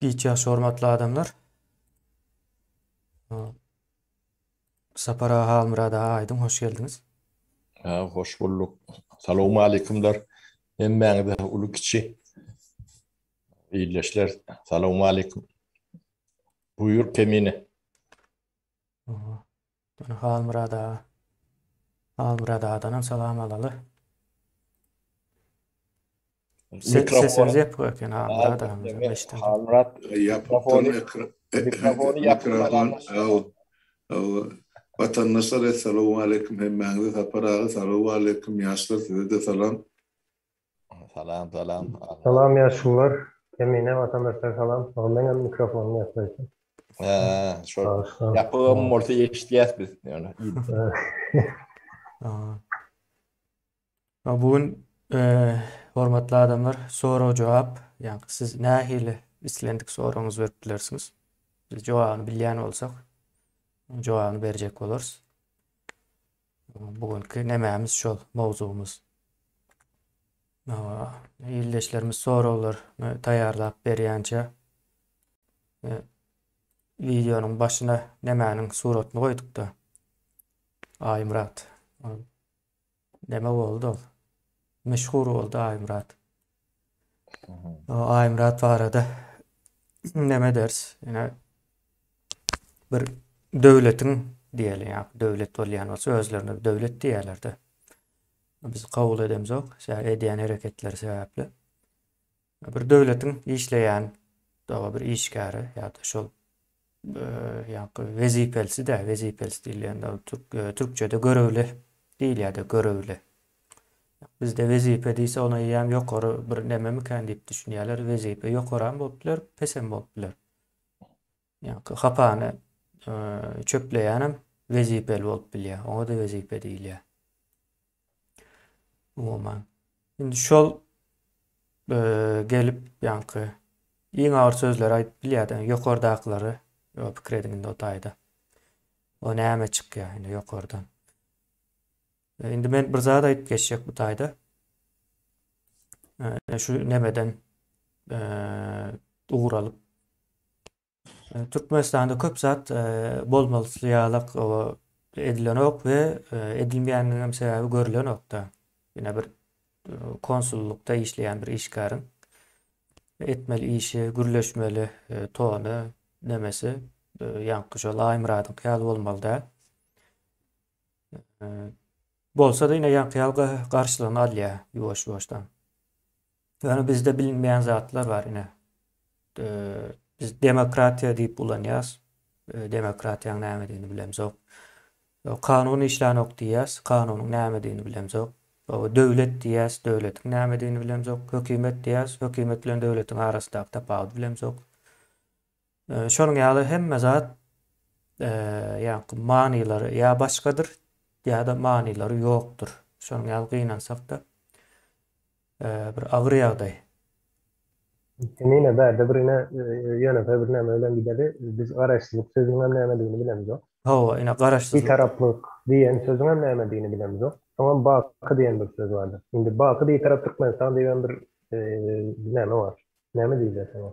Giç ýaş hormatly adamlar. Sapar aga Halmyrat aga Aýdyň hoş geldiňiz. Ha, hoş bulduk. Salowmaleýkumlar. Hemmäňize uly kiçi ildeşler. Salowmaleýkum. Buýur Kemine. Halmyrat aga. Halmyrat agadanam salam alaly. Sesimiz ýapyk eken Halmyrat aga. Halmyrat mikrofony mikrofony ýapyk. Watandaşlar Essalawmaleýkum hemmäňize Sapar aga salawmaleýkum ýaşlar size-de salam. Salam salam. Salam ýaşulular. Kemine watandaşlar salam. Meňem mikrofonym ýapyk eken. Hä, şol ýapygam bolsa eşidýäs biz. Ýöne. Bu gün hormatly adamlar sorag-jogap, ýagny siz nähili islendik soragyňyzy berip bilersiňiz. Biz jogabyny bilýän bolsak, jogabyny berjek bolarys. Bu günki nemämiz şol mowzugymyz. Ildeşlerimiz soraglaryny taýýarlap berýänçä wideonyň başyna nemäniň suratyny goýduk-da. Aýmyrat. Neme boldy ol? Meşhur boldy Aýmyrat. Aýmyrat barada neme ders? Ýene bir döwletiň diýeli, ýa döwlet bolýan bolsa özlerine döwlet diýýärler-de. Biz kabul edemzok, şä edýän hereketleri sebäpli. Bir döwletiň işleýän dagy bir işgäri ýa-da şol ýaňky wezipelisi-dä, wezipelisi diýilýän türk türkçede görevli diýilýär-de görevli. Bizde wezipe diýse ony eýýäm ýokary bir nememikän diýip düşünýärler. Wezipe ýokaram bolup biler, pesem bolup biler. Ýaňky hapany çöpleýänem wezipeli bolup bilýär. Oňa-da wezipe diýilýär. Umuman. Indi şol e, gelip ýaňky iň agyr sözleri aýdyp bilýärdi. Ýokardakylary ýo pikir ediň indi o taýda. O näme çykýar indi ýokardan. E, indi men bir zat aýdyp geçjek bu taýda. E, şu nemeden e, ugur alyp Türkmenistanda köp zat bolmalysy ýalak edilenok we edilmeýäniniň sebäbi görülenokda. Ýene bir konsullukda işleýän bir işgäriň etmeli işi, gürleşmeli tony, nemesi ýaňky şol Aýmyradyňky ýaly bolmaly däl. Bolsa-da ýene ýaňky ýaly garşylygyny alýar ýuwaş-ýuwaşdan. Ýöne bizde bilinmeýän zatlar bar ine. Biz demokratiýa diýip ulanýas. Demokratiýanyň nämedigini bilemzok. Kanun işlänok diýýäs, kanunyň nämedigini bilemzok. Döwlet diýýäs, döwletiň nämedigini bilemzok. Hökümet diýýäs, hökümet bilen döwletiň arasyndaky tapawudy bilemzok. Şonuň ýaly hemme zat ýa manylary ýa başgadyr ýa-da manylary ýokdur. Şonuň ýaly gynansak-da bir agyr ýagdaý. Ine bärde bir ine ýönekeý bir näme bilen gideli. Biz garaşsyzlyk sözüniň hem nämedigini bilemzok. Hawa, ine garaşsyzlyk. Bitaraplyk diýen sözüň hem nämedigini bilemzok. Soňam baky diýen bir söz bardyr. Indi baky Bitarap Türkmenistan diýen bir näme bar. Näme diýilýär şoňa?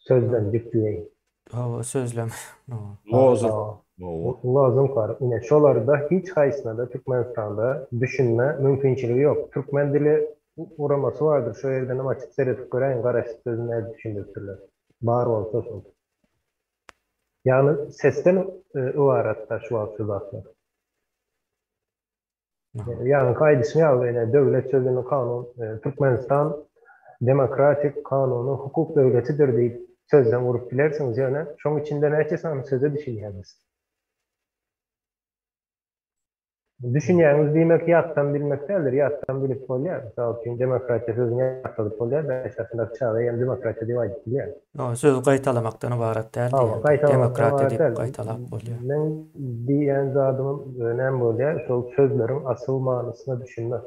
Sözlemjik diýeýin. Hawa, sözlem. Lozung. Lozung bar. Ine, şolarda hiç haýsyna-da Türkmenistanda düşünme mümkinçiligi ýok. Türkmen dili guramasy bardyr, şo ýerdenem açyp seredip göräýiň, garaşsyz sözüni nädip düşündiripdirler. Bar bolsa şol. Ýagny sesden ybarat-da şu wagt şu zatlar. Ýaňky aýdyşyň ýaly ine döwlet sözüni kanun Türkmenistan demokratik kanuny hukuk döwletidir diýip sözlem gurup bilersiňiz ýöne şoň içinde näçe sany söze düşünýäňiz? Düşünýäňiz diýmek ýatdan bilmek däldir ýatdan bilip bolýar mysal üçin demokratiýa sözüni ýatladyp bolýar bäş ýaşyndaky çaga hem demokratiýa diýip aýdyp bilýär. Ýok, sözi gaýtalamakdan ybarat däl Hawa, diýýär. gaýtalamakdan Demokratiýa ybarat diýip däl. gaýtalap bolýar. Meň diýýän zadymam näme bolýar, şol sözleriň asyl manysyna düşünmek.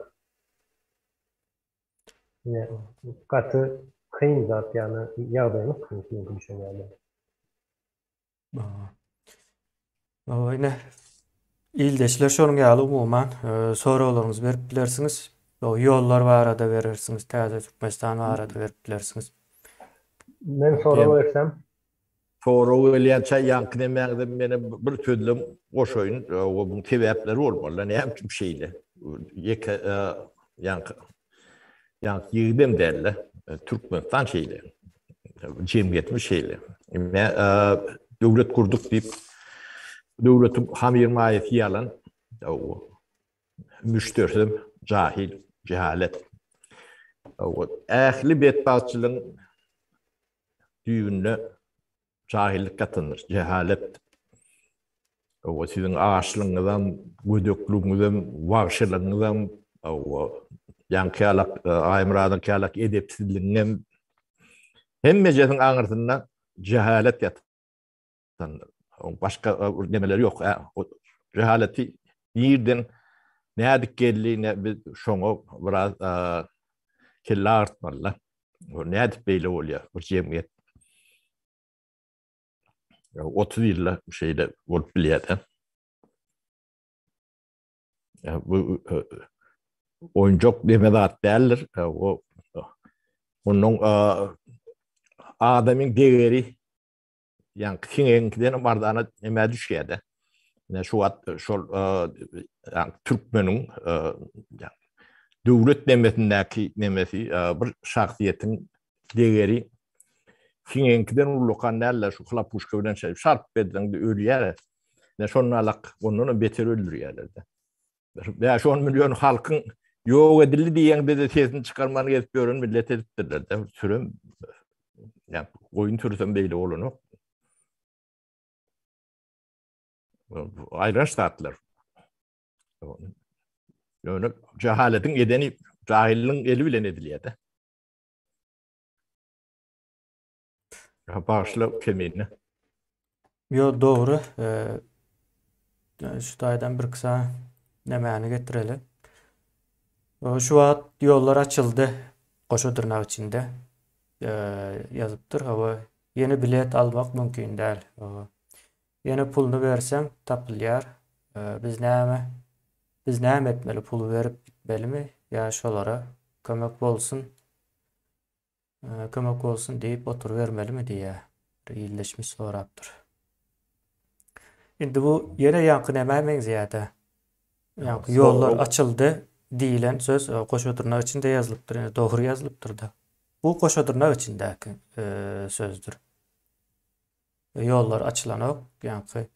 Ine, gaty kyn zat, ýagny ýagdaýymyz kyn çünki düşünýänler. Hawa, ine ildeşler şonuň ýaly umuman e, soraglaryňyzy berip bilersiňiz. O ýollar barada berersiňiz, täze Türkmenistan barada berip bilersiňiz. Men sorag bersem. Sorag gelýänçä ýaňky nemäňize menem bir sözlem goşaýyn. Buň sebäpleri bolmaly. Näme üçin şeýle? Ýeke ýaňky ýaňky ýigidem däl-de. Türkmenistan şeýle. Jemgyýetimiz şeýle. Ine döwlet gurduk diýip döwletiň hamyr maýasy ýalan. Müşderisem jahil, jehalet. Ähli betbagtçylygyň düýbünde jahillik ýatandyr, jehalet. Owa, siziň açlygyňyzam, gödekligiňizem, wagşylygyňyzam, owa, ýaňky ýalak, Aýmyradyňky ýalak edepsizligiňem hemmejesiniň aňyrsynda jehalet ýatandyr. Başga nemeleri ýok. Jehaleti nirden nädip geldi, ne biz şoňa biraz kelle agyrtmaly. Nädip beýle bolýar bir jemgyýet? 30 ýylda şeýle bolup bilýär-de. Bu oýunjak deme zat däldir. O onuň adamyň degeri Ýaňky siňegiňkiden hem arzana nämä düşýär-de. Ine şu wagt şol ýaňky türkmeniň döwlet nemesindäki nemesi bir şahsyýetiň degeri siňegiňkiden ullakan däl-de şu hlapuşka bilen şeýdip şarp berseň-de ölýär. Ine şondan alak ondan hem beter öldürýärler-de. 5-10 million halkyň ýok edildi diýeňde-de sesini çykarman gezip ýören millet edipdirler-de. Sürem ýa goýun sürsem beýle bolanok. Aýranç zatlar. Ýöne jahaletiň edeni jahilligiň eli bilen edilýär-de. Bagyşla kemini. Yo dogry. Şu taýdan bir kısa nämäni getireli. Şu wagt ýollar açyldy. Goşa dyrnak içinde ýazypdyr. Hawa, ýene bilet almak mümkin däl. Ýene puluny berseň tapylýar. Biz näme? Biz näme etmeli? Puly berip gitmelimi ýa şolara kömek bolsun? Kömek bolsun diýip oturybermelimi diýýär. Bir ildeşimiz sorapdyr. Indi bu ýene ýaňky nämä meňzeýär-de? Ýaňky ýollar açyldy diýlen söz e, goşa dyrnak içinde ýazylypdyr. Indi dogry ýazylypdyr-da. Bu goşa dyrnak içindäki e, sözdür. Ýollar açylanok, ýaňky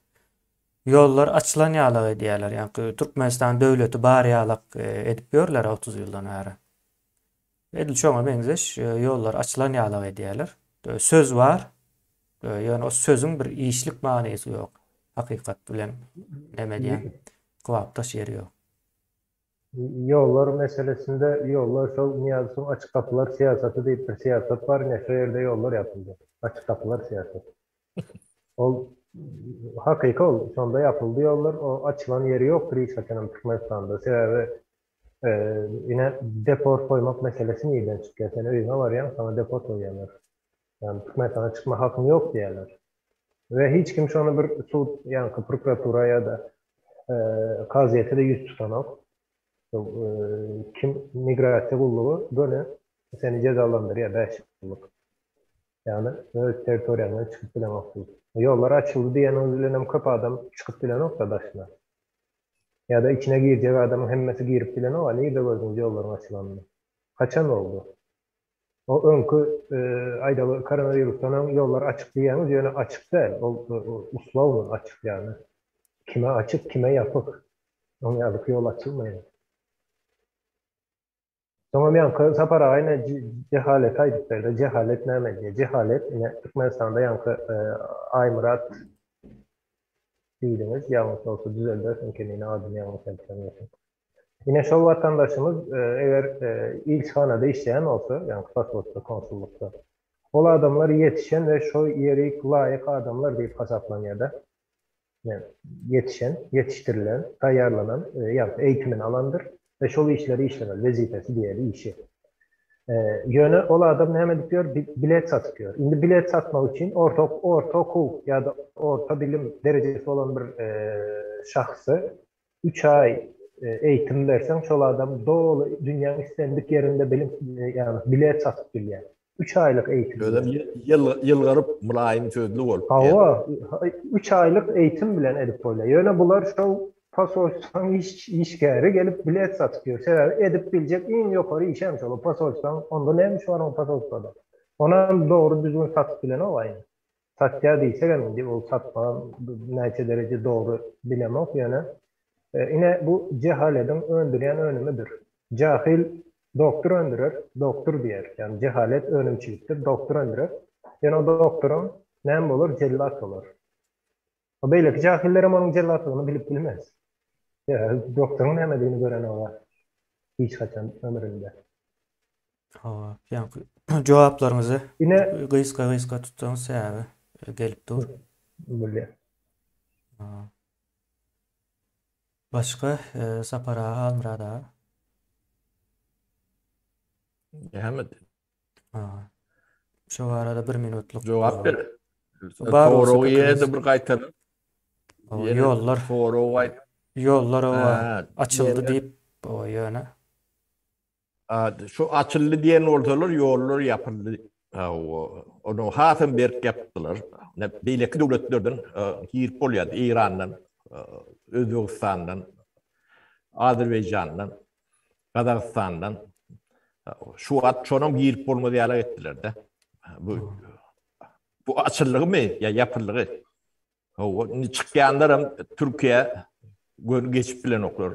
ýollar açylan ýalak edýärler. Ýaňky Türkmenistan döwleti bar ýalak e, edip ýörler 30 ýyldan bäri. Edil şoňa meňzeş ýollar açylan ýalak edýärler. Söz bar, ýöne o sözüň bir işlik manysy ýok. Hakykat bilen näme diýen kybapdaş ýeri ýok. Ýollar meselesinde ýollar şol Nyýazowyň açyk gapylar syýasaty diýip bir syýasat bar, ine şo ýerde ýollar ýapyldy. Açyk gapylar syýasaty. Ol hakyky ol, şonda ýapyldy ýollar, o açylan ýeri ýokdur hiç haçanam Türkmenistanda. Sebäbi Ine deport goýmak meselesi nirden çykýar? Sen öýüňe barýaň, saňa deport goýýarlar. Ýagny Türkmenistana çykma hakyň ýok diýýärler. We hiç kim şony bir sud, ýaňky prokuratura ýa-da kazyýete-de ýüz tutanok. Kim migrasiýa gullugy göni seni jezalandyrýar 5 ýyllyk. Ýagny öz territoriýaňdan çykyp bileňok diýip. Ýollar açyldy diýeniňiz bilenem köp adam çykyp bilenok-da daşyna. Ýa-da içine girjek adamyň hemmesi girip bilenok-a, nirde gördüňiz ýollaryň açylanyny? Haçan boldy? O öňki aýdaly koronawirusdan öň ýollar açyk diýýäňiz, ýöne açyk däl, ol uslawno açyk ýagny kime açyk, kime ýapyk. Oň ýalyky ýol açylmaýar. Soňam ýaňky Sapar aga ine jehaleti aýdyp berdi. Jehalet näme diýýär? Jehalet ine Türkmenistanda ýaňky Aýmyrat diýdiňiz, ýalňyş bolsa düzeldersiň kemine adyny ýalňyş aýtýan bolsam. Ine şol watandaşymyz eger ilçihanada işleýän bolsa, ýaňky posolstwo, konsullykda, ol adamlar ýetişen we şo ýerik laýyk adamlar diýip hasaplanýar-da. Ýetişen, ýetişdirilen, taýýarlanan, ýagny eýitimini alandyr we şol işleri işlemeli, wezipesi diýeli işi. Ýöne ol adam näme edip ýör? Bilet satyp ýör. Indi bilet satmak üçin orta orta okuw ýa-da orta bilim derejesi bolan bir şahsy üç aý eýitim berseň, şol adam doly dünýäň islendik ýerinde bilim, ýagny bilet satyp bilýär. Üç aýlyk eýitim. Özem ýylgyryp, mylaýym sözli bolup. Hawa, üç aýlyk eýitim bilen edip bolýar. Ýöne bular şol posolstwaň işgäri gelip bilet satyp ýör. Sebäbi edip biljek iň ýokary işem şol. O posolstwaň, onda näme iş bar oň posolstwada? Onam dogry düzgün satyp bilenok aýny. Satýar diýsegem indi ol satmagam näçe dereje dogry bilemok ýöne ine bu jehalediň öndürýän önümidir. Jahil doktor öndürer, doktor diýer. Ýagny jehalet önümçilikdir, doktor öndürer. Ýöne o doktoram näme bolar? Jellat bolar. O beýleki jahillerem onuň jellatlygyny bilip bilmez. Sebäbi doktoryň nämedigini görenok hiç haçan ömründe. Hawa, ýaňky jogaplaryňyzy Ine gysga-gysga tutsaňyz sebäbi gelip dur. Bolýar. Başga Sapar aga, Halmyrat aga. Näme? Şu barada bir minutlyk jogap ber. Soragy ýene-de bir gaýtaryp. Ýollar soragy gaýt. Ýollar açyldy diýip, ýöne Şu açyldy diýen bolsalar ýollar ýapyldy. Ony hasam berk ýapdylar. Beýleki döwletlerden girip bolýardy, Eýrandan, Özbegistandan, Azerbaýjandan, Gazagystandan. Şu wagt şonam girip bolmaz ýaly etdiler-de. Bu bu açyldygymy ýa ýapyldygy? Hawa, indi çykýanlaram Türkiýä göni geçip bilenoklar,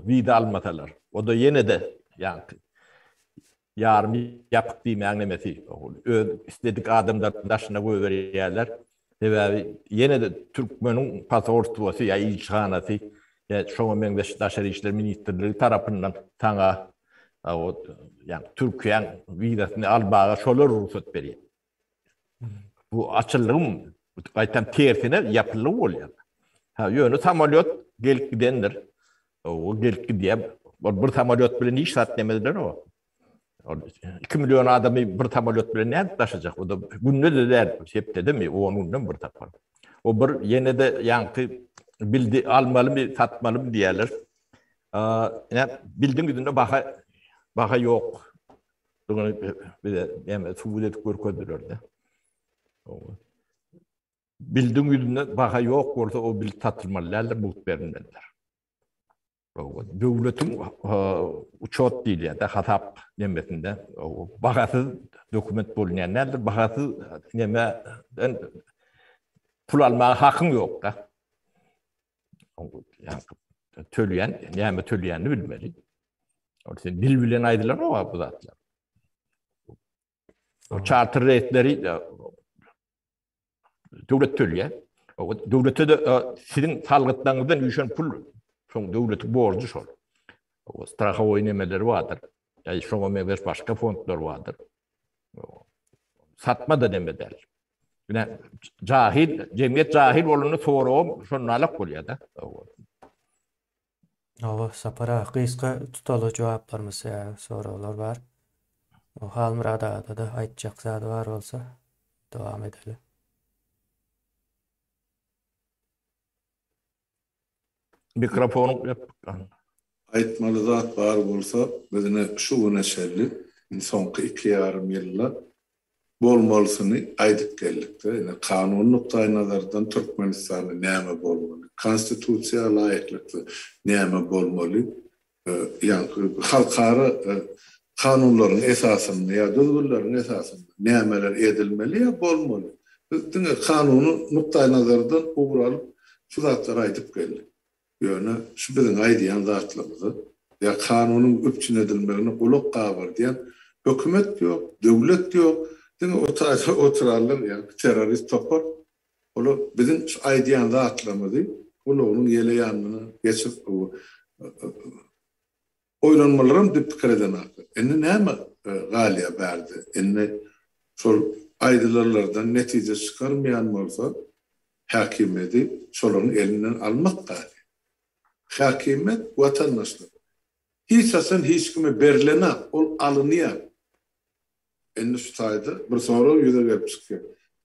wiza almasalar. O-da ýene-de ýaňky ýarym ýapyk diýmäň nemesi, öz isledik adamlaryny daşyna goýberýärler. Sebäbi ýene-de türkmeniň pasorstwosy ýa ilçihanasy ýa şoňa meňzeş daşary işler ministrligi tarapyndan saňa ýa Türkiýäň wizasyny almaga şolar rugsat berýär. Bu açyldygyň gaýtam tersine ýapyldygy bolýar. Ha, ýöne samolýot gelip gidendir. O gelip gidýär. Ol bir samolýot bilen hiç zat demediler o. Ol 2 million adamy bir samolýot bilen nädip daşajak? O da günde-de däl, hepdedemi, 10 günden bir tapar. O bir ýene-de ýaňky bildi almalymy, satmalymy diýýärler. Ä, bildiň ýüzünde baha baha ýok. Bunu bize näme subut edip görkezdiler-de. Bildiň ýüzünde baha ýok bolsa o bil satylmaly däldir, mugt berilmelidir. Döwletiň uçot diýilýär-de, hasap nemesinde bahasyz dokument bolunýan däldir, bahasyz nemeden pul almaga hakyň ýok-da. Töleýän, näme töleýänini bilmeli. Ol sen dil bilen aýdylanok bu zatlar. O çarter reýsleri döwlet töleýär. Döwlete de siziň salgytlaryňyzdan üýşen pul, şoň döwletiň borjy şol. O strahowoý nemeleri bardyr. Ýa şoňa meňzeş başga fondlar bardyr. Satma da neme däl. Ine jahil, jemgyýet jahil bolanda soragam şonalak bolýar-da. Hawa, Sapar aga, gysga tutaly jogaplarymyz, soraglar bar. O Halmyrat agada-da aýtjak zady bar bolsa, dowam edeli. Mikrofonyň ýapyk. Aýtmaly zat bar bolsa, biz ine şu güne çenli, indi soňky iki ýarym ýylda bolmalysyny aýdyp geldik-de. Ine, kanuny nukdaýnazardan Türkmenistanda näme bolmaly, Konstitusiýa laýyklykda näme bolmaly, ýaňky halkara kanunlaryň esasynda ýa düzgünleriň esasynda nämeler edilmeli ýa bolmaly. Biz diňe kanuny nukdaýnazardan ugur alyp şu zatlary aýdyp geldik. Ýöne şu biziň aýdýan zatlarymyza ýa kanunyň üpjün edilmegine gulak gabardýan hökümet ýok, döwlet ýok, diňe o taýda oturanlar ýaňky terrorist topar, olar biziň şu aýdýan zatlarymyzy gulagynyň ýele ýanyna geçirip oýlanmalaram diýip pikir edenoklar. Indi näme galýar bärde? Indi şol aýdylanlardan netije çykarmaýan bolsa, häkimiýeti şolaryň elinden almak galýar. Häkimiýet watandaşlar. Hiç haçan hiç kime berilenok, ol alynýar. Indi şu taýda bir sorag ýüze gelip çykýar.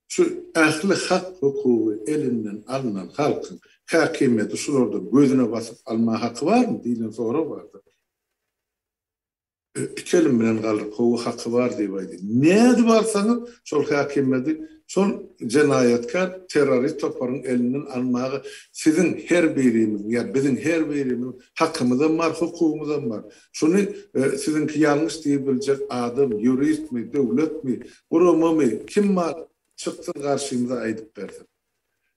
Şu ähli hak-hukugy elinden alnan halkyň häkimiýeti şulardan gözüne basyp almaga haky barmy diýlen sorag bardyr. Iki elim bilen galdyryp, hawa haky bar diýip aýdýan. Nädip alsaňyz, şol häkimiýeti şol jenaýatkär terrorist toparyň elinden almaga siziň her birimiziň ýa biziň her birimiziň hakymyzam bar, hukugymyzam bar. Şuny siziňki ýalňyş diýibiljek adam, ýuristmi, döwletmi, guramamy, kim bar, çyksyn garşymyza aýdyp bersin.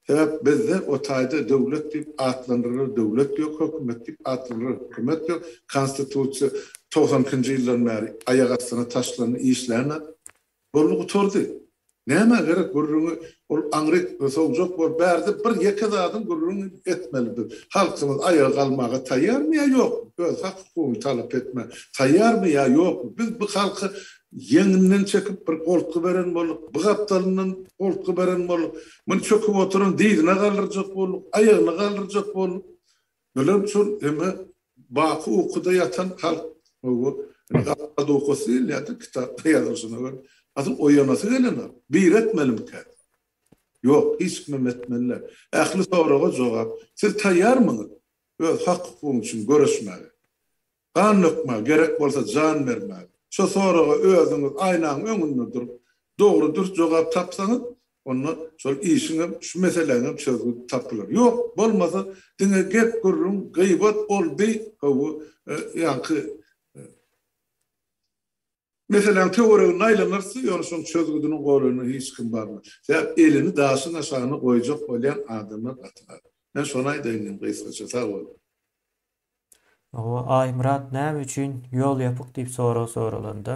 Sebäp bizde o taýda döwlet diýip atlandyrylar döwlet ýok, hökümet diýip atlandyrylar hökümet ýok, konstitusiýa 92-nji ýyldan bäri aýak astyna taşlandy işlänok. Boldy gutardy. Nämä gerek gürrüňi ol aňryk sowjak bolup bärde bir ýeke zadyň gürrüňini etmeli biz. Halkymyz aýaga galmaga taýýarmy ýa ýokmy? Öz hak hukugyny talap etmä taýýarmy ýa ýokmy? Biz bu halky Ýeňinden çekip bir goltgy beren bolduk, bu gapdalyndan goltgy beren bolduk. Muny çöküp oturan dyzyna galdyrjak bolduk, aýagyna galdyrjak bolduk. Bular şol eme baky ukuda ýatan halk. Hawa, indi gapdalda ukusy gelýärdi, kitapda ýazylyşyna görä. Asyl oýanasy gelenok. Biri etmelimikä? Ýok, hiç kimem etmeli däl. Ähli soraga jogap. Siz taýýarmyňyz öz hak-hukugyň üçin göreşmäge? Gan dökmäge, gerek bolsa jan bermäge. Şo soraga özüňiz aýnaň öňünde durup, dogry-dürs jogap tapsaňyz, onda şol işiňem, şu meseläňem çözgüdi tapylar. Ýok, bolmasa diňe gep-gürrüň, gybat, ol-bi, hawa, ýaňky meseläň töwereginde aýlanarys, ýöne şoň çözgüdiniň golaýyna hiç kim barmaz. Sebäp elini daşyň aşagyna goýjak bolýan adamlar gaty az. Men şony aýdaýyn diýdim gysgaça. Sag boluň. Hawa, Aýmyrat näme üçin ýol ýapyk diýip sorag soralanda,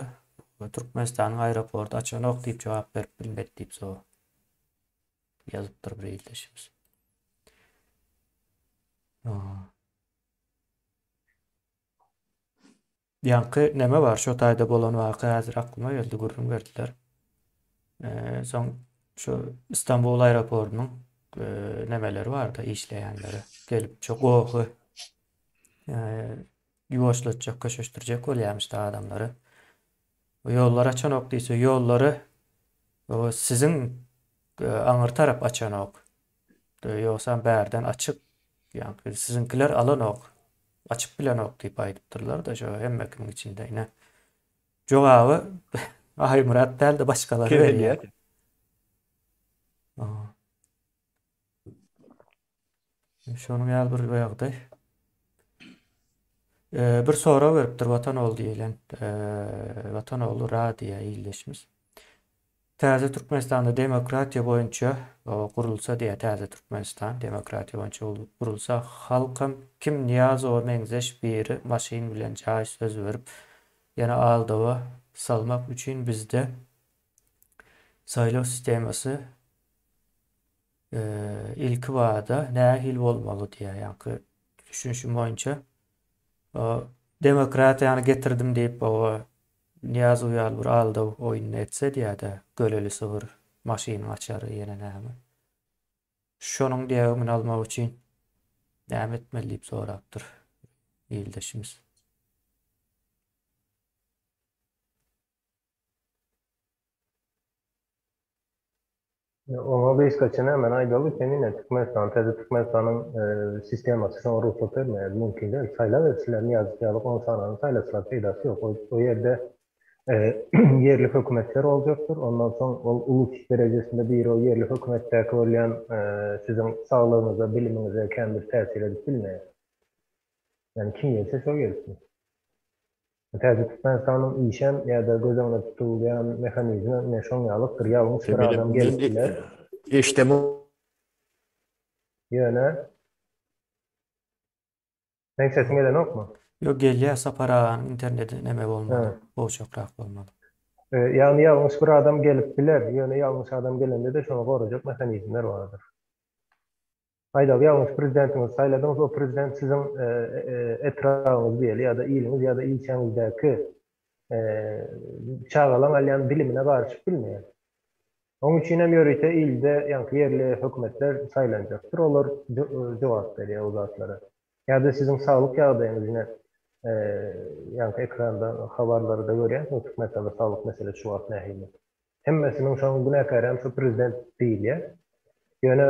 Türkmenistanyň aeroporty açanok diýip jogap berip bilmedi diýip so ýazypdyr bir ildeşimiz. Ýaňky neme bar şo taýda bolan waka häzir aklyma geldi gürrüň berdiler. Soň şu Istanbul aeroportynyň nemeleri barda işleýänleri gelip şu gohy ýuwaşlatjak köşeşdirjek bolýarmyşda adamlary. Ýollar açanok diýse ýollary siziň aňyr tarap açanok. Ýogsam bärden açyk, ýaňky siziňkiler alanok, açyp bilenok diýip aýdypdyrlar-da şo hemme kimiň içinde ine. Jogaby Aýmyrat däl-de başgalary berýär. Şonuň ýaly bir ýagdaý. Bir sorag beripdir Watan ogly diýlen, Watan ogly Ra diýýär ildeşimiz. Täze Türkmenistanda demokratiýa boýunça gurulsa diýýär Täze Türkmenistan demokratiýa boýunça gurulsa halkam kim Nyýazowa meňzeş biri maşyn bilen jaý söz berip ýene aldawa salmak üçin bizde saýlaw sistemasy ilki bada nähili bolmaly diýýär ýaňky düşünişim boýunça demokratiýany getirdim diýip Nyýazow ýaly bir aldaw oýnuny etse diýýä-dä, göleli sygyr, maşynyň açary ýene näme. Şonuň diýýä öňüni almak üçin näme etmeli diýip sorapdyr ildeşimiz. Oňa gysgaça nämäni aýdaly, sen ine Türkmenistan, täze Türkmenistanyň sistemasy şoňa rugsat bermeýär, mümkin däl. Saýlaw etseler Nyýazow ýaly on sanyny saýlasalar peýdasy ýok. O ýerde ýerli hökümetler boljakdyr. Ondan soň ol ulus derejesinde biri o ýerli hökümetdäki bolýan siziň saglygyňyza, bilimiňize kän bir täsir edip bilmeýär. Ýagny kim gelse şo gelsin. Täze Türkmenistanyň işem ýa-da göz öňünde tutulýan mehanizmem ine şoň ýalykdyr, ýalňyş bir adam gelip biler. Eşdem. Ýöne Meň sesim gelenokmy? Ýok gelýär Sapar aganyň internedi neme bolmaly, gowşakrak bolmaly. Ýagny ýalňyş bir adam gelip biler, ýöne ýalňyş adam gelende-de şony gorajak mehanizmler bardyr. Aýdaly, ýalňyş prezidentiňizi saýladyňyz, o prezident siziň etrabyňyz diýeli ýa-da iliňiz ýa-da ilçäňizdäki çagalaň alýan bilimine garyşyp bilmeýär. Oň üçin hem ýörite ilde ýaňky ýerli hökümetler saýlanjakdyr, olar jogap berýär o zatlara. Ýa-da siziň saglyk ýagdaýyňyz ine ýaňky ekranda habarlarda görýänsiňiz Türkmenistanda saglyk meselesi şu wagt nähili. Hemmesiniň şoň günäkärem şu prezident diýilýär. Ýöne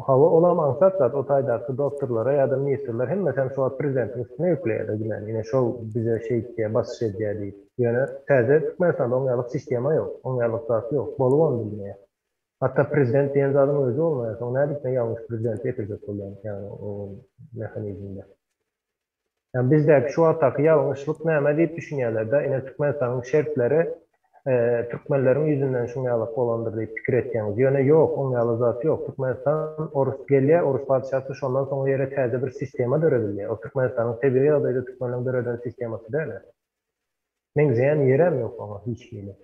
hawa olam aňsat zat o taýdaky doktorlara ýa-da ministrler hemmesem şu wagt prezidentiň üstüne ýükleýärler günäni ine şol bize şeýtýär basyş edýär diýip. Ýöne täze Türkmenistanda oň ýalyk sistema ýok, oň ýalyk zat ýok, bolubam bilmeýär. Hatda prezident diýen zadyň özi bolmaýar, soň nädip sen ýalňyş prezidenti getirjek bolýaň ýagny o mehanizmde. Ýagny bizdäki şu wagtdaky ýalňyşlyk näme diýip düşünýärler-de, ine Türkmenistanyň şertleri türkmenleriň ýüzünden şuň ýalak bolandyr diýip pikir etýäňiz. Ýöne ýok, oň ýaly zat ýok. Türkmenistan orus gelýär, orus patyşasy şondan soň o ýere täze bir sistema döredilýär. O Türkmenistanyň tebigy ýagdaýda türkmenleň döreden sistemasy däl. Meňzeýän ýerem ýok oňa hiç hili.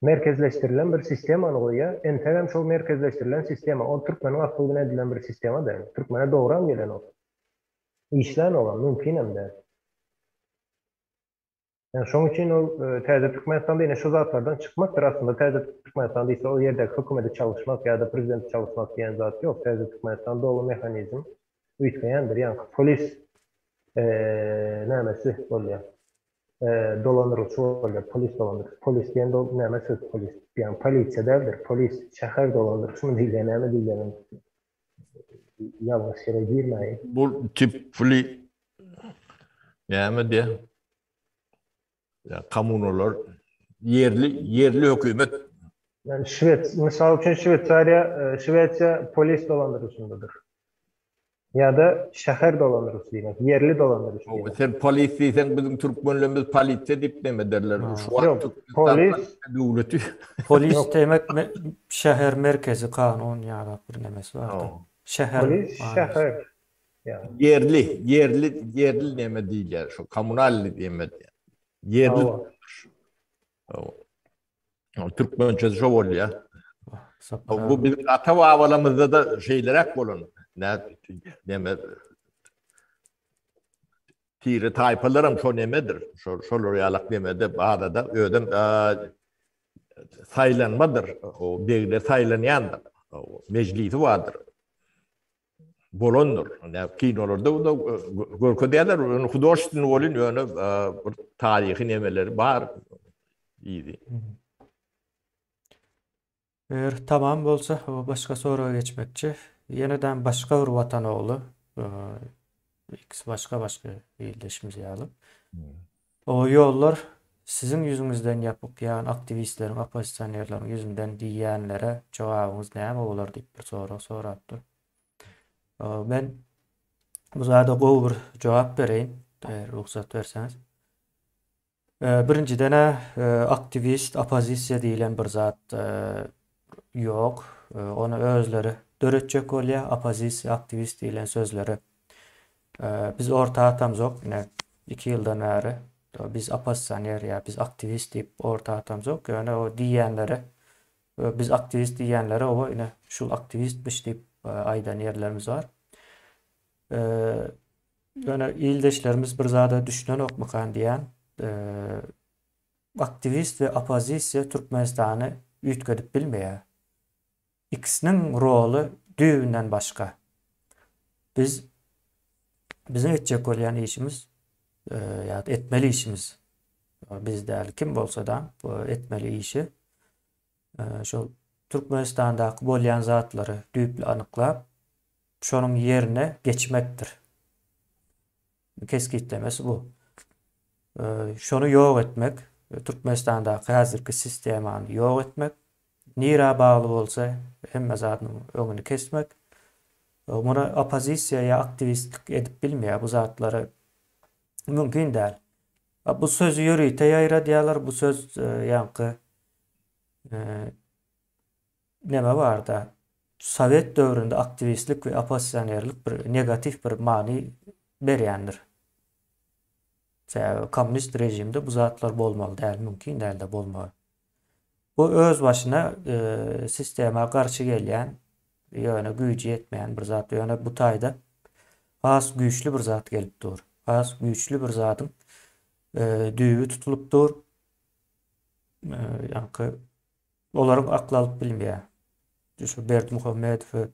Merkezleşdirilen bir sistemany goýýar, entegem şol merkezleşdirilen sistema, ol türkmeniň akly bilen edilen bir sistema däl. Türkmene dogram gelenok. Işlänogam, mümkinem däl. Ýani şoň üçin ol täze Türkmenistanda ine şu zatlardan çykmakdyr aslynda täze Türkmenistan diýse ol ýerdäki hökümeti çalyşmak ýa-da prezidenti çalyşmak diýen zat ýok. Täze Türkmenistan doly mehanizm üýtgeýändir. Ýaňky polis nämesi bolýar. Dolandyryjy bolýar, polis dolandyryjy. Polis diýen näme söz polis? Ýagny polisiýa däldir, polis şäher dolandyryjymy diýilýär, näme diýilýär? Ýalňyş ýere girmäýin. Bu tipli näme diýe? Ýa kommunalar ýerli ýerli hökümet. Yani Şwed, mysal üçin Şweýsariýa, Şwesiýa polis dolandyryşyndadyr. Ýa-da şäher dolandyryşy diýmek, ýerli dolandyryş diýmek. Sen polis diýseň biziň türkmenlerimiz polisiýa diýip neme ederler. Şu wagt polis döwleti. Polis diýmek şäher merkezi kanun ýa-da bir nemesi bardy. Şäher. Polis şäher. Ýerli, ýerli, ýerli neme diýilýär, şu kommunal neme diýýär. Ýerli. Türkmençesi şo bolýar. Bu biziň ata-babalarymyzda-da şeýleräk bolan. Neme tire taýpalaram şo nemedir. Şo şolar ýalak nemede barada özem saýlanmadyr. O begler saýlanýandyr. Mejlisi bardyr. Bolandyr. Ýa kinolarda da görkezýärler, ony hudožestweniý bolýan, ýöne bir taryhy nemeleri bar yzy. Eger tamam bolsa, başga soraga geçmekçi. Ýenedem başga bir watan ogly, ikisi başga-başga ildeşimiz ýaly. O ýollar siziň ýüzüňizden ýapyk, ýagny aktiwistleriň, oppozisionerleriň ýüzünden diýýänlere jogabyňyz näme bolar diýip bir sorag sorapdyr. Men bu zada gowy bir jogap bereýin, eger rugsat berseňiz. Birinjiden-ä aktiwist, oppozisiýa diýlen bir zat ýok. Ony özleri döretjek bolýar, oppozisiýa, aktiwist diýlen sözleri. Biz orta atamzok, ine, 2 ýyldan bäri biz oppozisioner ýa biz aktiwist diýip orta atamzok. Ýöne o diýýänlere, biz aktiwist diýýänlere oba ine şul aktiwistmiş diýip aýdan ýerlerimiz bar. Ýöne ildeşlerimiz bir zada düşünenokmykan diýýän. Aktiwist we oppozisiýa Türkmenistany üýtgedip bilmeýär. Ikisiniň roly düýbünden başga. Biz biziň etjek bolýan işimiz ýa-da etmeli işimiz biz däl kim bolsa-da etmeli işi şol Türkmenistandaky bolýan zatlary düýpli anyklap, şonuň ýerine geçmekdir. Kesgitlemesi bu. Şony ýok etmek, Türkmenistandaky häzirki sistemany ýok etmek, nirä bagly bolsa hemme zadyň öňüni kesmek. Muny oppozisiýa ýa aktiwistlik edip bilmeýär, bu zatlary mümkin däl. Bu sözi ýörite ýaýradýarlar, bu söz ýaňky neme barda sowet döwründe aktiwistlik we oppozisionerlik bir negatiw bir many berýändir. Sebäbi kommunist režimde bu zatlar bolmaly däl, mümkin dälde bolmagy. Bu öz başyna e, sistema garşy gelýän, ýöne güýji ýetmeýän bir zat. Ýöne bu taýda has güýçli bir zat gelip dur. Has güýçli bir zadyň e, düýbi tutulyp dur. E, ýaňky Olaryň akly alyp bilmeýär. Şu Berdimuhamedowy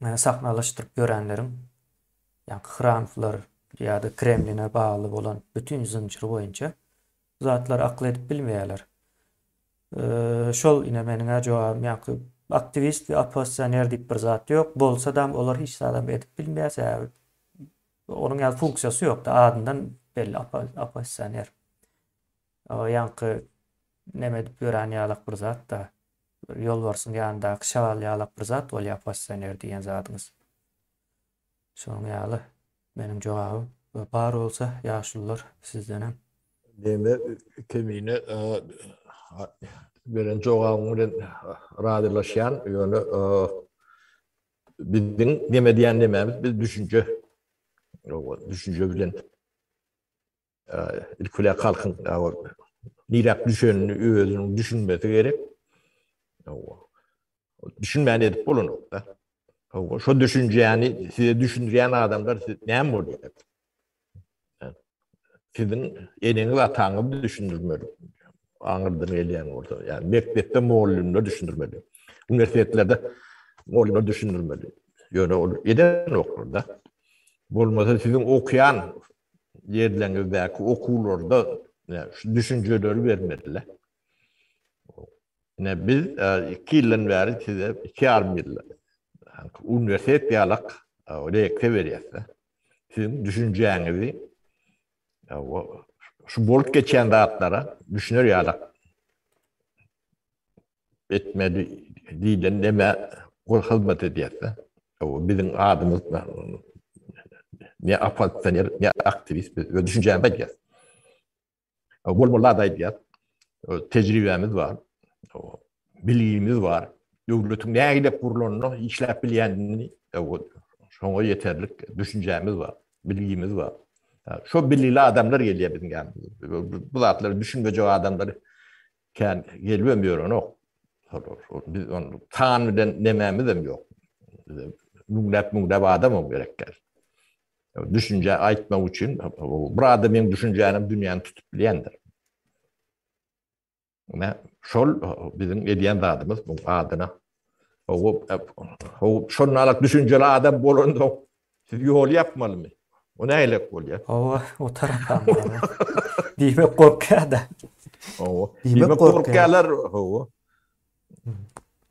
sahnalaşdyryp ýörenleriň, ýaňky Hramowlar ýa-da Kremline bagly bolan bütin zynjyr boýunça bu zatlary akyl edip bilmeýärler. Şol ine meniň-ä jogabym, ýaňky Aktiwist we oppozisioner diýip bir zat ýok. Bolsadam olar hiç zadam edip bilmeýär. Sebäbi onuň ýaly funksiýasy ýokda. Adyndan belli oppozisioner. Ýaňky neme edip ýören ýalak bir zat-da. Ýolbarsyň ýanyndaky şagal ýalak bir zat bolýar oppozisioner diýen zadyňyz. Şonuň ýaly meniň jogabym bar bolsa ýaşulular sizdenem. Neme Kemine beren jogabyň bilen razylaşýan, ýöne biziň neme diýen nemämiz biz düşünje düşünje bilen ilki bilen halkyň niräk düşenini özüniň düşünmesi gerek. Düşünmän edip bolanok da. Şo düşünjäni size düşündirýän adamlar siz näme bolýar? Siziň eneňiz ataňyz düşündirmeli. Aňyrdan gelýän bolsa, ýani mekdepde mugallymlar düşündirmeli. Uniwersitetlerde mugallymlar düşündirmeli. Ýöne ol edenoklar da. Bolmasa siziň okaýan ýerleriňizdäki okuwlarda şu düşünjeleri bermeliler. Ine biz 2 ýyldan bäri size 2,5 ýyl uniwersitet ýalak leksiýa berýäs-de. Siziň düşünjäňizi şu bolup geçýän zatlara düşüner ýalak etmeli diýlen neme ol hyzmat edýär-de. Biziň adymyz ne oppozisioner, ne aktiwist, biz öz düşünjämizi aýdýarys. Bolmaly zady aýdýar. Tejribämiz bar. Bilgimiz bar. Döwletiň nähili gurlanyny, işläp bilýänini şoňa ýeterlik düşünjämiz bar, bilgimiz bar. Şo bilgili adamlar gelýär biziň ýanymyza. Bu zatlary düşünmejek adamlar kän gelibem ýörenok. Biz ony san bilen nemämizem ýok. Bize müňläp-müňläp adamam gerek däl. Düşünje aýtmak üçin bir adamyň düşünjäni dünýäni tutup bilýändir. Ine, şol biziň edýän zadymyz bu adyna. O şondan alak düşünjeli adam bolansoň siz ýol ýapmalymy? O nähilek bolýar? Hawa, o tarapam bar. Diýmek gorkýar-da. Hawa. Diýmek gorkýarlar, hawa.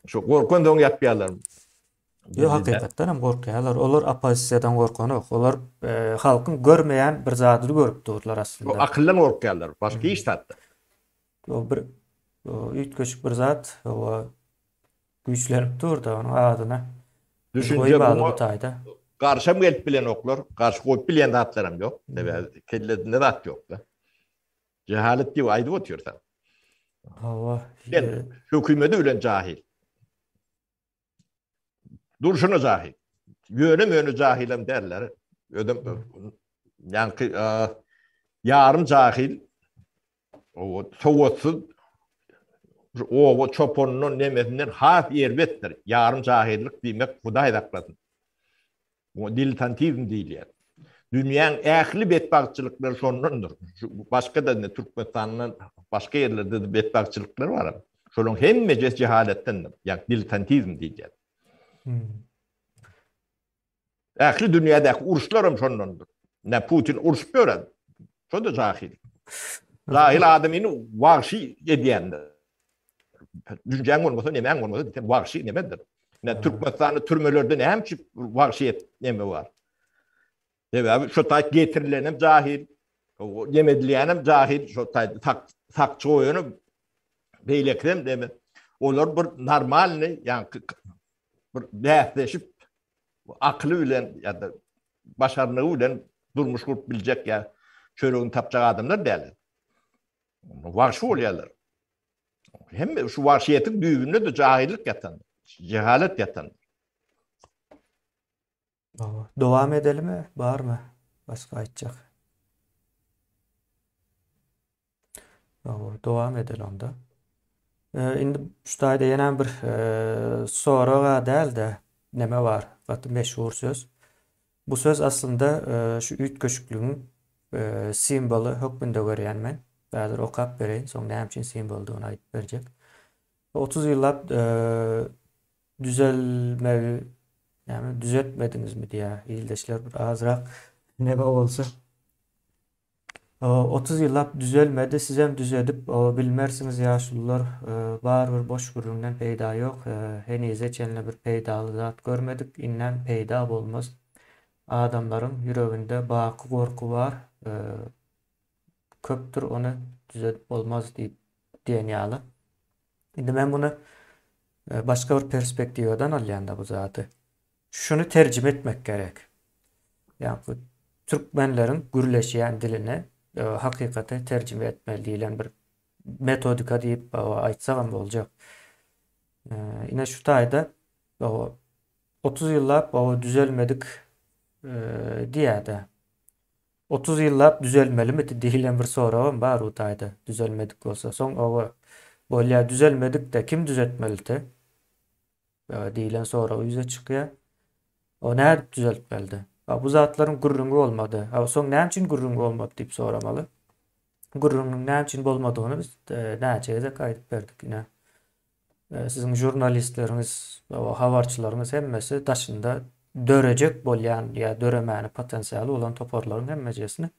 Şu gorkansoň ýapýarlar. Ýok, hakykatdan hem gorkýarlar. Olar oppozisiýadan gorkanok. Olar e, halkyň görmeýän bir zadyny görüp durlar aslynda. O akyldan gorkýarlar. Başga hiç zatdan. O bir üýtgeşik bir zat. O güýçlenip dur-da onuň adyna. Düşünje bu taýda. Garşam gelip bilenoklar. Garşy goýup bilýän zatlaram ýok. Sebäbi kellesinde zat ýok-da. Jehalet diýip aýdyp otyrsaň. Hawa. Sen hökümeti bilen jahil. Durşuna jahil. Ýöne möne jahilem däller. Özem ýaňky ýarym jahil o sowatsyz oba çopanyndan nemesinden has erbetdir. Ýarym jahillik diýmek Hudaý saklasyn. Muňa diletantizm diýilýär. Dünýäň ähli betbagtçylyklary şondandyr. Başga-da indi Türkmenistandan başga ýerlerde-de betbagtçylyklar bar. Şolaryň hemmejesi jehaletdendir. Ýagny diletantizm diýilýär. Ähli dünýädäki uruşlar hem şondandyr. Ne Putin urşup ýören. Şo-da jahil. Jahil adamyny wagşy edýändir. Düşünjäň bolmasa, nemäň bolmasa, sen wagşy nemedir. Ne Türkmenistanda türmelerde näme üçin wagşyýet neme bar? Sebäbi şu taýt getirilenem jahil, neme edilýänem jahil, şu taýt sakçy goýany beýlekisem neme. Olar bir normalny, ýa bir bäsleşip akyly bilen ýa-da başarnygy bilen durmuş gurup biljek ýa çöregini tapjak adamlar däl. Wagşy bolýarlar. Hemme şu wagşyýetiň düýbünde-de jahillik ýatan, jehalet ýatan. Dowam edelimi? Barmy? Başga aýtjak. Dowam edeli onda. Indi şu taýda ýene bir soraga däl-de, neme bar? Gaty meşhur söz. Bu söz aslynda şu üýtgeşikligiň simwoly hökmünde görýän men. Häzir okap bereýin, soň näme üçin simwoldygyny aýdyp berjek. 30 ýyllap düzelmegi näme düzetmediňizmi diýýär ildeşler bir azrak neme bolsa. 30 ýyllap düzelmedi, sizem düzedip bilmersiňiz ýaşulular. Barybir boş gürrüňden peýda ýok. Henize çenli bir peýdaly zat görmedik, indem peýda bolmaz. Adamlaryň ýüreginde baky gorky bar, köpdür ony düzedip bolmaz diýip diýen ýaly. Indi men muny başga bir perspektiwadan alýan-da bu zady. Şuny terjime etmek gerek. Ýagny türkmenleriň gürleşýän diline hakykaty terjime etmeli diýlen bir metodika diýip aýtsagam boljak. Ine şu taýda 30 ýyllap düzelmedik diýýär-de. 30 ýyllap düzelmelimidi diýlen bir soragam bar u taýda düzelmedik bolsa. Soň oba bolýa düzelmedik-de kim düzetmelidi? Diýlen sorag ýüze çykýar. O nädip düzeltmelidi? Bu zatlaryň gürrüňi bolmady. A soň näme üçin gürrüňi bolmady diýip soramaly. Gürrüňiň näme üçin bolmadygyny biz näçe gezek aýdyp berdik ine. Siziň žurnalistleriňiz, habarçylaryňyz hemmesi daşynda dörejek bolýan ýa döremäne potensialy bolan toparlaryň hemmejesini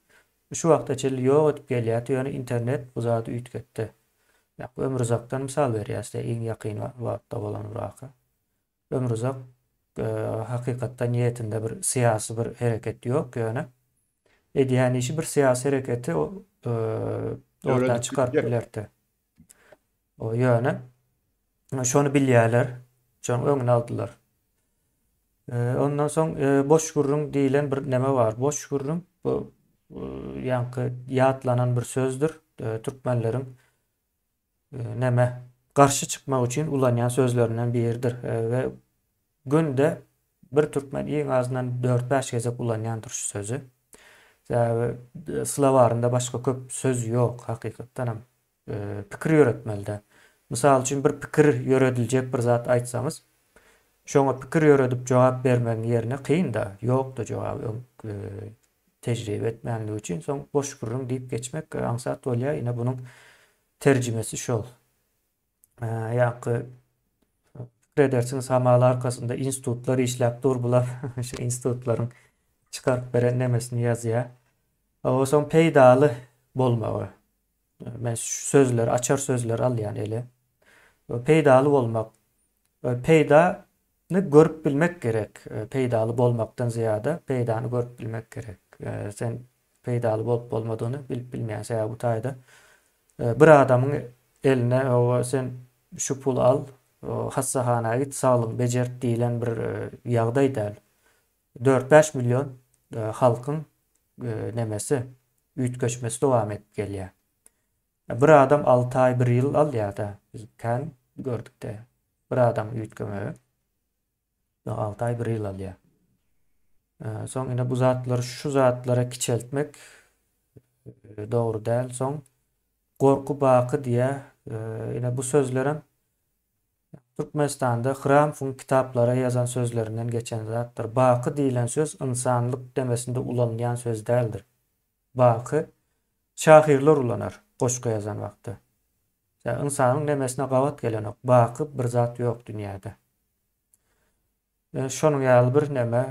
şu wagta çenli ýok edip gelýärdi, ýöne internet bu zady üýtgetdi. Ýa Ömruzakdan mysal berýäs-de iň ýakyn wagtda bolan bir waka. Ömruzak hakykatda niýetinde bir syýasy bir hereket ýok, ýöne edýän işi bir syýasy hereketi orta çykaryp bilerdi. O ýöne şony bilýärler, şonuň öňüni aldylar. Ondan soň boş gürrüň diýlen bir neme bar. Boş gürrüň bu ýaňky ýatlanan bir sözdür. Türkmenleriň neme garşy çykmak üçin ulanýan sözlerinden biridir we günde bir türkmen iň azyndan 4-5 gezek ulanýandyr şu sözi. Sebäbi slowarynda başga köp söz ýok hakykatdan hem. Pikir ýöretmelide. Mysal üçin bir pikir ýörediljek bir zat aýtsaňyz, şoňa pikir ýöredip jogap bermegiň ýerine kyn-da, ýok-da jogaby öň tejribe etmänligi üçin soň boş gürrüň diýip geçmek aňsat bolýar. Ine bunuň terjimesi şol. Ýaňky pikir edersiňiz hamala arkasynda institutlar işläp dur bular şu institutlaryň çykaryp beren nemesini ýazýar. O soň peýdaly bolmagy. Men şu sözleri açar sözleri alýan ele. Peýdaly bolmak. Peýda ny görüp bilmek gerek. Peýdaly bolmakdan zyýada peýdany görüp bilmek gerek. Sen peýdaly bolup bolmadygyny bilip bilmeýän sebäbi bu taýda bir adamyň eline owa sen şu puly al, hassahana git, saglygyňy bejert diýlen bir ýagdaý däl. 4-5 million halkyň nemesi, üýtgeşmesi dowam edip gelýär. Bir adam 6 aý, 1 ýyl alýar-da. Biz kän gördük-de. Bir adamyň üýtgemegi 6 aý, 1 ýyl alýar. Soň ine bu zatlary şu zatlara kiçeltmek dogry däl. Soň gorky baky diýýär. Ine bu sözlerem Türkmenistanda Hramfyň kitaplara ýazan sözlerinden geçen zatdyr. Baky diýlen söz ynsanlyk demesinde ulanylýan söz däldir. Baky şahyrlar ulanar goşgy ýazan wagty. Ýa ynsanyň nemesine gabat gelenok. Baky bir zat ýok dünýäde. Şonuň ýaly bir neme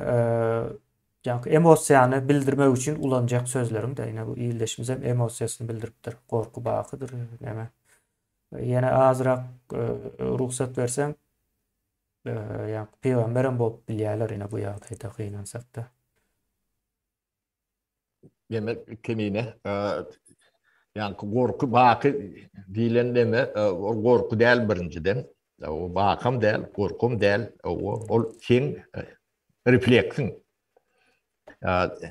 ýaňky emosiýany bildirmek üçin ulanjak sözleriň-de ine bu ildeşimizem emosiýasyny bildiripdir. Gorky bakydyr neme. Ýene azrak rugsat berseň, ýa pygamberem bolup bilýärler ine bu ýagdaýda gynansakda. Demek kemine ýaňky gorky baky diýlen neme ol gorky däl birinjiden. O bakam däl, gorkam däl. Ol seň refleksiň.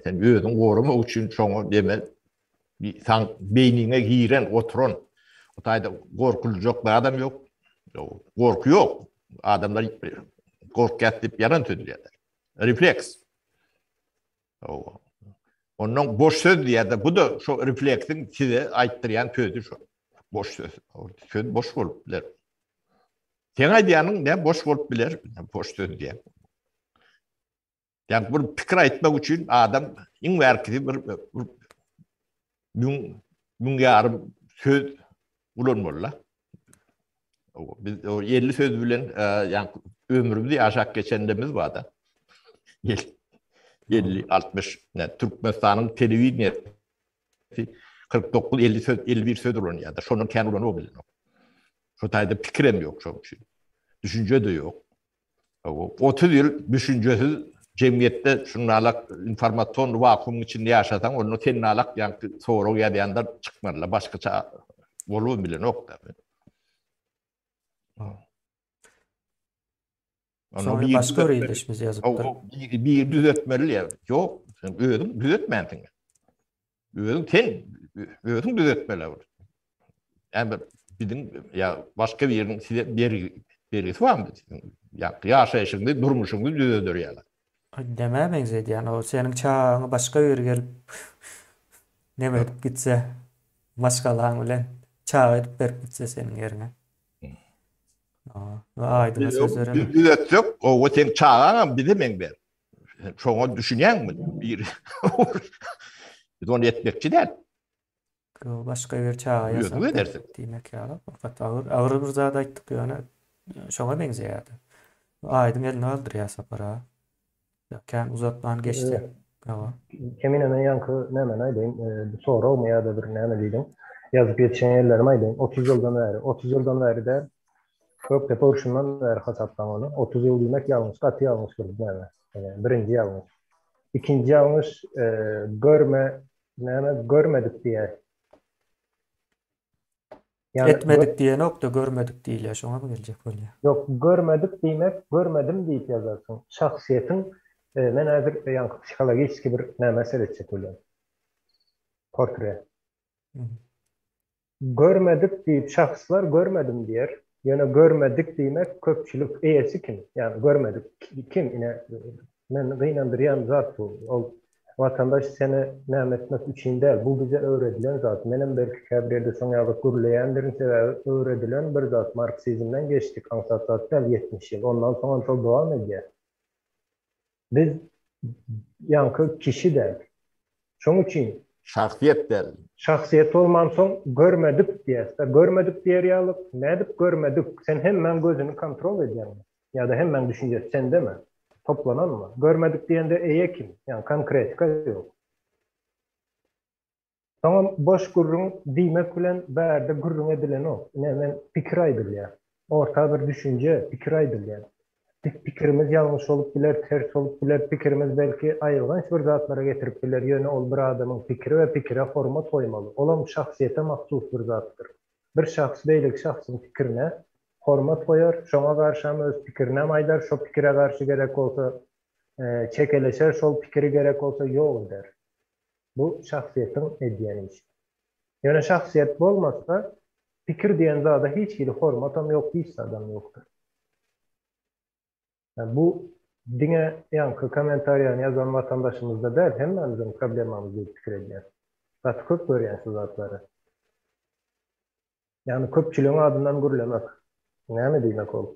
Sen özüň goramak üçin şoňa deme saň beýniňe giren, oturan o taýda gorkuljak zadam ýok. Gorky ýok. Adamlar gorkýar diýip ýalan sözleýärler. Refleks. Ondan boş söz diýýärler. Bu da şo refleksiň size aýtdyrýan sözi şo. Boş söz. Söz boş bolup biler. Seň aýdýanyň ne boş bolup biler? Boş söz diýýär. Ýagny bir pikir aýtmak üçin adam iň bärkisi bir müň, müň ýarym söz ulanmaly-da. Biz o 50 söz bilen ýagny ömrümizi ýaşap geçenlerimiz bar-da. 50, 60, Türkmenistanyň telewideniýesi. 49 50 söz 51 söz ulanýar-da. Şondan kän ulanyp bilenok. Şo taýda pikirem ýok şoň üçin. Düşünje-de ýok. 30 ýyl düşünjesiz jemgyýetde şunalak informasion wakuumyň içinde ýaşasaň, onda sen nalak ýaňky sorag ýazýanlar çykmalylar. Başgaça bolup bilenok-da. Sonra başga bir ildeşimiz ýazypdyr. Bir düzetmeli ýa. Ýok, sen özüň düzetmänsiň. Özüň sen özüň düzetmeli. Ýa biziň ýa başga biriniň size bergi bergisi barmy? Ýa ýaşaýşyňy, durmuşyňy düzeder ýaly. Nämä meňzedýän o seniň çagaňy başga biri gelip neme edip gitse maşgalaň bilen çaga edip berip gitse seniň ýeriňe. Aýdyňa söz beremok. Düzetsek, owa seň çagaňam bize meňzär. Şoňa düşünýäňmi? Bir. Biz ony etmekçi däl. Başga bir çaga ýasap diýmek ýaly. Gaty agyr, agyr bir zat aýtdyk ýöne şoňa meňzeýärdi. Aýdyň elini galdyrýar Sapar aga. Kän uzatman geçsek. Hawa. Kemine men ýaňky nämeni aýdaýyn, bu soragmy ýa-da bir näme diýdiň? Ýazyp ýetişen ýerlerimi aýdaýyn. 30 ýyldan bäri, 30 ýyldan bäri däl, Gökdepe urşundan bäri hasaplaň ony. 30 ýyl diýmek ýalňyş, gaty ýalňyş bir näme. Birinji ýalňyş. Ikinji ýalňyş, görme, näme, görmedik diýýär. Ýagny Etmedik diýenok-da, görmedik diýilýär, şoňa geljek bolýar. Ýok, görmedik diýmek, görmedim diýip ýazarsyň. Şahsyýetiň, men häzir ýaňky psihologiçki bir nämä seretjek bolýan. Portre. Görmedik diýip şahslar görmedim diýer. Ýöne görmedik diýmek köpçülik eýesi kim? Ýagny görmedik kim? Ine Meni gynandyrýan zat bu. Ol watandaş seni näme etmek üçin däl. Bu bize öwredilen zat. Menem belki käbir ýerde şoň ýaly gürleýändirin, sebäbi öwredilen bir zat. Marksizmden geçdik, aňsat zat däl 70 ýyl. Ondan soňam şol dowam edýär. Biz ýaňky kişi däl. Şoň üçin. Şahsyýet däl. Şahsyýet bolmansoň görmedik diýýäs-de. Görmedik diýer ýaly nädip görmedik? Sen hemmäň gözüni kontrol edýäňmi? Ýa-da hemmäň düşünjesi sendemi? Toplananmy? Görmedik diýende eýe kim? Ýagny konkretika ýok. Soňam boş gürrüň diýmek bilen bärde gürrüň edilenok. Ine men pikir aýdylýar. Orta bir düşünje, pikir aýdylýar. Pikirimiz ýalňyş bolup biler, ters bolup biler, pikirimiz belki aýylganç bir zatlara getirip biler, ýöne ol bir adamyň pikiri we pikire hormat goýmaly. Olam şahsyýete mahsus bir zatdyr. Bir şahs beýleki şahsyň pikirine hormat goýar, şoňa garşam öz pikirinem aýdar, şo pikire garşy gerek bolsa çekeleşer, şol pikiri gerek bolsa ýok eder. Bu şahsyýetiň edýän işi. Ýöne şahsyýet bolmasa, pikir diýen zada hiç hili hormatam ýok, hiç zadam ýokdur. Bu diňe ýaňky kommentariýany ýazan watandaşymyzda däl, hemmämiziň problemamyz diýip pikir edýän. Gaty köp görýän şu zatlary. Ýagny köpçüligiň adyndan gürlemek. Näme diýmek ol?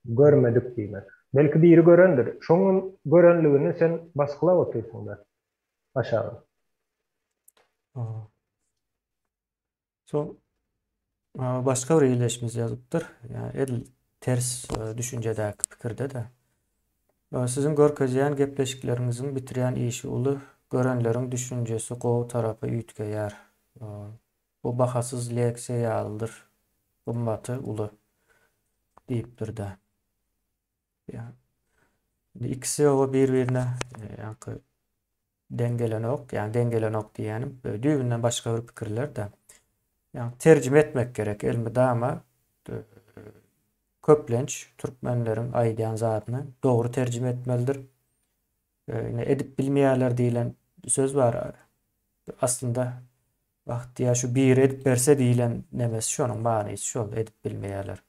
Görmedik diýmek. Belki biri görendir. Şonuň görenligini sen basgylap otyrsyň-da. Aşagy. Soň başga bir ildeşimiz ýazypdyr. Ýa edil ters e, düşünjedäki pikirde-de. Siziň görkezýän gepleşikleriňiziň bitirýän işi uly, görenleriň düşünjesi gowy tarapa üýtgeýär. Bu bahasyz leksiýa ýalydyr. Gymmaty uly diýipdir-de. Ýa indi ikisi oba bir-birine e, ýaňky deň gelenok, ýa deň gelenok diýýänim e, düýbünden başga bir pikirler-de. Ýa terjime etmek gerek elmydama e, köplenç türkmenleriň aýdýan zadyny dogry terjime etmelidir. Ine edip bilmeýärler diýlen söz bar. Aslynda wagt diýýär şu biri edip berse diýlen nemesi şonuň manysy şol edip bilmeýärler.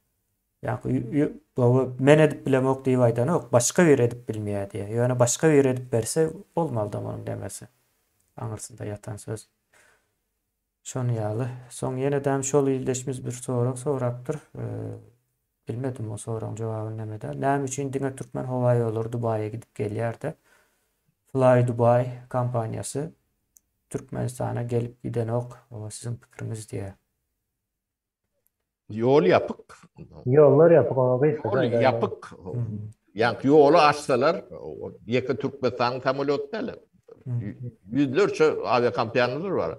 Ýa gowy men edip bilemok diýip aýdanok, başga biri edip bilmeýär diýýär. Ýöne başga biri edip berse bolmalyda munuň demesi. Aňyrsynda ýatan söz. Şony ýaly. Soň ýenedem şol ildeşimiz bir sorag sorapdyr. Bilmedim o soragyň jogabyny näme däl. Näme üçin diňe Türkmen howa ýollary Dubaýa gidip gelýär-de, Fly Dubai kompaniýasy Türkmenistana gelip gidenok? O siziň pikiriňiz diýýär. Ýol ýapyk. Ýollar ýapyk oňa gysgaça Ýol ýapyk. Ýa ýoly açsalar, ýeke Türkmenistanyň samolýoty däl. Ýüzlerçe awiakompaniýalar bar.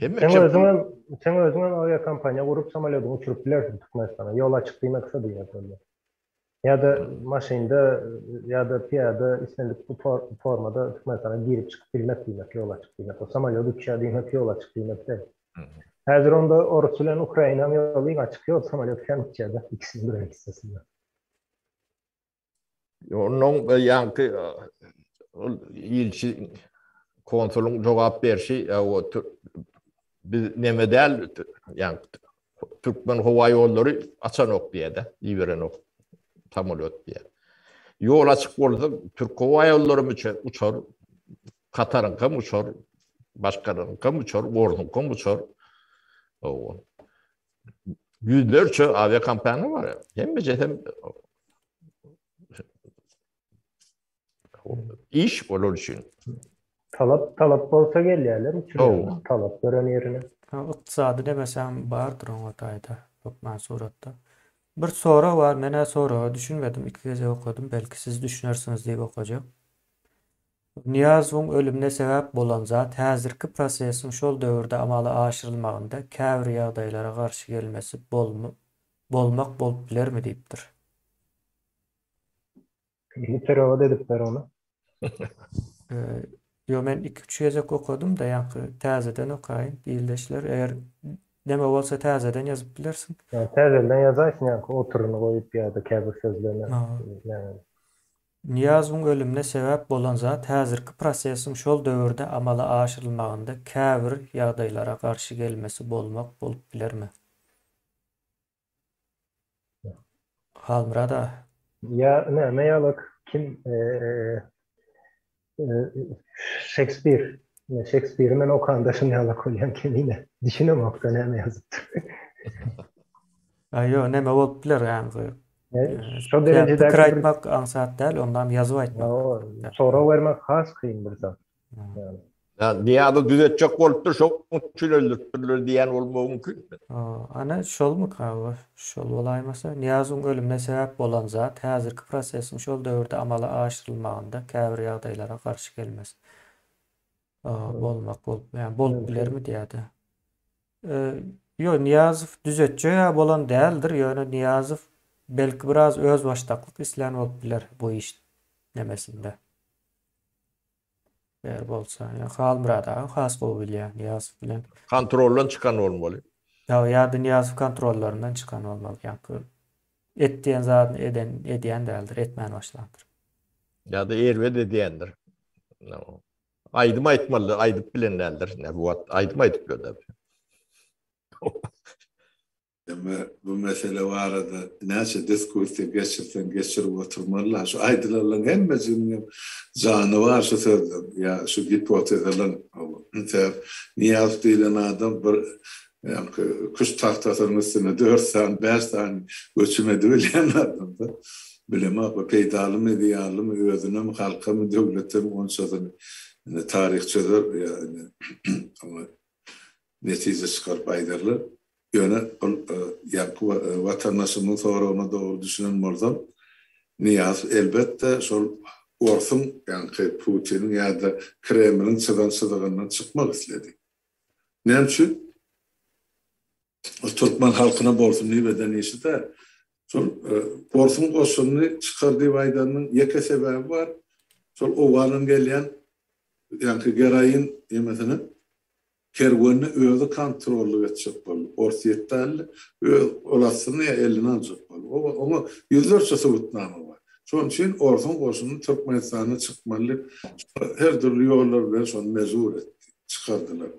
Hemme Sen özüňem, sen özüňem awiakompaniýa gurup samolýodyňy uçuryp bilersiň Türkmenistana. Ýol açyk diýmek şo diýmek bolýar. Ýa-da maşynda ýa-da pyýada islendik bu formada Türkmenistana girip çykyp bilmek diýmek ýol açyk diýmek. O samolýot uçýar diýmek ýol açyk diýmek däl. Häzir onda Orus bilen Ukrainanyň ýoly iň açyk ýol samolýot kän uçýar-da ikisiniň granisasynda. Onuň ýaňky ol ilçi konsulyň jogap berşi o biz neme däl ýaňky Türkmen howa ýollary açanok diýýär-de, iberenok samolýot diýýär. Ýol açyk bolsa Türk howa ýollary uçar, Kataryňkam uçar, başgalaryňkam uçar, orsuňkam uçar. Hawa. Ýüzlerçe awiakompaniýa bar. Hemmejesem iş olar üçin. Talap talap bolsa gelýärler uçurýarlar. Talap gören ýerine. Ykdysady demesem bardyr oňa taýda hökman suratda. Bir sorag bar, men-ä soraga düşünmedim, iki gezek okadym, belki siz düşünersiňiz diýip okajak. Nyýazowyň ölümine sebäp bolan zat häzirki prosesiň şol döwürde amala aşyrylmagynda käbir ýagdaýlara garşy gelmesi bolmak bolup bilermi diýipdir. Indi perewod edip ber ony. Ýo men iki-üç gezek okadym-da ýaňky täzeden okaýyn ildeşler eger neme bolsa täzeden ýazyp bilersiň. Täzeden ýazaýsyn ýaňky oturyny goýup ýa-da käbir sözlerini. Nyýazowyň ölümine sebäp bolan zat häzirki prosesiň şol döwürde amala aşyrylmagynda käbir ýagdaýlara garşy gelmesi bolmak bolup bilermi? Halmyrat aga. Ýa näme ýalak kim Şekspir. Şekspiri men okanda şuny ýalak bolýan kemine. Düşünemokda näme ýazypdyr. Aý ýok näme bolup biler ýaňky. Şo derejede pikir aýtmak aňsat däl, ondan ýazyp aýtmak. Sorag bermek has kyn bir zat. Ýa Nyýazow düzetjek bolupdyr, şoň üçin öldüripdirler diýýän bolmagy mümkin. Ana, şolmyka bu? Şol bolaýmasa, Nyýazowyň ölümine sebäp bolan zat häzirki prosesiň şol döwürde amala aşyrylmagynda käbir ýagdaýlara garşy gelmesi bolmak bolup, ýa bolup bilermi diýýärdi. Ýo, Nyýazow düzetjeg-ä bolan däldir, ýöne Nyýazow belki biraz özbaşdaklyk islän bolup biler bu iş nemesinde. Eger bolsa, ýa Halmyrat aga has gowy bilýär Nyýazow bilen. Kontroldan çykan bolmaly. Ýa ýa-da Nyýazow kontrollaryndan çykan bolmaly. Ýaňky et diýen zadyny eden edýän däldir, etmän başlandyr. Ýa-da erbet edýändir. Aýdym aýtmalydyr, aýdyp bilen däldir. Ne bu wagt aýdym aýdyp ýör. Emma bu mesele barada näçe diskussiýa geçirseň geçirip oturmaly-la. Şu aýdylanlaryň hemmejiginiň hem jany bar şu sözleň ýa şu gipotezalaryň. Sebäp Nyýazow diýlen adam bir ýaňky küşt tagtasynyň üstünde dört sany, bäş sany göçüm edibilýän adam-da. Bilemok, bu peýdalymy, zyýanlymy, özünemi, halkamy, döwletemi onçasyny indi taryh çözer ýa indi oňa netije çykaryp aýdarlar. Ýöne ol ýaňky watandaşymyň soragyna dogry düşünen bolsam, Nyýazow elbetde şol orsuň, ýaňky Putiniň ýa-da Kremliň çyzan çyzygyndan çykmak isledi. Näme üçin? Ol türkmen halkyna bolsun diýip eden işi däl. Şol orsuň goşunyny çykar diýip aýdanynyň ýeke sebäbi bar. Şol Owgandan gelýän ýaňky geroin ýemesini Kerwenine özi kontrollyk etjek boldy. Orsýet däldi, öz gol astyna ýa eline aljak boldy. Oňa ýüzlerçe subutnama bar. Şonuň üçin orsuň goşuny Türkmenistanda çykmaly diýip, her dürli ýollar bilen şony mejbur etdi, çykardylar.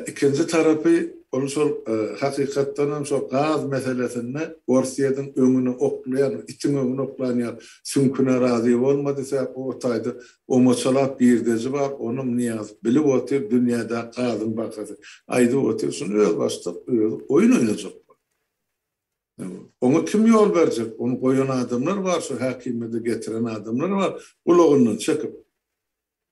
Ikinji tarapy, ol şol hakykatdan hem şol gaz meselesinde Orsýetiň öňüne oklaýan, itiň öňüne oklan ýaly süňküne razy bolmady, sebäp o taýda Omaçalap girdeji bar, onam Nyýazow bilip otyr, dünýädäki gazyň bahasy aýdyp otyr, şuny özbaşdak özi oýun oýnajak boldy. Oňa kim ýol berjek, ony goýan adamlar bar, şu häkimiýete getiren adamlar bar, gulagyndan çekip.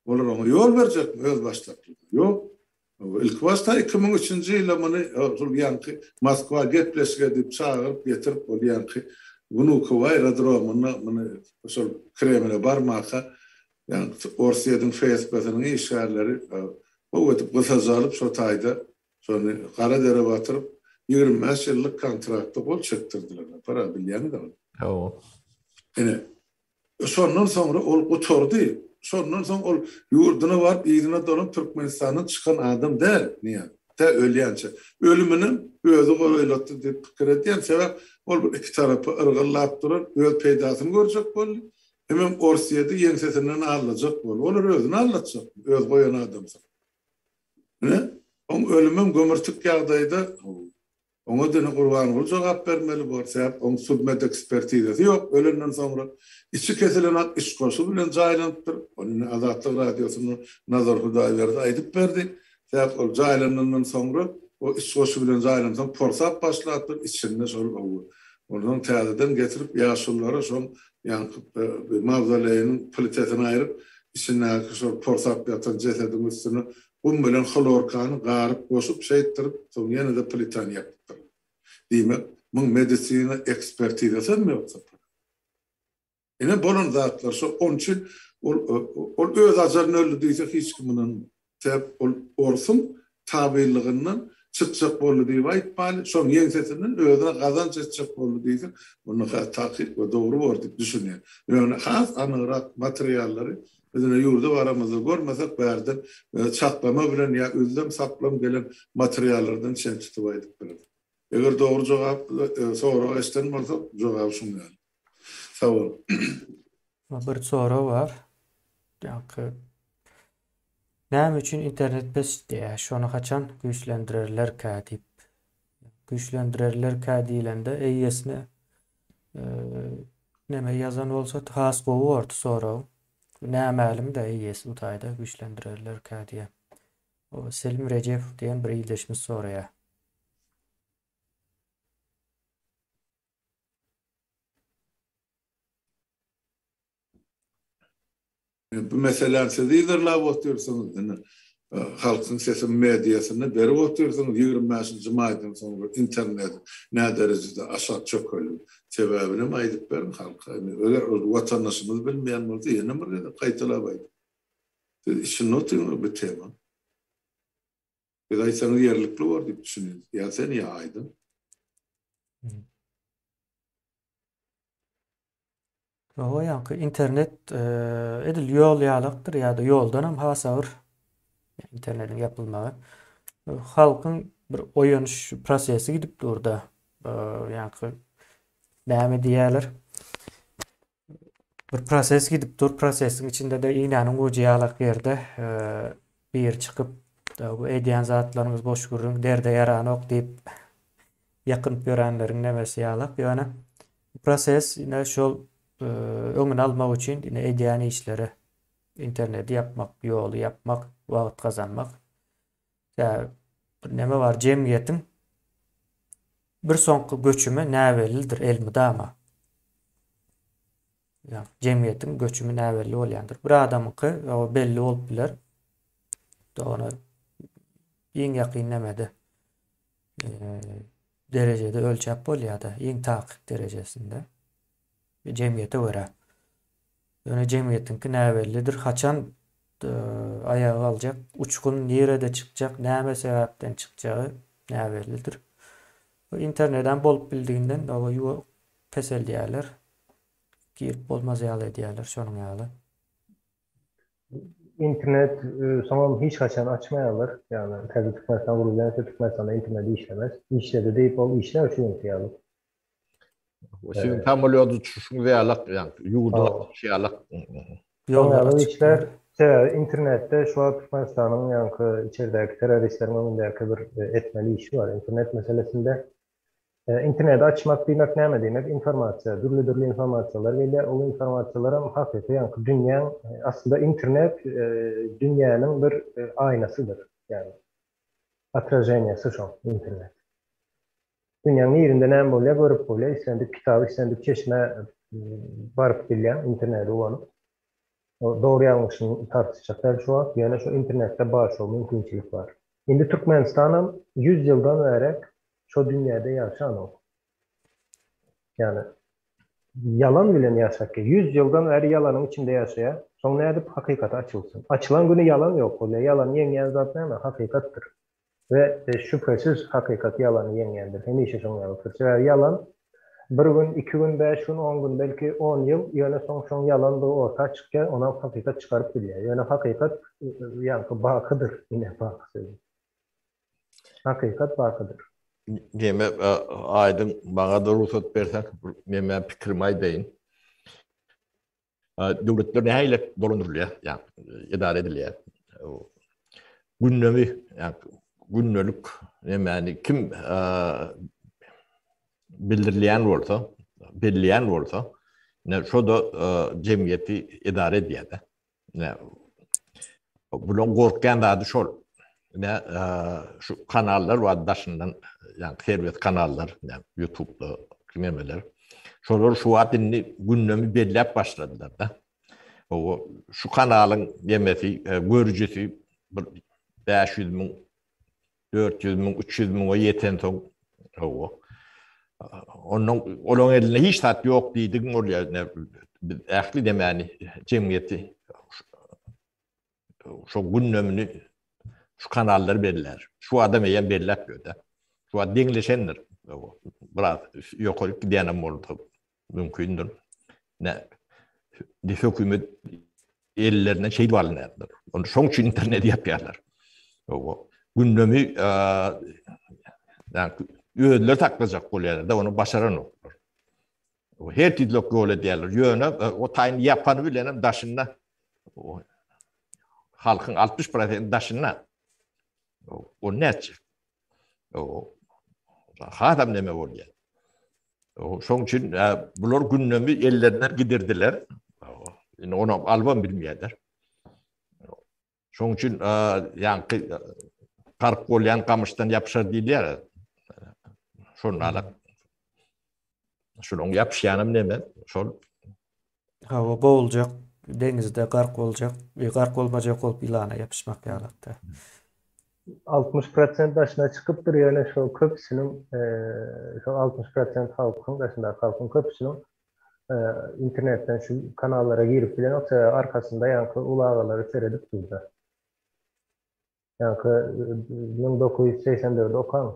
Olar oňa ýol berjekmi özbaşdaklyga? Ýok. Ilkibaşda 2003-nji ýylda muny şol ýaňky Moskwa gepleşige diýip çagyryp getirip ol ýaňky Wnukowo aerodromynda muny şol Kremle barmaka ýaňky Orsýetiň FSB-siniň işgärleri. Gowy edip gysaja alyp şo taýda şony gara dere batyryp 25 ýyllyk kontraktda gol çekdirdiler. Para bilýäňiz ony. Hawa. Ine şondan soňra ol gutardy. Şondan soň ol ýurduna baryp yzyna dolanyp Türkmenistandan çykan adam däl Nyýaz. Tä ölýänçä. Ölüminem özi golaýlatdy diýip pikir edýän. Sebäp ol bir iki tarapa yrgyllap duran öz peýdasyny görjek boldy. Hemem Orsýeti ýeňsesinden aldajak boldy. Olar özüni aldatjakmy? Öz goýan adamsyny. Ine, oň ölümem gömürtik ýagdaýda, oňa dine Gurbanguly jogap bermeli bor. Sebäp oň sudmedekspertizasy ýok ölenden soňra. Içi kesilen ak içgoşy bilen jaýlanypdyr. Ony ine Azatlyk Radiosynda Nazar Hudaýberdi aýdyp berdi. Sebäp ol jaýlanandan soňra, o içgoşy bilen jaýlansoň porsap başlapdyr, içinde şol Onsoň täzeden getirip ýaşululara şoň ýaňky mawzoleýiniň plitesini aýryp, içindäki şol porsap ýatan jesediň üstüne gum bilen hlorkany garyp goşup şeýtdirip, soň ýene-de plitany ýapypdyrlar. Diýmek, muň medisina ekspertizasy hem ýok Sapar. Ine bolan zatlar şo onuň üçin ol ol öz ajalyna öldi diýse hiç kim ynanmaz. Sebäp ol orsuň tabynlygyndan çykjak boldy diýip aýtmaly, şoň ýeňsesinden özüne gazanç etjek boldy diýsek, onda has takyk we dogry bor diýip düşünýän. Ýöne has anygrak materiallary biz ine ýurda baramyzda görmesek bärden çaklama bilen ýa üzlem-saplam gelen materiallardan çen tutup aýdyp bileris. Eger dogry jogap sorag eşden bolsak jogaby şuň ýaly. Sag bol. Bir sorag bar. Ýaňky Näme üçin internet pes diýýär? Şony haçan güýçlendirerlerkä diýip. Güýçlendirerlerkä diýlende eýesine neme ýazan bolsa has gowy bordy sorag. Nämälim-de eýesi bu taýda güýçlendirerlerkä diýýär. O Selim Rejepow diýen bir ildeşimiz soraýar. Bu meseläni siz yzarlap otyrsyňyz, indi Halkyň sesi mediasynda berip otyrsyňyz, 25-nji maýdan soňra internet näderejede aşak çökeldi. Sebäbini hem aýdyp beriň halka. Indi eger ol watandaşymyz bilmeýän bolsa ýene bir gezek gaýtalap aýdyň. Siz içinde otyryňyz bu temaň. Siz aýtsaňyz ýerlikli bor diýip düşünýän. Ýa sen ýa Aýdyň. Oho ýaňky internet edil ýol ýalakdyr ýa-da ýoldanam has agyr internetiň ýapylmagy. Halkyň bir oýanyş prosesi gidip dur-da. Ýaňky näme diýýärler? Bir proses gidip dur, prosesiň içinde-de iňňäniň ujy ýalak ýerde biri çykyp, bu edýän zatlaryňyz boş gürrüň, derde ýaranok diýip ýakynyp ýörenleriň nemesi ýalak. Ýöne proses ine şol öňüni almak üçin ine edýän işleri interneti ýapmak, ýoly ýapmak, wagt gazanmak. Ýa bir neme bar jemgyýetiň bir soňky göçümi näbellidir elmydama. Ýa jemgyýetiň göçümi näbelli bolýandyr. Bir adamyňky o belli bolup biler. Ony iň ýakyn nemede derejede ölçäp bolýar-da, iň takyk derejesinde jemgyýete görä. Ýöne jemgyýetiňki näbellidir, haçan aýaga galjak, uçgun nirede çykjak, näme sebäpden çykjagy näbellidir. Bu internedem bolup bildiginden peseldýärler. Girip bolmaz ýaly edýärler şonuň ýaly. Internet soňam hiç haçan açmaýarlar. Ýagny täze Türkmenistan gurulýança Türkmenistanda internet işlemez. Işledi diýip ol işlär şu günki ýaly. Siziň samolýot uçuşyňyz ýalak, ýagny ýurduň uçuşy ýalak. Ýollar açyk. Işler sebäbi internetde şu wagt Türkmenistanyň ýaňky içerdäki terroristleriň öňündäki bir etmeli işi bar. Internet meselesinde Interneti açmak diýmek näme diýmek? Informasiýa, dürli-dürli informasiýalar gelýär. Ol informasiýalaram hakyky ýaňky dünýäň, aslynda internet dünýäniň bir aýnasydyr. Ýagny otraženiýasy şo internet. Dünýäň nirinde näme bolýar görüp bolýar. Islendik kitaby, islendik çeşmä baryp bilýäň interneti ulanyp. Dogry ýalňyşyny tartyşjak däl şu wagt, ýöne şu internetde bar şol mümkinçilik bar. Indi Türkmenistanam 100 ýyldan bärek şo dünýäde ýaşanok. Ýagny ýalan bilen ýaşap gelýär. 100 ýyldan bäri ýalanyň içinde ýaşaýar. Soň nädip hakykat açylsyn? Açylan güni ýalan ýok bolýar. Ýalany ýeňýän zat näme? Hakykatdyr. We şübhesiz hakykat ýalany ýeňýändir. Hemişe şoň ýalydyr. Sebäbi ýalan bir gün, iki gün, bäş gün, on gün, belki on ýyl, ýöne soň şoň ýalandygy orta çykýar, onam hakykat çykaryp bilýär. Ýöne hakykat ýaňky bakydyr, ine baky sözi. Hakykat bakydyr. Neme Aýdyň maňa-da rugsat berseň, men pikirimi aýdaýyn. Döwletler nähili dolandyrylýar, ýa edara edilýär? Gündemi, ýa gündelik nämäni kim bildirilýän bolsa, belleýän bolsa, ine şo-da jemgyýeti edara edýär-de. Ine bularyň gorkýan zady şol. Ine şu kanallar bar daşyndan, ýa serbest kanallar, ýa YouTube-da nemeler. Şolar şu wagt indi gündemi belläp başladylar-da. O şu kanalyň nemesi, görüjisi bir 500 müň, 400 müň, 300 müňe ýetensoň, hawa. Ondan olaryň elinde hiç zat ýok diýdigiň bolýar. Biz ähli nemäni jemgyýeti şo gündemini şu kanallar bellär. Şu adam eýýäm belläp ýörde. Şu wagt deňleşendir. Biraz ýokary gidýänem bolsa mümkindir. Ne hökümet ellerinden şeýdip alynýarlar. Ony şoň üçin interneti ýapýarlar. Gündemi özleri saklajak bolýarlar da ony başaranoklar. Her tizlik ýol edýärler. Ýöne o taýyn ýapany bilen hem daşynda halkyň 60 prosenti daşynda. O näçe? O hasam näme bolýar? Şoň üçin bular gündemi ellerinden gidirdiler. Indi ony alybam bilmeýärler. Şoň üçin ýaňky gark bolýan gamyşdan ýapyşar diýilýär. Şonda alak. Şunuň ýapyşýanam neme? Şol. Hawa, boguljak, deňizde gark boljak, gark bolmajak bolup ýylana ýapyşmak ýalakda. 60 prosent daşyna çykypdyr, ýöne şol köpüsiniň, şol 60 prosent halkyň, daşyndaky halkyň köpüsiniň internetden şu kanallara girip bilenok, sebäbi arkasynda ýaňky uly agalary seredip durda. Ýaňky 1984 okaň.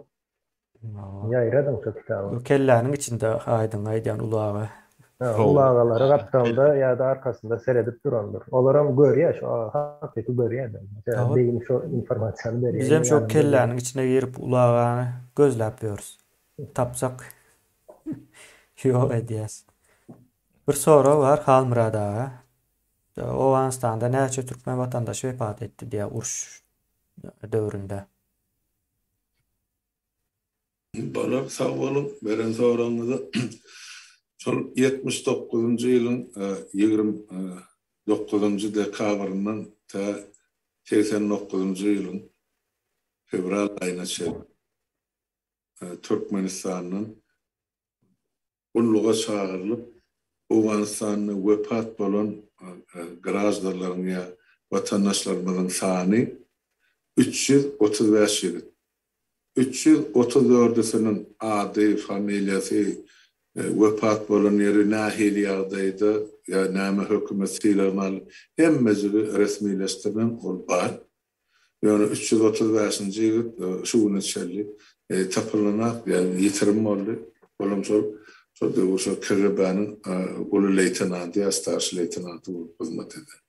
Ýaýradyň şo kitaby. Bu kelläniň içinde Aýdyň aýdýan uly aga. Uly agalary gapdalda ýa-da arkasynda seredip durandyr. Olaram görýär şo hakyky görýär-de. Sebäbi beýni şo informasiýany berýär. Bizem şo kelläniň içine girip uly agany gözläp ýörüs. Tapsak ýok edýäs. Bir sorag bar Halmyrat aga. Owganystanda näçe türkmen watandaşy wepat etdi diýýär uruş döwründe. Bolar sag boluň beren soragyňyza. Şol 79-njy ýylyň 29-njy dekabryndan tä 89-njy ýylyň fewral aýyna çenli Türkmenistandan gulluga çagyrylyp, Owganystanda wepat bolan graždanlaryň ýa watandaşlarymyzyň sany 335 ýigit. 334-üsiniň ady, familiýasy, wepat bolan ýeri, nähili ýagdaýda ýa näme hökümet sylagyny aldy, hemmejigi resmileşdirilen, ol bar. Ýöne 335-nji ýigit şu güne çenli tapylanak, ýagny ýitirim boldy. Olam şol şol döwür şol KGB-niň uly leýtenanty ýa starşy leýtenanty bolup hyzmat eden.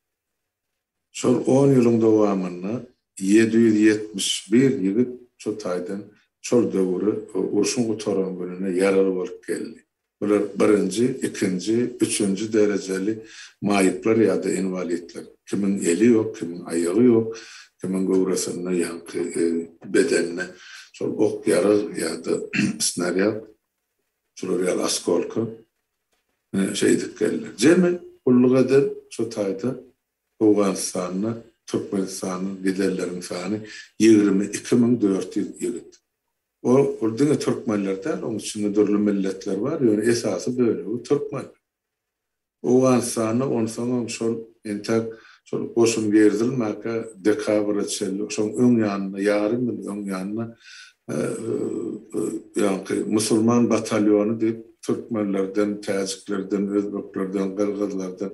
Şol on ýylyň dowamynda 771 ýigit şo taýdan şol döwüre urşuň gutaran gününe ýaraly bolup geldi. Bular birinji, ikinji, üçünji derejeli maýyplar ýa-da inwalidler. Kimiň eli ýok, kimiň aýagy ýok, kimiň göwresinde ýaňky bedeninde şol ok-ýarag ýa-da snarýad, şular ýaly oskolka şeýdip geldiler. Jemi gulluk eden şo taýda Owganystanda Türkmenistandan gidenleriň sany 22 400 ýigit. Ol ol diňe türkmenler däl, oň içinde dürli milletler bar, ýöne esasy bölegi türkmen. Owganystanda onsoňam şol entäk şol goşun girizilmäkä dekabra çenli, şoň öň ýanynda, ýarym ýyl öň ýanynda ýaňky musulman batalýony diýip. türkmenlerden, täjiklerden, özbeklerden, gyrgyzlardan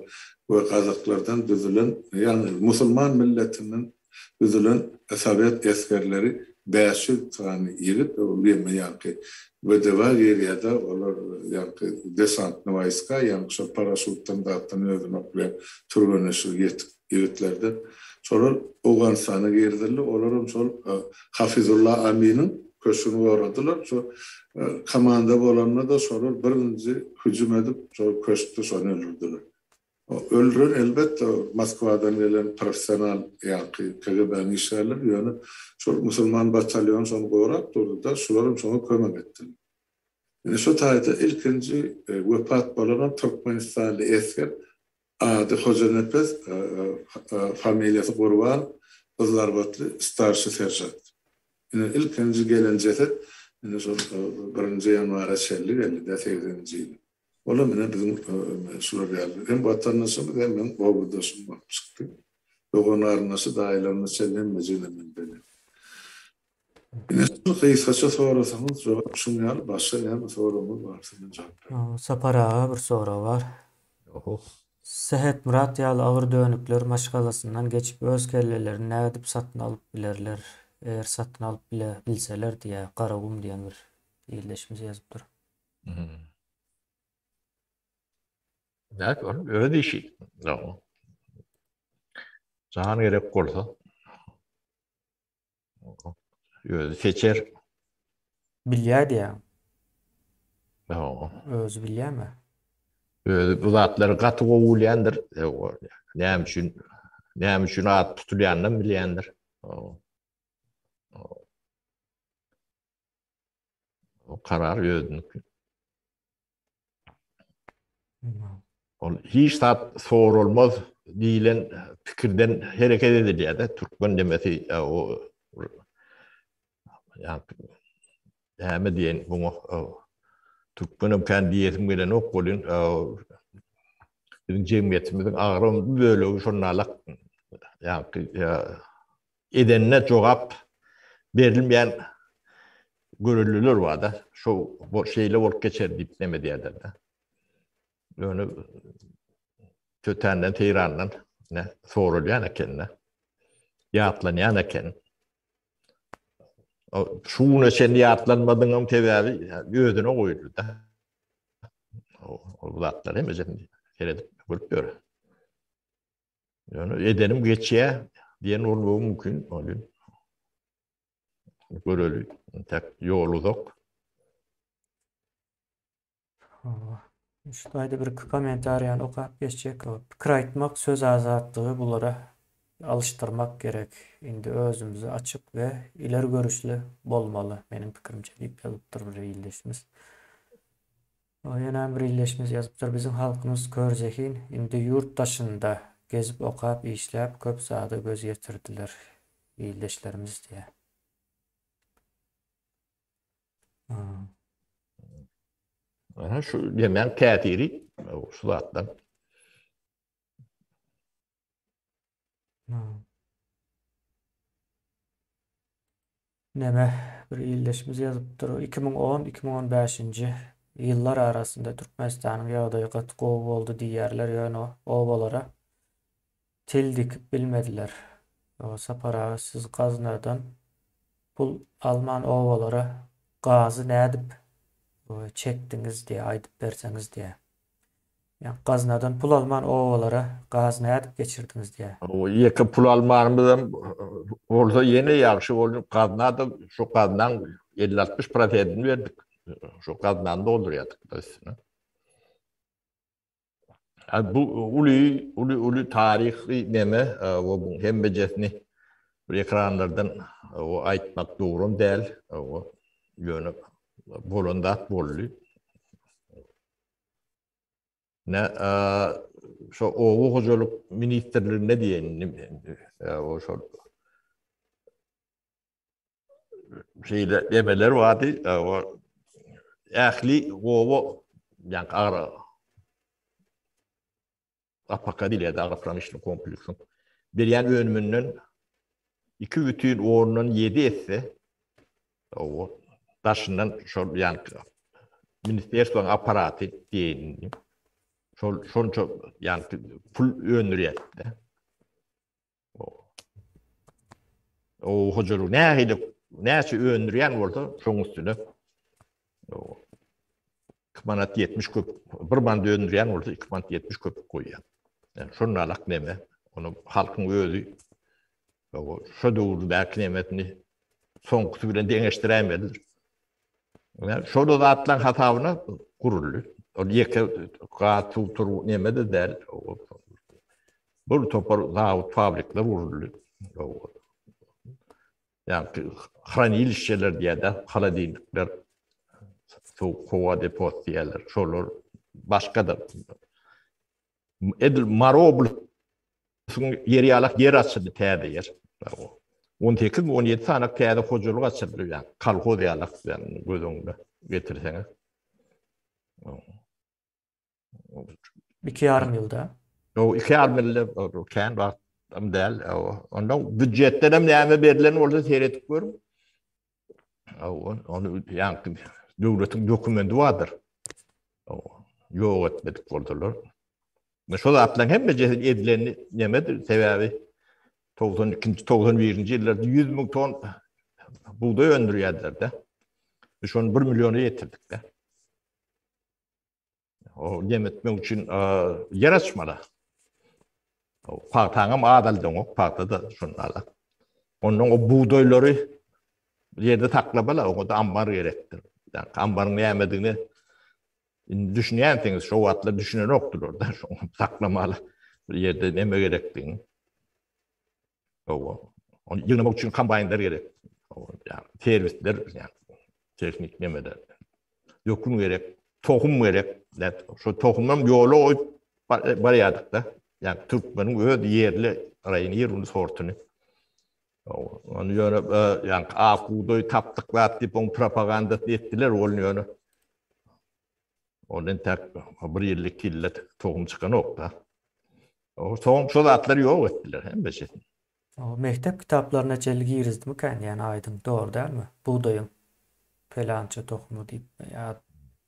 we gazaklardan düzülen, ýagny musulman milletinden düzülen sowet esgerleri 500 sany ýigit, ol ýeme ýaňky WDW girýär-de, olar ýaňky desantny waýska, ýaňky şol paraşutdan zatdan özüni oklaýan türgenleşigi ýetik ýigitlerden. Şolar Owganystana girizildi, olaram şol Hafizulla Aminiň köşgüni goradylar. Şo komanda bolanda-da şolar birinji hüjüm edip, şol köşkde şony öldürdiler. Öldüren elbetde Moskwadan gelen professional ýaňky KGB-niň işgärleri, ýöne şol musulman batalýony şony gorap durdy-da, şularam şoňa kömek etdiler. Ine şo taýda ilkinji wepat bolanam türkmenistanly esger ady Hojanepes, familiýasy Gurban, gyzylarbatly starşy seržant. Ine ilkinji gelen jeset ine şol birinji ýanwara çenli geldi-de segseninji ýyly. Olam ine biziň şular ýaly hem watandaşymyz hem meň obadaşym bolup çykdy. Dogan-garyndaşy, daýylaryna çenli hemmejigine men belet. Ine şu gysgaça sorasaňyz jogap şuň ýaly başga näme soragyňyz barsa men jogap bererin. Sapar aga bir sorag bar. Sähetmyrat ýaly agyr dönükler maşgalasyndan geçip öz kellelerini nädip satyn alyp bilerler eger satyn alyp bile bilseler diýýär Garagum diýen bir ildeşimiz ýazypdyr. Nädip ol öz işi. Jan gerek bolsa özi seçer. Bilýär diýýäň. Özi bilýärmi? Özi bu zatlary gaty gowy bilýändir. Näme üçin näme üçin at tutulýanyny bilýändir. O karar özüniki. Ol hiç zat sorulmaz diýlen pikirden hereket edilýär-de, türkmen demesi o ýa näme diýen buňa türkmenem kän diýesim gelenok welin biziň jemgyýetimiziň agram bölegi şonalak ýa edenine jogap berilmeýän göreliler bar-da. Şo şeýle bolup geçer diýip neme diýerler-de. Ýöne tötänden, seýrandan ne sorulýan eken-de. Ýatlanýan eken. Şu güne çenli ýatlanmadygynyň sebäbi özüne goýuldy-da. O zatlar hemmesini seredip görüp ýör. Ýöne edenim geçýär diýen bolmagy mümkin. Ol göreli. Tek ýol uzak. Şu taýda bir iki kommentariýany okap geçjek. Pikir aýtmak, söz azatlygy bulara alyşdyrmak gerek. Indi özümizi açyk we ileri görüşli bolmaly meniň pikirimçe diýip ýazypdyr bir ildeşimiz. Ýenem bir ildeşimiz ýazypdyr, Biziň halkymyz kör zehin, indi ýurt daşynda gezip okap işläp köp zada göz ýetirdiler ildeşlerimiz diýýär. Aha şu diýmän täsiri şu zatdan. Neme, bir ildeşimiz ýazypdyr, 2010-2015-nji ýyllar arasynda Türkmenistanyň ýagdaýy gaty gowy boldy diýýärler, ýöne obalara til dikip bilmediler. Sapar aga siz gaznadan pul alman obalara gazy nädip çekdiňiz diýä aýdyp berseňiz diýä. Ýa gaznadan pul alman obalara gaz nädip geçirdiňiz diýä. O ýeke pul almanymyzam bolsa ýene ýagşy boldy. Gazna-da şu gaznaň 50-60 prosentini berdik. Şu gaznany doldurýardyk da üstüne. Bu uly, uly, uly taryhy neme, o bu hemmejesini bir ekranlardan o aýtmak dogrum däl. O ýöne bolan zat boldy. Ne şo oba hojalyk ministrliginde diýen o şol şeýle demeler bardy. O ähli oba ýa agra APK diýilýär, agropromyşlennik kompleksiň berýän önüminden 2,7 esse o daşyndan şol ýa. Ministerstwoň apparaty diýeýin indi. Şol şonça ýaňky pul öndürýär-de. O hojalyk nähili näçe öndürýän bolsa şoň üstüne 2 manat 70 köp bir manat öndürýän bolsa 2 manat 70 köpük goýýar. Yani şonda alak neme? Onu halkyň özi şo döwürdäki nemesini soňkusy bilen deňeşdiräýmelidir. Yani şol zatlaryň hasabyna guruldy. Ol ýeke gaz, suw, tur neme-de däl. Bir topar zawod, fabrikler guruldy. Ýagny hranilişçeler diýýär-de, holodilnikler, sowuk howa deposy diýýärler. Şolar başga-da Edil Mary oblasynyň ýeri ýalak ýer açyldy täze ýer. 18 mi 17 sany täze hojalyk açyldy ýa kolhoz ýalak ýa göz öňüne getirseňiz. Iki ýarym ýylda. Ýok, iki ýarym ýylda kän wagt hem däl. Onda býujetden hem näme berlen bolsa seredip görüň. Ony ýaňky döwletiň dokumenti bardyr. Ýok etmedik bolsalar. Şo zatlaryň hemmejesi edileni nemedir? Sebäbi 92-nji, 91-nji ýyllarda 100 müň ton bugdaý öndürýärdiler-de. Biz şony 1 milliona ýetirdik-de. O nem etmek üçin ýer açmaly. Pagtaňam azaldyňok, pagta-da şonda. Ondan o bugdaýlary ýerde saklamaly, oňa da ambar gerekdir. Yani ambaryň nämedigini indi düşünýänsiňiz, şo wagtlar düşünenokdylar da, şoňa saklamaly bir ýerde näme gerekdigini. Owa. Ony ýygnamak üçin kombaýnlar gerek. Ýa serwisler, ýa tehnik nemeler. Dökün gerek, tohum gerek. Şo tohumam ýola goýup barýardyk da. Ýa türkmeniň öz ýerli raýnir uly sortuny. Ony ýöne ýa ak bugdaý tapdyk zat diýip oň propagandasyny etdiler, ol ýöne Ol entäk bir ýyl, iki ýylda tohum çykanok-da. Soň şo zatlary ýok etdiler hemmesini. Mekdep kitaplaryna çenli girizdimikän diýen aýdyň, dogry dälmi? Bugdaýyň pelança tohumy diýip ýa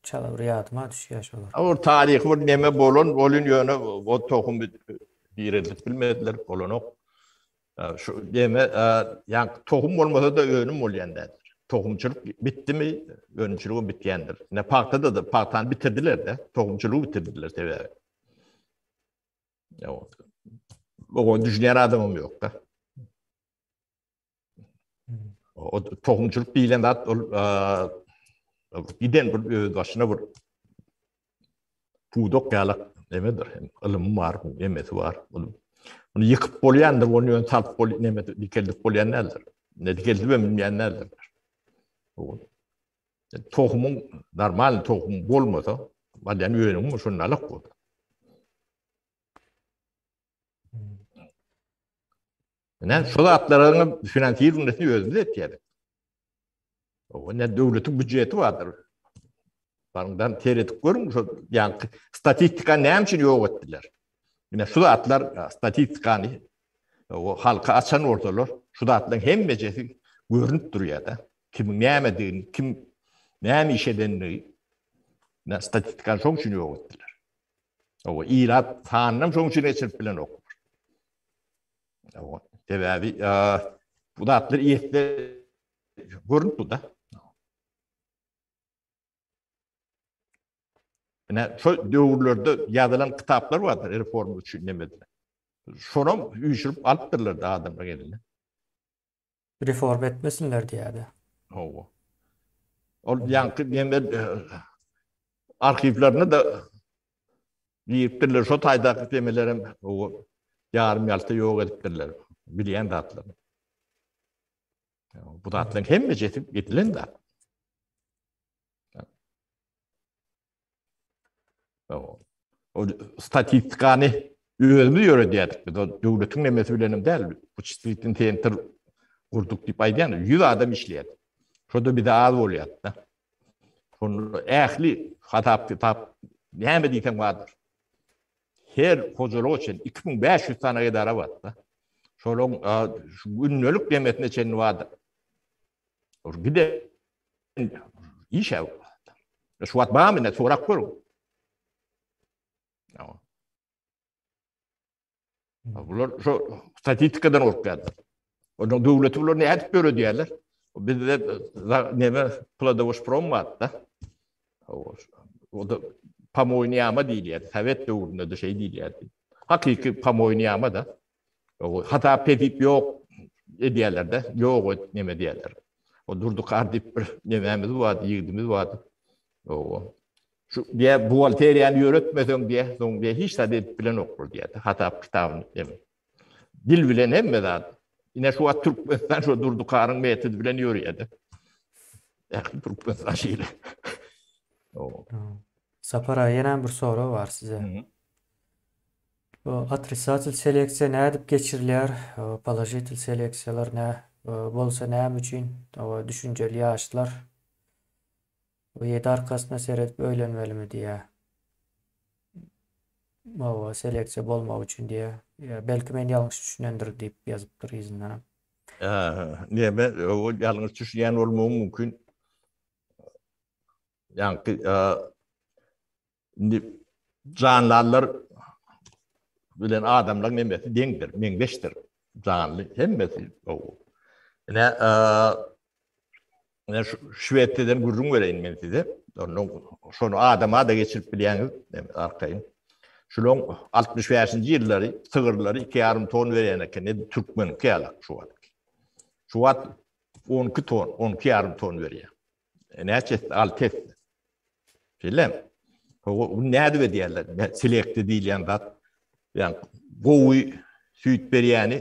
çala bir ýadyma düşýär şolar. Ol taryhy bir neme bolan bolyn ýöne o tohumy direldip bilmediler, bolanok. Şu deme, ýa tohum bolmasa-da önüm bolýan däldir. Tohumçylyk bitdimi, önümçiligem bitýändir. Ine pagtada-da pagtany bitirdiler-de, tohumçylygy bitirdiler sebäbi. Ýa oňa düşünýän adamam ýok-da. O tohumçylyk diýlen zat ol giden bir öz başyna bir pudak ýalak nemedir, hem ylymy bar, nemesi bar. Ony ony ýykyp bolýandyr, ony ýöne salyp bol neme dikeldip bolýan däldir. Ne dikeldip hem bilmeýän däldirler. Tohumyň normal tohum bolmasa, alýan önümiň şonda alak bolar. Ine, şu zatlaryň finansirlenmesini özümiz etýädik. O ne döwletiň býujeti bardyr. Baryňdan seredip görüň, şu ýaňky statistika näme üçin ýok etdiler? Ine şu zatlar statistikany o halka açan bolsalar, şu zatlaryň hemmejesi görünip durýar-da. Kimiň nämedigini, kim näme iş edenligi ne statistikany şoň üçin ýok etdiler. O ilat sanyny şoň üçin geçirip bilenok. Sebäbi bu zatlar ýetse görünip dur da. Ine şu döwürlerde ýazylan kitaplar bardyr reforma üçin nemede. Şonam üýşürip alypdyrlar da adamlar eline. Reforma etmesinler diýýärdi. Hawa. Ol ýaňky neme arhiwlerine de giripdirler. Şo taýdaky demelerem o ýarym ýalta ýok edipdirler. Bilýän zatlar. Bu zatlaryň hemmejesi edilen zat. O statistikany özümiz ýöredýärdik biz. O döwletiň nemesi bilen hem däl. Bu çistritin sentr gurduk diýip aýdýan. 100 adam işleýärdi. Şo-da bize az bolýardy-da. Şonda ähli hasap kitap näme diýseň bardyr. Her hojalyk üçin 2500 sany edara bardy. Şolaryň gündelik nemesine çenli bardyr. Giden iş. Şu wagt barmy ine sorap görüň. Bular şu statistikadan gorkýarlar. Onuň döwleti bular nädip döredýärler? Bizde neme Plodowşprom bardy-da. O da pomoýny ýama diýilýärdi. Sowet döwründe-de şeý diýilýärdi. Hakyky pomoýny ýama-da. Hasap edip ýok edýärler-de, ýok et neme diýýärler. O Durdy kar diýip bir nemämiz bardy, ýigidimiz bardy. Owa. Şu diýä buhgalteriýany ýöretmeseň diýä, soň diýä hiç zat edip bilenoklar diýýärdi. Hasap kitabyny neme. Dil bilen hemme zat. Ine şu wagt Türkmenistan şu Durdy karyň metody bilen ýörýärdi. Ähli Türkmenistan şeýle. Owa. Sapar aga ýene bir sorag bar size. Bu otrisatel seleksiýa nädip geçirilýär? Položitel seleksiýalar nä bolsa näme üçin? Düşünjeli ýaşlar bu ýedi arkasyna seredip öýlenmelimi diýýär. Hawa, seleksiýa bolmagy üçin diýýär. Belki men ýalňyş düşünendir diýip ýazypdyr yzyndanam. Näme, ýalňyş düşünýän bolmagy mümkin. Ýaňky Indi janlarlar bilen adamlaryň nemesi deňdir, meňzeşdir. Janly hemmesi. Ine, ine şu Şwesiýadan gürrüň bereýin men size. Ondan şony adama-da geçirip bilýäňiz, arkaýyn. Şulaň 65-nji ýyllary sygyrlary 2,5 ton berýän eken, edil türkmeniňki ýaly şu wagt. Şu wagt 12 ton, 12,5 ton berýär. Näçe etse? 6 etse. Şeýle. Bu nädip edýärler? Seleksiýa diýilýän zat. Ýa gowy süýt berýäni,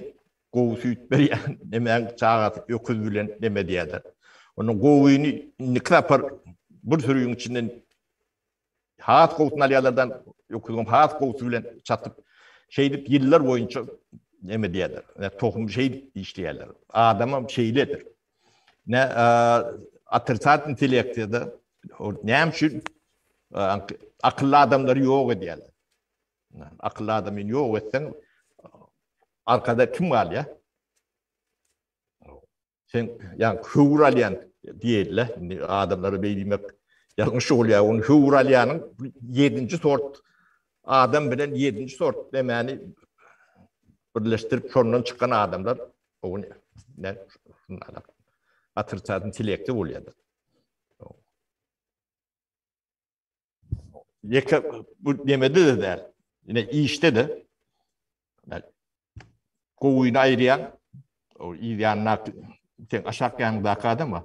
gowy süýt berýän nemäň çagasy öküz bilen neme diýýärler. Onuň gowyny indiki sapar bir sürüň içinden Has gowusyny alýarlardan öküziň has gowusy bilen çatyp, şeýdip ýyllar boýunça neme diýerler. Ne tohum şeýdip işleýärler. Adamam şeýledir. Ne otrisatel seleksiýada näme üçin akylly adamlary ýok edýärler. Akylly adamy ýok etseň arkada kim galýar? Sen ýa höwür alýan diýeli, indi adamlara beý diýmek ýalňyş bolýar. Ony höwür alýanyň ýedinji sort adam bilen ýedinji sort demäni birleşdirip şondan çykan adamlar o ne otrisatel seleksiýa bolýar. Ýeke bu nemede-de däl. Ine işde-de gowyny aýyrýaň, o yz ýanyndaky, sen aşak ýanyňdaky adam bar.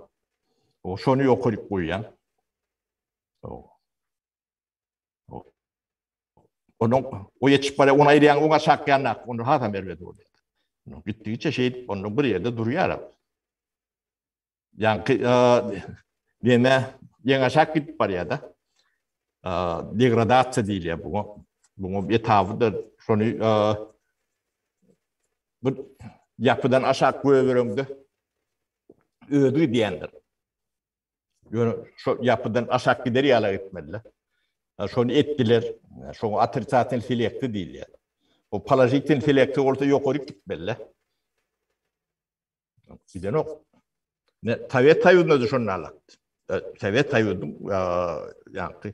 O şony ýokaryk goýýaň. O. Onuň o ýetişip barýar, ony aýyrýaň, oň aşak ýanyndaky, onda hasam erbet bolýar. Gitdigiçe şeýdip, onda bir ýerde durýar. Ýaňky neme ýeňaşak gidip barýar-da. Degradasiýa diýilýär buňa. Buňa etabydyr. Şony bu ýapydan aşak goýbereňde özi gidýändir. Ýöne şo ýapydan aşak gider ýaly etmeliler. Şony etdiler. Şoňa otrisatel seleksiýa diýilýär. Bu položitel seleksiýa bolsa ýokaryk gitmeli. Gidenok. Ne Sowet Soýuzynda da şonda alakdy. Sowet Soýuzynyň ýaňky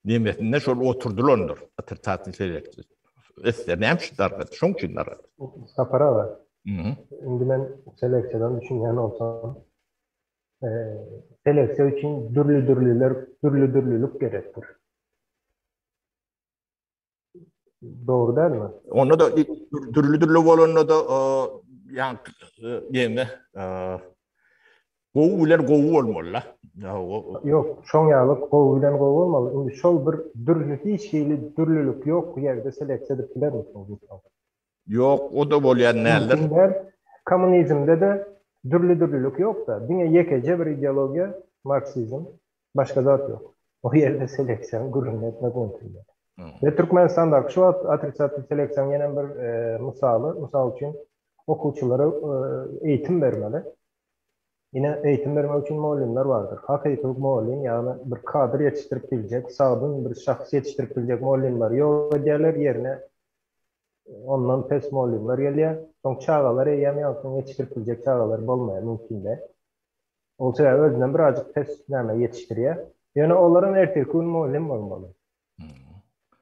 nemesinde şol oturdylandyr. Otrisatel seleksiýa. Esler näme üçin dargady? Şoň üçin dargady. Sapar aga. Indi men seleksiýadan düşünýän bolsam, seleksiýa üçin dürli-dürlüler, dürli-dürlülik gerekdir. Dogry dälmi? Onda da dürli-dürli bolanda da ýaňky ýene gowy bilen gowy bolmaly-da. Ýok, şoň ýaly gowy bilen gowy bolmaly. Indi şol bir dürli hiç hili dürlülik ýok ýerde seleksiýa edip bilermisiňiz mysal? Ýok, o-da bolýan däldir. Mümkin däl. Kommunizmde-de dürli-dürlülik ýok-da. Diňe ýekeje bir ideologiýa, marksizm. Başga zat ýok. O ýerde seleksiýanyň gürrüňini etmek mümkin däl. We Türkmenistandaky şu wagt otrisatel seleksiýanyň ýene bir mysaly, mysal üçin, okuwçylara eýitim bermeli. Ine, eýitim bermek üçin mugallymlar bardyr. Hakyky mugallym, ýagny bir kadr ýetişdirip biljek, sagdyn bir şahs ýetişdirip biljek mugallymlary ýok edýärler, ýerine ondan pes mugallymlar gelýär. Soň çagalar eýýäm ýaňkyny ýetişdirip biljek çagalar bolmaýar mümkin däl. Ol sebäbi özünden birazjyk pes näme ýetişdirýär. Ýöne olaram ertirki gün mugallym bolmaly.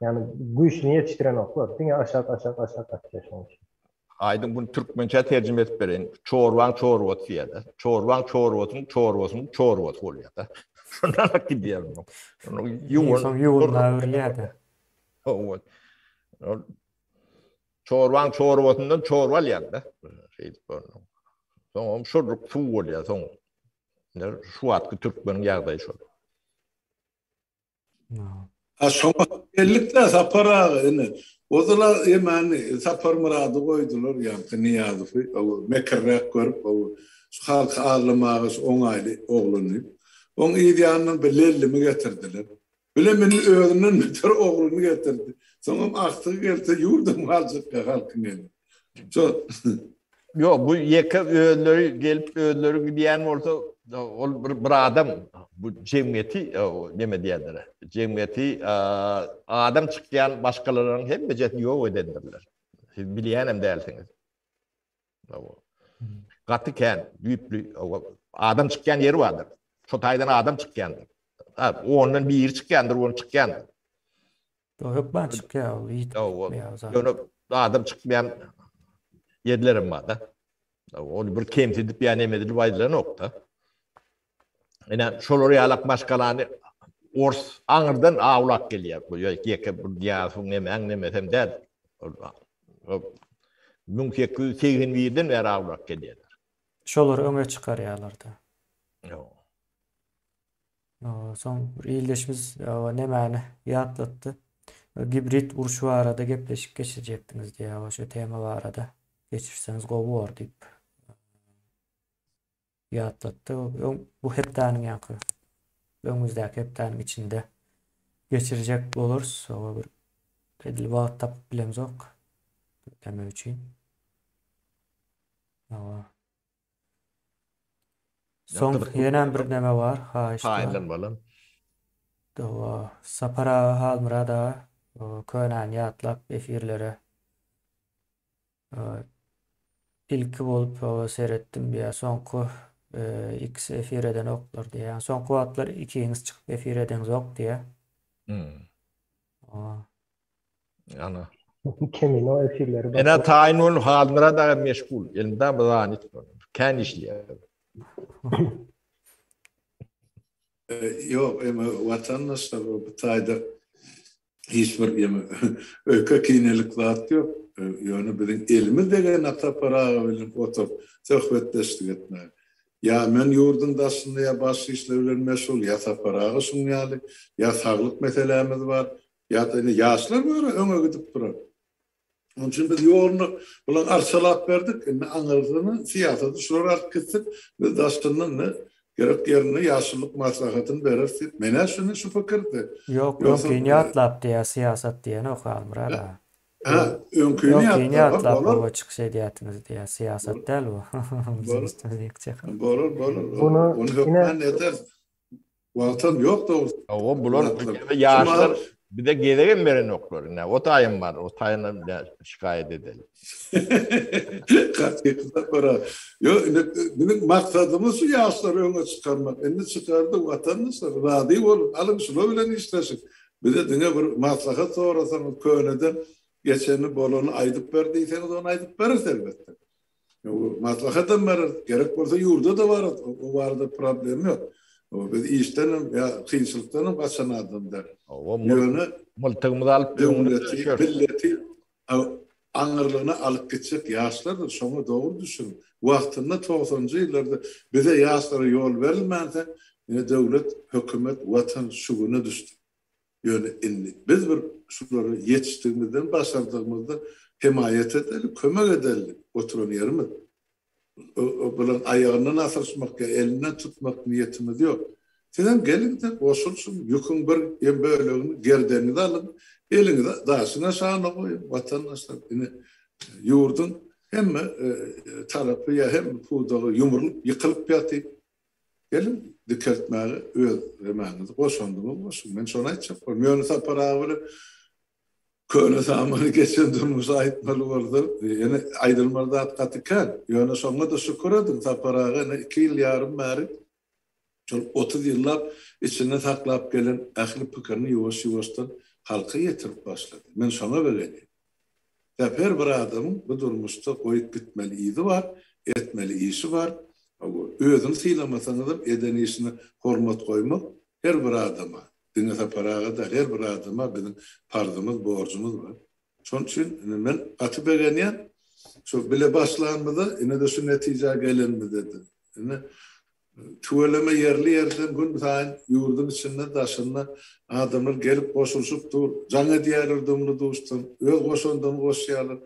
Ýagny güýçlini ýetişdirenoklar. Diňe aşak aşak aşak gaçýar şonuň üçin. Aýdyň bunu türkmençä terjime edip bereýin. Çorbaň çorbasy diýýärler. Çorbaň çorbasynyň çorbasynyň çorbasy bolýar-da. Şondan alyp gidýär muny. Şony ýuwan. Soň ýuwunma öwrülýär-de. Hawa. Ol çorbaň çorbasyndan çorba alýaň-da. Şeýdip bolýar. Soňam şurruk suw bolýar soň. Şu wagtky türkmeniň ýagdaýy şol. Ha şoňa geldik-de Sapar aga ine. Ozal-a ýemany Saparmyrady goýdular ýaňky Nyýazowy mekirräk görüp şu halky aldamaga şu oňaýly oglan diýip. Oň yz ýanyndan bir Lellimi getirdiler. Bilem indi özünden beter ogluny getirdi. Soňam agtygy gelse ýurdam galjakka halkyň elinde. Şo Ýok, bu ýeke özleri gelip özleri gidýän bolsa, ol bir bir adam bu jemgyýeti neme diýerler. Jemgyýeti adam çykýan başgalaryň hemmejesini ýok edendirler. Siz bilýänem dälsiňiz. Gaty kän, düýpli adam çykýan ýeri bardyr. Şo taýdan adam çykýandyr. Ondan biri çykýandyr, ony çykýandyr. Hökman çykýar ol ýitip gitmeýär zat. Ýöne adam çykmaýan ýerlerem bar-da. Ony bir kemsidip ýa neme edilip aýdylanok-da. Ine şolar ýalak maşgalany ors aňyrdan awlap gelýär. Bu ýeke bir Nyýazowyň nemäň nemesem däl. 1881-den bäri awlap gelýärler. Şolary öňe çykarýarlar-da. Ýok. Soň bir ildeşimiz nemäni ýatlatdy. Gibrid urşy barada gepleşik geçirjekdiňiz diýýär. Şu tema barada geçirseňiz gowy bor diýip ýatlatdy. Öň bu hepdäniň ýaňky öňümizdäki hepdäniň içinde geçirjek bolarys. Oňa bir edil wagt tapyp bilemzok. Näme üçin? Soň ýenem bir neme bar, haýyş bar. Taýynlanmaly. Hawa, Sapar aga, Halmyrat aga, könäni ýatlap efirlere ilki bolup seretdim diýýär. Soňky ikisi efir edenoklar diýýär. Soňky wagtlar ikiňiz çykyp efir edeňzok diýýär. Ana. Kemino efirleri bar. Ene taýyn bol Halmyrat aga meşgul. Elmydama zanit. Kän işleýär. Ýok, eme watandaşlar bu taýda hiç bir eme öýke kinelik zat ýok. Ýöne biziň elimiz degenak Sapar aga bilen oturyp söhbetdeşlik etmäge. Ýa men ýurduň daşynda ýa başga işler bilen meşgul, ýa Sapar aga şuň ýaly, ýa saglyk meselämiz bar, ýa-da indi ýaşlar bar-a öňe gidip duran. Onuň üçin biz ýoluny bulaň arçalap berdik, indi aňyrsyny syýasaty şular alyp gitsin, biz daşyndan indi gerek ýerinde ýaşululyk maslahatyny bereris diýip, men-ä şuny şu pikirde. Ýok, öňkini ýatlap diýýär, syýasat diýenok Halmyrat aga. Hä, öňkini ýatlap oba çykyş edýärdiňiz diýýär, syýasat däl bu. Biziň üstümize ýykjak. Bolar, bolar. Ony hökman ederis. Wagtam ýok dogrusy. Hawa, bular ýaşlar bize gezegem berenoklar. Ine, o taýym bar, o taýynam şikaýat edeli. Gaty gyzyklara. Ýok, indi biziň maksadymyz şu ýaşlary öňe çykarmak. Indi çykardy watandaşlar, razy boluň, alyň şular bilen işleşiň. Bize diňe bir maslahat sorasaňyz köneden geçeni bolany aýdyp ber diýseňiz ony aýdyp bereris elbetde. Maslahatam bereris, gerek bolsa ýurda-da bararys, o barada problem ýok. Biz işdenem ýa kynçylykdanam gaçan adam däl. Ýöne myltygymyzy alyp döwleti, milleti aňyrlygyna alyp gitjek ýaşlardyr, şoňa dogry düşüniň. Wagtynda togsanjy ýyllarda bize ýaşlara ýol berilmänse, ine döwlet, hökümet, watan şu güne düşdi. Ýöne indi biz bir şulara ýetişdigimizden, başardygymyzda hemaýat edeli, kömek edeli oturan ýerimiz. Bularyň aýagyndan asylyşmak ýa elinden tutmak niýetimiz ýok. Sizem geliň-de, goşulyşyň, ýüküň bir bölegini gerdeniňize alyň, eliňizi daşyň aşagyna goýuň, watandaşlar. Ine, ýurduň hemme tarapy ýa hemme pudagy ýumrulyp, ýykylyp ýatyr. Geliň, dikeltmäge öz emäňizi, goşandyňyzy goşuň. Men şony aýtjak boldum. Ýöne Sapar aga bilen Köne zamany geçen durmuşy aýtmaly bolsa, ýene aýdylmaly zat gaty kän. Ýöne şoňa-da şükür ediň, Sapar aga ine iki ýyl ýarym bäri. Şol 30 ýyllap içinde saklap gelen ähli pikirini ýuwaş-ýuwaşdan halka ýetirip başlady. Men şoňa begenýän. Sebäp her bir adamyň bu durmuşda goýup gitmeli yzy bar, etmeli işi bar. Özüni sylamasaňyzam eden işine hormat goýmak her bir adama, diňe Sapar aga däl, her bir adama biziň parzymyz, borjumyz bar. Şonuň üçin indi men gaty begenýän. Şu bile başlanymyza, ine-de şu netijä gelenimize-de. Indi Tüweleme ýerli ýerden gün saýyn ýurduň içinde daşynda adamlar gelip goşulyşyp dur, jaň edýärler dumly duşdan, öz goşandyny goşýarlar.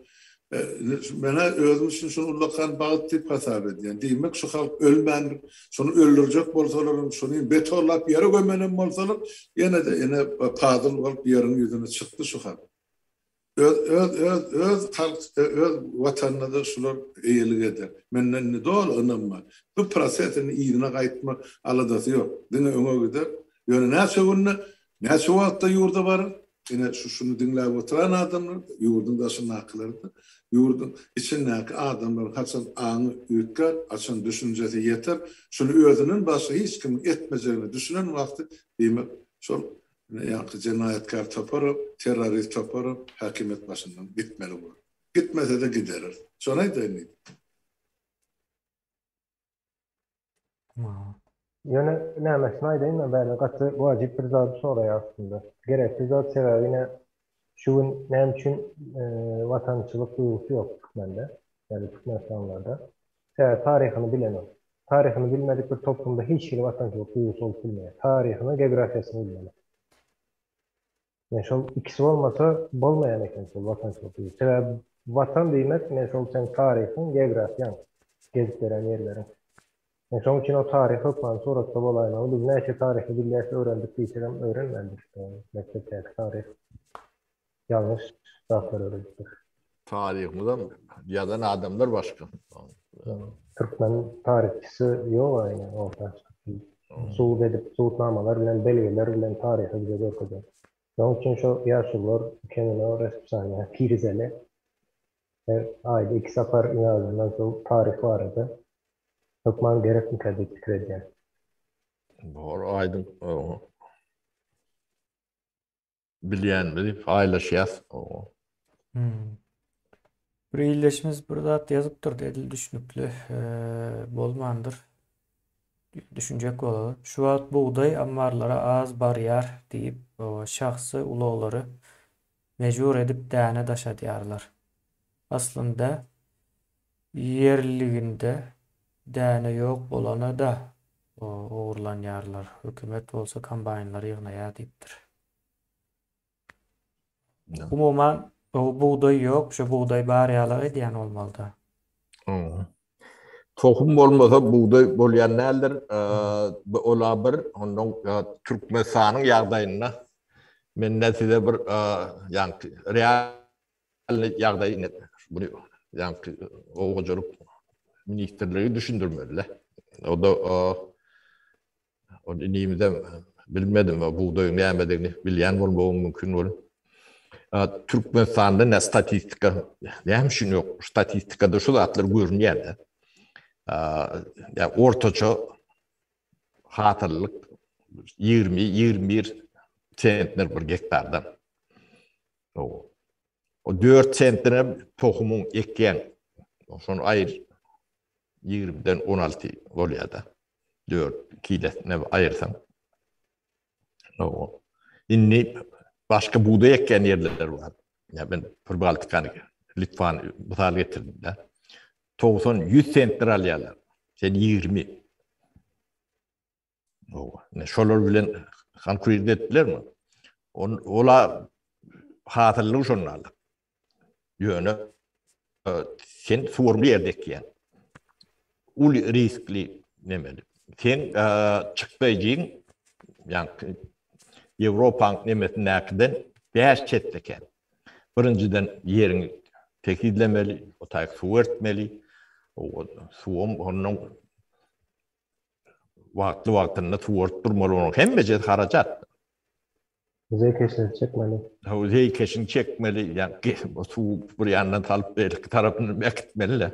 Menä özüm üçin şuny ullakan bagt diýip hasap edýän. Diýmek şu halk ölmändir. Şuny öldürjek bolsalaram, şuny betonlap ýere gömenem bolsalar, ýene-de ene pazyl bolup ýeriň ýüzüne çykdy şu halk. Öz öz öz öz halk öz watanyna-da şular eýelik eder. Mende indi doly ynam bar. Bu proses indi yzyna gaýtma aladasy ýok. Diňe öňe gider. Ýöne näçe günde, näçe wagtda ýurda barar? Ine şu şuny diňläp oturan adamlar, ýurduň daşyndakylar-da, ýurduň içindäki adamlaryň haçan aňy üýtgär, haçan düşünjesi ýeter, şuny özünden başga hiç kimiň etmejegine düşünen wagty, diýmek, şol Ine ýaňky jenaýatkär toparam, terrorist toparam häkimiýet başyndan gitmeli bolar. Gitmese-de giderer. Şony aýdaýyn diýdim. Ýöne nämesini aýdaýyn men bärde gaty wajyp bir zady soraýar aslynda. Gerekli zat sebäbi ine şu gün näme üçin watançylyk duýgusy ýok türkmende ýa-da türkmenistanlylarda. Sebäbi taryhyny bilenok. Taryhyny bilmedik bir toplumda hiç hili watançylyk duýgusy bolup bilmeýär. Taryhyny, geografiýasyny bilmeli. Men şol ikisi bolmasa bolmaýan eken şol watançylyk duýgusy. Sebäbi watan diýmek men şol seň taryhyň, geografiýaň, gezip beren ýerleriň. Men şoň üçin o taryh hökmany suratda bolaýmaly. Biz näçe taryhy bilýäs, öwrendik diýsegem öwrenmändiris. Mekdepdäki taryh ýalňyş zatlar öwredipdir. Taryhymyzam ýazan adamlar başga. Türkmen taryhçysy ýok aýna orta çykyp. Subut edip, subutnamalar bilen, belgeler bilen taryhy bize görkezen. Şonuň üçin şo ýaşulular kemine raspisaniýa girizeli. Her aýda iki sapar iň azyndan şol taryh barada hökman gerekmikä diýip pikir edýän. Bor aýdyň. Bilýänimizi paýlaşýas. Hmm. Bir ildeşimiz bir zat ýazypdyr, edil düşnükli bolmandyr. Düşünjek bolaly. Şu wagt bugdaý ammarlara az barýar diýip, şahsy ulaglary mejbur edip däne daşadýarlar. Aslynda ýerliginde däne ýok bolana-da ogurlanýarlar. Hökümet bolsa kombaýnlary ýygnaýar diýipdir. Umuman bugdaý ýok, şu bugdaý bar ýaly edýän bolmalyda. Tohum bolmasa bugdaý bolýan däldir. Ola bir, ondan Türkmenistanyň ýagdaýynda mende size bir ýaňky real ýagdaý buny ýaňky oba hojalyk ministrligi düşündirmeli. O da Ol inimizem bilmedim, o bugdaýyň nämedigini bilýän bolmagy mümkin bolup. Türkmenistanda ne statistika, näme üçin ýok? Statistikada şu zatlar görünýär-de. Ýa ortaça hasyllyk 20-21 sentner bir gektardan. O 4 sentner tohumyň ekýän. Şony aýyr. Ýigrimiden 16 bolýar-da. 4 kilesine aýyrsaň. O. Indi başga bugdaý ekýän ýerler bar. Ýa men Pribaltikany, Litwany mysal getirdim-de. 90-100 sentner alýarlar. Sen 20. Owa. Ne şolar bilen konkurir edip bilermi? On ola hasyllygy şonda aldyk. Ýöne e, sen suwarly ýerde ekýän. Uly riskli nemeli. Sen e, çykdaýjyň ýa Ýewropaň nemesindäkiden 5 çetde eken. Birinjiden ýeriňi tekizlemeli, o taýy suw ertmeli. O suwam ondan Wagtly wagtynda suwaryp durmaly onuň hemmejesi harajat. Zeýkeşini çekmeli. Hawa, zeýkeşini çekmeli, ýa suw bir ýandan salyp beýleki tarapyny äkitmeli-le.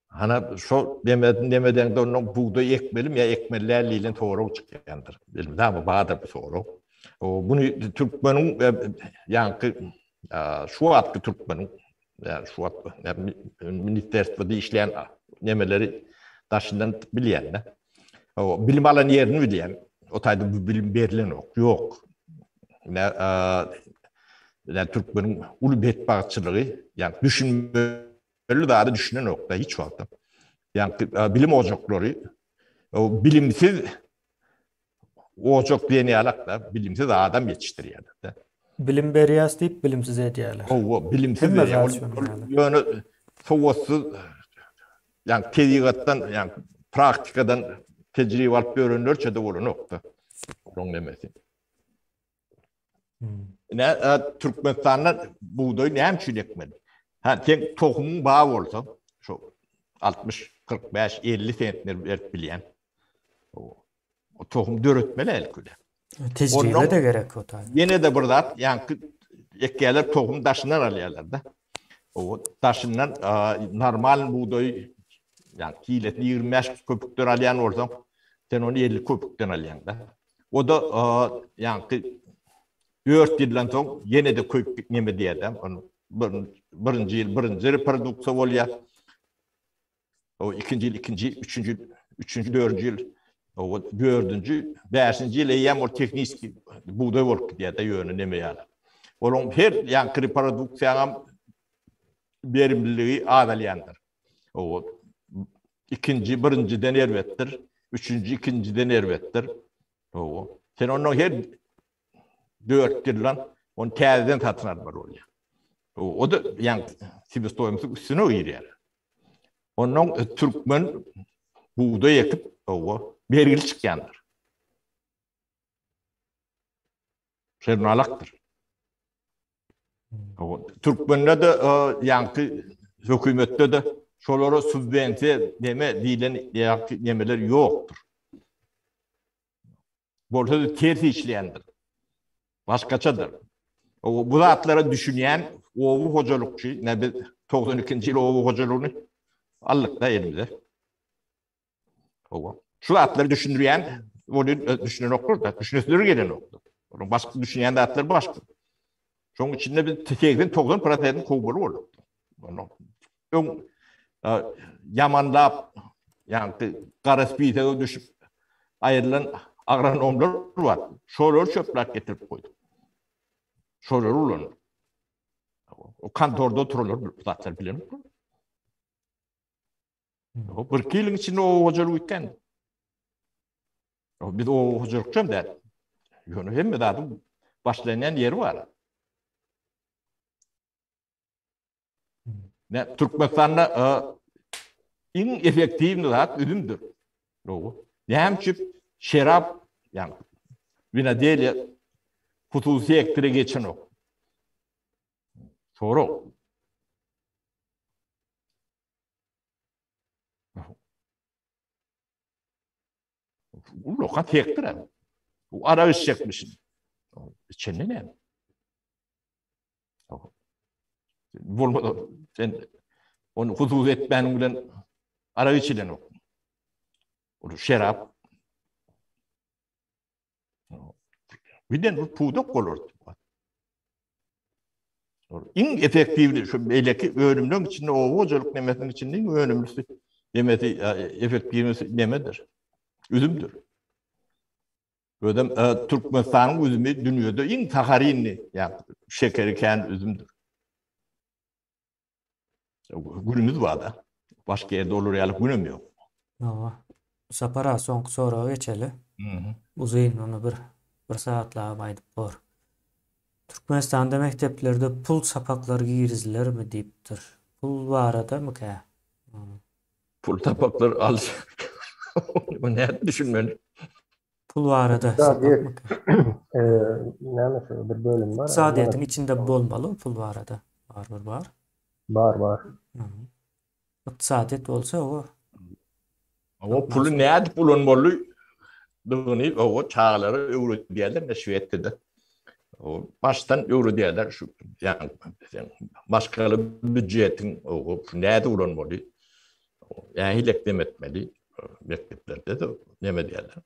Hana şo neme nemedeňde ondan bugdaý ekmelimi ýa ekmeli däl diýlen sorag çykýandyr. Elmydama bardyr bu sorag. O buny türkmeniň ýaňky şu wagtky türkmeniň şu wagt ministerstwada işleýän nemeleri daşyndan bilýän-de. O bilim alan ýerini bilýän. O taýda bu bilim berilenok. Ýok. Ne ne türkmeniň uly betbagtçylygy, ýa düşünme Belli zada düşünenok-da hiç wagtda. Ýagny bilim ojaklary o bilimsiz ojak diýen ýalak-da, bilimsiz adam ýetişdirýärler-de. Bilim berýäs diýip bilimsiz edýärler. Hawa, bilimsiz berýär. Ýöne sowatsyz, ýagny tebigatdan, ýagny praktikadan tejribe alyp ýörenlerçe-de bolanok-da. Olaň nemesi. Ine, Türkmenistanda bugdaý näme üçin ekmeli? Ha, sen tohumyň bar bolsa, şu 60, 45, 50 sentner berip bilýän. O tohum döretmeli elküle. Tejribe de gerek o taý. Ýene de bir zat, ýaňky ekýärler tohum daşyndan alýarlar-da. O daşyndan normal bugdaý, ýa kilesini 25 köpükden alýan bolsaň, sen ony 50 köpükden alýaň-da. O-da ýaňky dört ýyldan soň ýene-de köýüp neme diýýär-de, ony birinji ýyl birinji reproduksiýa bolýar. O ikinji ýyl ikinji, üçünji ýyl, üçünji, dördünji ýyl, o dördünji, bäşinji ýyl eýýäm ol tehniski bugdaý bolup gidýär-de, ýöne neme ýaly. Olaryň her ýaňky reproduksiýaňam berimliligi azalýandyr. O ikinji birinjiden erbetdir, üçünji ikinjiden erbetdir. O sen ondan her dört ýyldan ony täzeden satyn almaly bolýar. O da ýa sebestoýmysyň üstüne girýär. Ondan türkmen bugdaý ekip, o bergili çykýandyr. Şernalakdyr. Türkmende-de ýaňky hökümetde-de şolara subwensiýa neme diýlen ýaňky nemeler ýokdur. Bolsa-da ters işleýändir. Başgaçadyr. Bu zatlara düşünýän oba hojalykçy, ne biz 92-nji ýyl oba hojalygyny aldyk-da elimize. Hawa. Şu zatlary düşündirýän ony düşünenoklar da, düşünesleri gelenoklar. Onuň başga düşünýän zatlary başga. Şonuň içinde biz 80-90 prosentini kowmaly bolduk. Onu öň ýamanlap, ýagny gara spisege düşüp aýrylan agronomlar bar. Şolary çöpläp getirip goýduk. Şolary ulandyk. O kontorda oturanlar bu zatlary bilenoklar. Bir iki ýylyň içinde oba hojalygy bitken. Biz oba hojalykçam däl. Ýöne hemme zadyň başlanýan ýeri bar. Ne Türkmenistanda iň effektiwny zat üzümdir. Dogry. Näme üçin şerap, ýagny winodeliýa hususy sektora geçenok? Sorag. Ullakan sektor hem. Bu arak içjekmişin. İçende näme? Bolmasa sen onu hususy etmäniň bilen arak içilenok. Ol şerap. Giden bu pudak bolar. Iň effektiwli şu beýleki önümleriň içinde oba hojalyk nemesiniň içinde iň önümlisi nemesi effektiwlisi nemedir? Üzümdir. Özem e, Türkmenistanyň üzümi dünýede iň saharinli, ýa şekeri kän üzümdir. Günümüz bar da. Başga ýerde olar ýaly günem ýok. Hawa. Sapar aga soňky soraga geçeli. Uzyn ony bir bir sagatlap aýdyp bor. Türkmenistanda mekdeplerde pul sapaklary girizilermi diýipdir. Pul baradamykä? Pul sapaklar al. O nädip düşünmeli? Pul barada sapakmyka? Näme şu bir bölüm bar. Ykdysadyýetiň içinde bolmaly pul barada. Barybir bar. Bar bar. Ykdysadyýet bolsa o. O puly nädip ulanmaly dygyny o çagalara öwredýärler ne Şwesiýada. O başdan öwredýärler şu ýa sen maşgala býujetiň o nädip ulanmaly. Nähili neme etmeli? Mekdeplerde-de neme diýerler.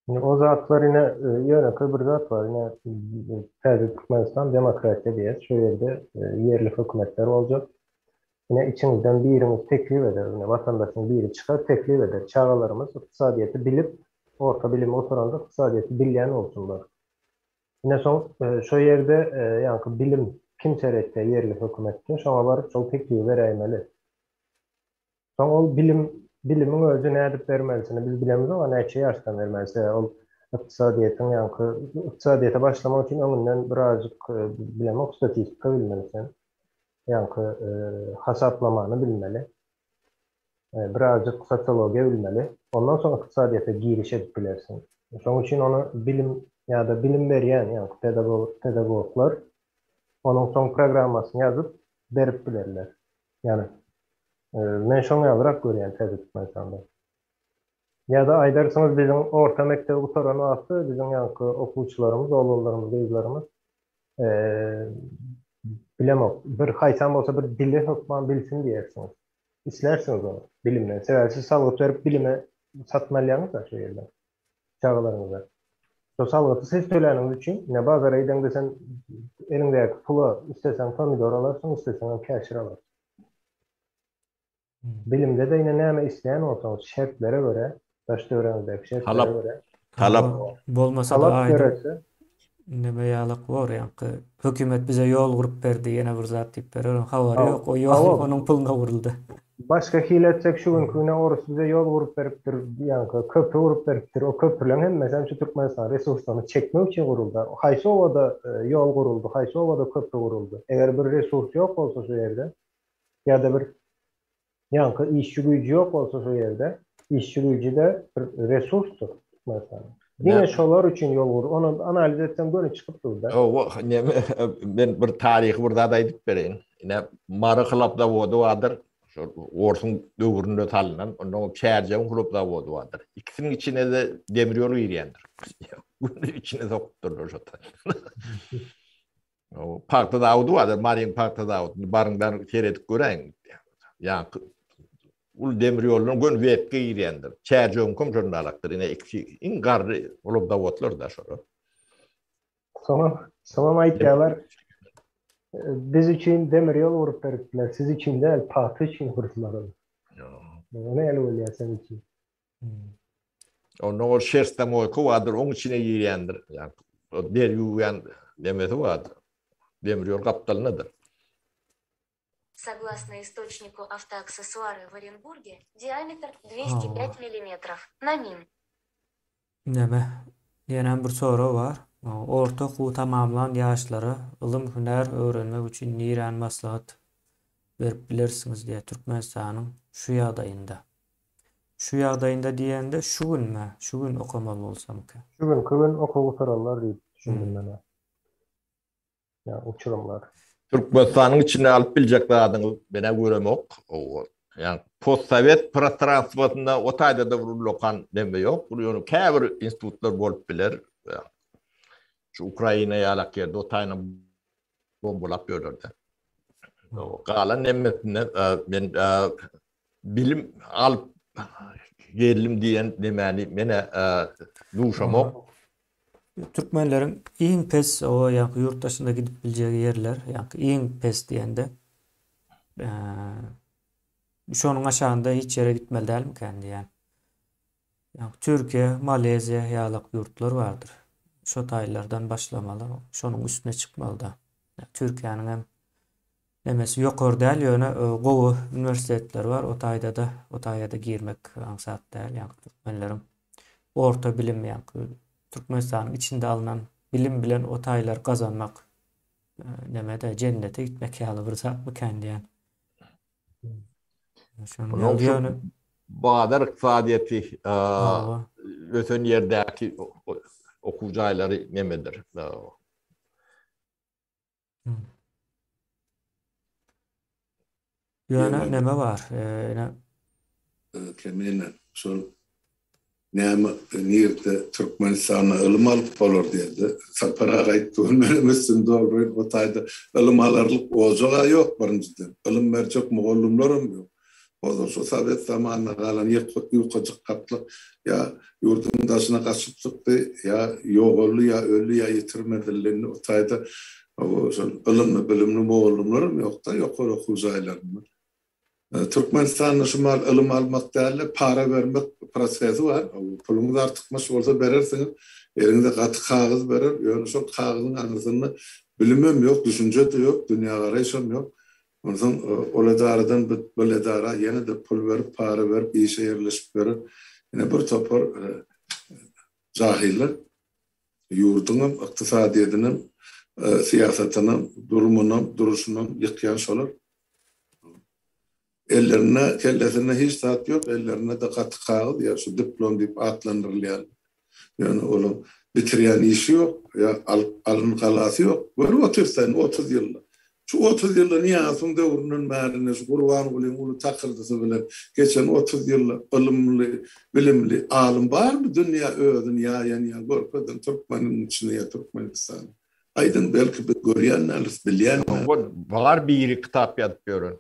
Indi o zatlar ine ýönekeý bir zat bar. Ine täze Türkmenistan demokratiýa diýýär. Şu ýerde ýerli hökümetler boljak. Ine içiňizden biriňiz teklip eder. Ine watandaşyň biri çykar teklip eder. Çagalarymyz ykdysadyýeti bilip, orta bilimi gutaranda ykdysadyýeti bilýän bolsunlar. Ine soň şo ýerde ýaňky bilim kim seretýär ýerli hökümetde şoňa baryp şol teklibi beräýmeli. Soň ol bilim, bilimiň özi nädip bermelisini biz bilemizok, a näçe ýaşdan bermeli, sebäbi ol ykdysadyýetiň ýaňky ykdysadyýete başlamak üçin öňünden birazjyk bilemok statistika bilmeli sen. Ýaňky hasaplamany bilmeli. Birazjyk sosiologiýa bilmeli. Ondan soň ykdysadyýete giriş edip bilersiň. Şonuň üçin ony bilim ýa-da bilim berýän ýaňky pedagog pedagoglar onuň soň programmasyny ýazyp berip bilerler. Ýani men şoň ýalyrak görýän täze Türkmenistanda. Ýa-da aýdarsyňyz biziň orta mekdebi gutaran wagty biziň ýaňky okuwçylarymyz, oglanlarymyz, gyzlarymyz bilemok, bir haýsam bolsa bir dili hökman bilsin diýersiňiz. Islärsiňiz ony bilimden. Sebäbi siz salgyt berip bilimi satyn alýaňyz-da şo ýerden çagalaryňyza. Şo salgyty siz töläniňiz üçin, ine bazara gideňde sen eliňdäki pula isleseň pomidor alarsyň, isleseňem käşir alarsyň. Bilimde-de ine näme isleýän bolsaňyz şertlere görä, daş-töweregiňizdäki şertlere görä. Talap. Bolmasa-da aýdyň neme ýalak bor ýaňky hökümet bize ýol gurup berdi ýene bir zat diýip berer habary ýok o ýol onuň puluna guruldy. Başga hile etsek şu günki güne orus bize ýol gurup beripdir ýaňky köpri gurup beripdir o köprüleň hemmesem şu Türkmenistanyň resurslaryny çekmek üçin guruldy haýsy obada ýol guruldy haýsy obada köpri guruldy eger bir resurs ýok bolsa şu ýerde ýa-da bir ýaňky işçi güýji ýok bolsa şu ýerde, işçi güýji-de bir resursdyr Türkmenistanda. Diňe şolar üçin ýol gur, ony analiz etseň göni çykyp dur-da. Hawa, neme, men bir taryhy bir zat aýdyp bereýin. Ine, Mary hlop zawody bardyr, şol orsuň döwründe salnan, ondan soň Çärjewiň hlop zawody bardyr. Ikisiniň içine-de demir ýol girýändir. Göni içine sokupdyrlar şo Pagta zawody bardyr, Maryň pagta zawody. Baryň-da seredip göräýiň. Ýaňky uly demir ýoldan göni webke girýändir. Çärjewiňkem şonda alakdyr. Ine ikisi iň garry uly zawodlar da şolar. Soňam, soňam aýtýarlar, biz üçin demir ýol gurup beripdiler, siz üçin däl, pagta üçin gurdular ony. Ýa. Näli bolýar sen üçin? Onda ol şerstamoýka bardyr, oň içine girýändir. Ýa der ýuwýan nemesi bardyr. Demir ýol gapdalyndadyr. Согласно источнику автоаксессуары в Оренбурге, диаметр 205 millimetrов, на мин. Neme, ýenem bir sorag bar. Orta okuwy tamamlan ýaşlara ylym hünär öwrenmek üçin niräni maslahat berip bilersiňiz diýýär Türkmenistanyň şu ýagdaýynda. Şu ýagdaýynda diýende şu günmi? Şu gün okamaly bolsamyka? Şu günki gün okuw gutararlar diýip düşündim men-ä. Ýa uçurymlar. Türkmenistanyň içinde alyp biljek zadyňyz men-ä göremok. Ýa postsowet prostranstwosynda o taýda-da bir ullakan neme ýok. Ýöne käbir institutlar bolup biler. Şu Ukraina ýalak ýerde o taýyna bombalap ýörler-de. Galan hemmesinde men bilim alyp geldim diýen nemäni menä duşamok. Türkmenleriň iň pes o ýaňky ýurt daşynda gidip biljegi ýerler, ýaňky iň pes diýende şonuň aşagynda hiç ýere gitmeli dälmikän diýýän. Ýaňky Türkiýe, Maleziýa ýalak ýurtlar bardyr. Şo taýlardan başlamaly, şonuň üstüne çykmalyda. Türkiýäniň hem nemesi ýokary däl, ýöne gowy uniwersitetleri bar, o taýda-da, o taýa-da girmek aňsat däl. Ýaňky türkmenleriň orta bilim, ýaňky Türkmenistanyň içinde alnan bilim bilen o taýlary gazanmak neme-de, jennete gitmek ýaly bir zatmykan diýýän. Şonuň ýaly bazar ykdysadyýeti ösen ýerdäki okuw jaýlary nemedir? Ýöne neme bar? Ine Kemine şol. Näme nirde Türkmenistanda ylym alyp bolar diýende, Sapar aga aýtdy, ol menem üstüni dolduraýyn, o taýda ylym alarlyk ojag-a ýok birinjiden, ylym berjek mugallymlaram ýok. Ozal şu sowet zamanynda galan ýukajyk gatlak ýa ýurduň daşyna gaçyp çykdy, ýa ýogaldy, ýa öldi, ýa ýitirim edildi. Indi o taýda şol ylymly, bilimli mugallymlaram ýok-da ýokary okuw jaýlarynda. Türkmenistanda şu mal ylym almak däl-de, para bermek prosesi bar. Puluňyz artykmaç bolsa berersiňiz, eliňize gaty kagyz berer, ýöne şol kagyzyň aňyrsynda bilimem ýok, düşünje-de ýok, dünýägaraýşam ýok. Onsoň ol edaradan bu edara ýene-de pul berip, para berip işe ýerleşip berer. Ine bir topar jahyllar ýurduňam, ykdysadyýetinem, syýasatynam, durumynam, duruşynam ýykýan şolar. Ellerinde, kellesinde hiç zat ýok, ellerinde-de gaty kagyz ýa şu diplom diýip atlandyrylýan. Ýöne olaň bitirýän işi ýok, ýa alyp alyn galasy ýok. Görüp otyrys indi 30 ýylda. Şu 30 ýylda Nyýazowyň döwründen bäri ine şu Gurbangulyň uly takyrdysy bilen geçen 30 ýylda ylymly, bilimli alym barmy dünýä özüni ýaýan ýa görkezen türkmeniň içinde ýa Türkmenistanda? Aýdyň belki biz görýän dälis, bilýän dälis. Bar biri kitap ýazyp ýören.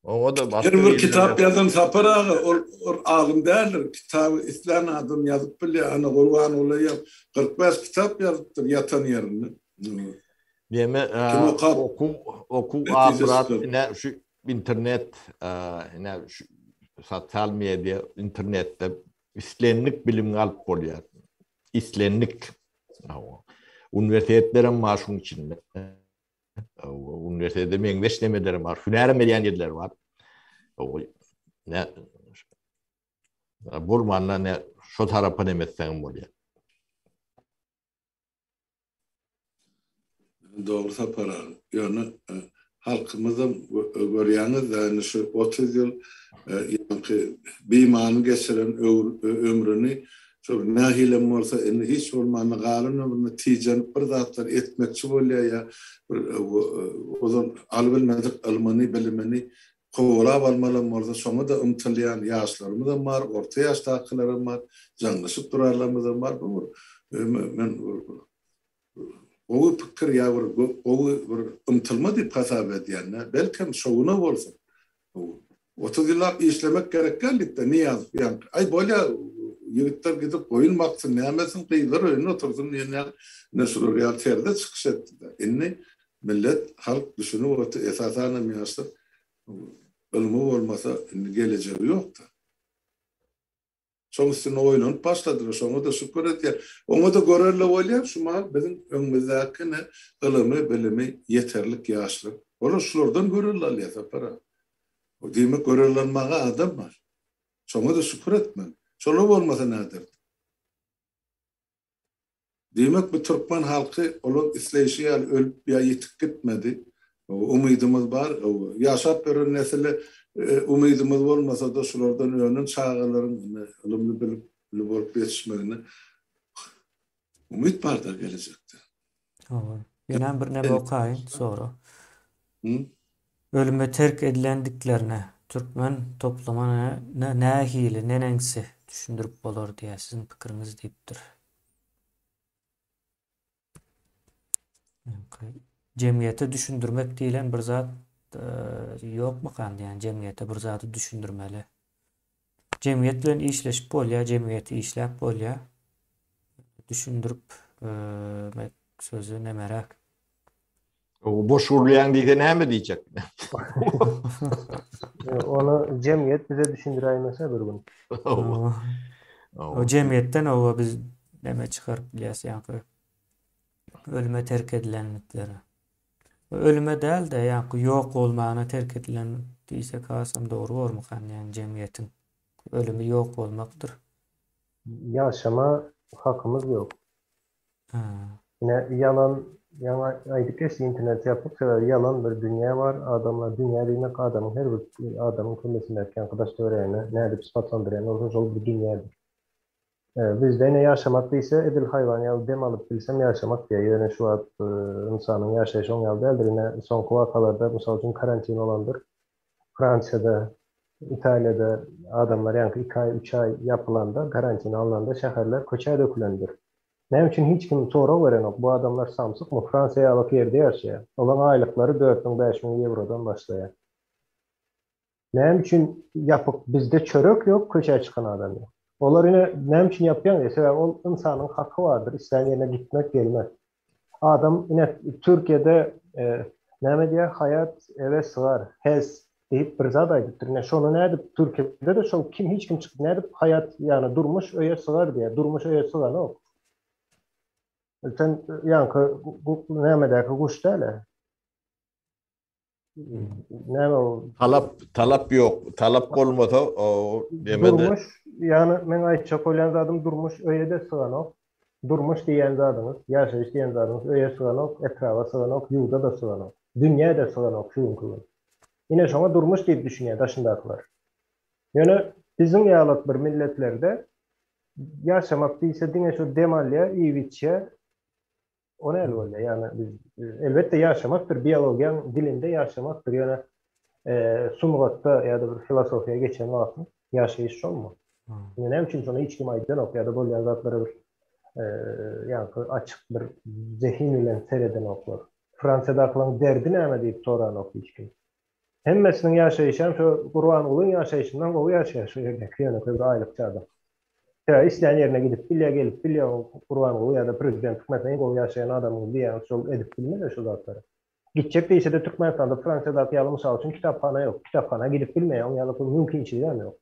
Oňa-da başga Her bir kitap ýazan Sapar aga, ol ol alym däldir. Kitaby islän adam ýazyp bilýär. Ana Gurbanguly hem 45 kitap ýazypdyr ýatan ýerinde. Neme okuw okuw ahyrat ine şu internet ine şu sosial media internetde islendik bilimi alyp bolýar. Islendik. Uniwersitetlerem bar şuň içinde. Uniwersitete meňzeş nemeler bar. Hünärem berýän ýerler bar. Ne bolmanda ne şo tarapa neme etseň bolýar. Dogry Sapar aga. Ýöne e, halkymyzam görýäňiz indi şu 30 ýyl e, ýaňky bimany geçiren ömrüni şol nähilem bolsa indi hiç bolmanda galan ömrüni tijenip bir zatlar etmekçi bolýar ýa bir e, ozal alybilmedik ylmyny, bilimini kowalap almalam bolsa şoňa-da ymtylýan ýaşlarymyzam bar, orta ýaşdakylaram bar, jaňlaşyp durarlarymyzam bar. Bu bir men gowy pikir ýa bir gowy bir ymtylma diýip hasap edýän. Belkem şowuna bolsun. 30 ýyllap işlemek gerek däl diýip-de Nyýazow ýaňky, aý bolýa, ýigitler gidip goýun baksyn, näme etsin, gyzlar öýünde otursyn diýen ýaly, ine şular ýaly terzde çykyş etdi-de. Indi millet, halk düşünip otyr, esasanam ýaşlar, ylmy bolmasa indi gelejegi ýok-da. Şoň üstünde oýlanyp başladylar, şoňa-da şükür edýär. Oňa-da görelde bolýar, şu mahal biziň öňümizdäki ne ylymy, bilimi ýeterlik ýaşlar. Olar şulardan görelde alýar Sapar aga. Diýmek görelde almaga adam bar. Şoňa-da şükür etmeli. Şolar bolmasa näderdik? Diýmek, bu türkmen halky olaň isleýşi ýaly ölüp ýa ýitip gitmedi. Umydymyz bar. Ýaşap ýören nesile umydymyz bolmasa-da, şulardan önen çagalaryň ine ylymly-bilimli bolup ýetişmegine umyt bar-da gelejekde. Hawa. Ýenem bir neme okaýyn, sogra. Ölüme terk edilendiklerine türkmen toplumyna nähili, neneňsi düşündirip bolar diýýär, siziň pikiriňiz diýipdir. Jemgyýete düşündirmek diýlen bir zat e, ýokmykan diýýän, jemgyýete bir zady düşündirmeli. Jemgyýet bilen işleşip bolýar, jemgyýeti işläp bolýar. Düşündirip e, sözi nemeräk. Boş gürleýäň diýse näme diýjek? Ony jemgyýet bize düşündiräýmese bir gün. O jemgyýetden owa biz näme çykaryp bilýäs ýaňky ölüme terk edilenlikleri. Ölüme däl-de, ýaňky ýok bolmagyna terk edilen diýsek hasam dogry bormykan ýaňy jemgyýetiň ölümi ýok bolmakdyr. Ýaşama hakymyz ýok. Ine ýalan ýaňy aýdyp geçdi internet ýapyk sebäbi ýalan bir dünýä bar adamlar dünýä diýmek adamyň her bir adamyň kellesindäki ýaňky daş töweregine nädip sypatlandyrýan bolsa şol bir dünýädir. Bizde ine ýaşamak diýse edil haýwan ýaly dem alyp bilsem ýaşamak diýýär ýöne şu wagt ynsanyň ýaşaýşy oň ýaly däldir ine soňky wakalarda mysal üçin karantin bolandyr. Fransiýada, Italiýada adamlar ýaňky iki aý, üç aý ýapylanda, karantin alnanda şäherler köçä dökülendir. Näme üçin hiç kim sorag berenok, bu adamlar samsykmy, Fransiýa ýalak ýerde ýaşaýar. Olaň aýlyklary 4000, 5000 ýewrodan başlaýar. Näme üçin ýapyk, bizde çörek ýok, köçä çykan adam ýok. Olar ine näme üçin ýapýaň diýýär, sebäbi ol ynsanyň haky bardyr, islän ýerine gitmek, gelmek. Adam ine Türkiýede näme diýýär, haýat eve sygar, hes diýip bir zat aýdypdyr. Ine şony nädip Türkiýede-de şol kim hiç kim çykyp nädip haýat ýagny durmuş öýe sygar diýýär, durmuş öýe syganok. Sen ýaňky nämedäki guş däl-ä. Näme o? Talap, talap ýok. Talap bolmasa, o demede. Durmuş, ýagny men aýtjak bolýan zadym durmuş öýe-de syganok. Durmuş diýýän zadyňyz, ýaşaýyş diýen zadyňyz öýe syganok, etraba syganok, ýurda-da syganok. Dünýä-de syganok şu günki gün. Ine şoňa durmuş diýip düşünýär daşyndakylar. Ýöne biziň ýalak bir milletlerde ýaşamak diýse diňe şu dem alýar, iýip-içýär, O näli bolýar? Ýagny biz elbetde ýaşamakdyr, biologiýaň dilinde ýaşamakdyr, ýöne sungatda ýa-da bir filosofiýa geçen wagtyň ýaşaýyş şolmy? Indi näme üçin şony hiç kim aýdanok ýa-da bolýan zatlara bir ýaňky açyk bir zehin bilen seredenoklar. Fransiýadakylaryň derdi näme diýip soranok hiç kim. Hemmesiniň ýaşaýşam şo Gurbangulyň ýaşaýşyndan gowy ýaşaýar şo ýerdäki ýönekeý bir aýlykçy adam. Sebäbi islän ýerine gidip bilýär, gelip bilýär ol Gurbanguly ýa-da prezident hökümetine iň gowy ýaşaýan adamyňyz diýýäňiz şol edip bilmez-ä şo zatlary. Gitjek diýse-de Türkmenistanda Fransiýadaky ýaly mysal üçin kitaphana ýok. Kitaphana gidip bilmeýär, oň ýaly bir mümkinçiligem ýok.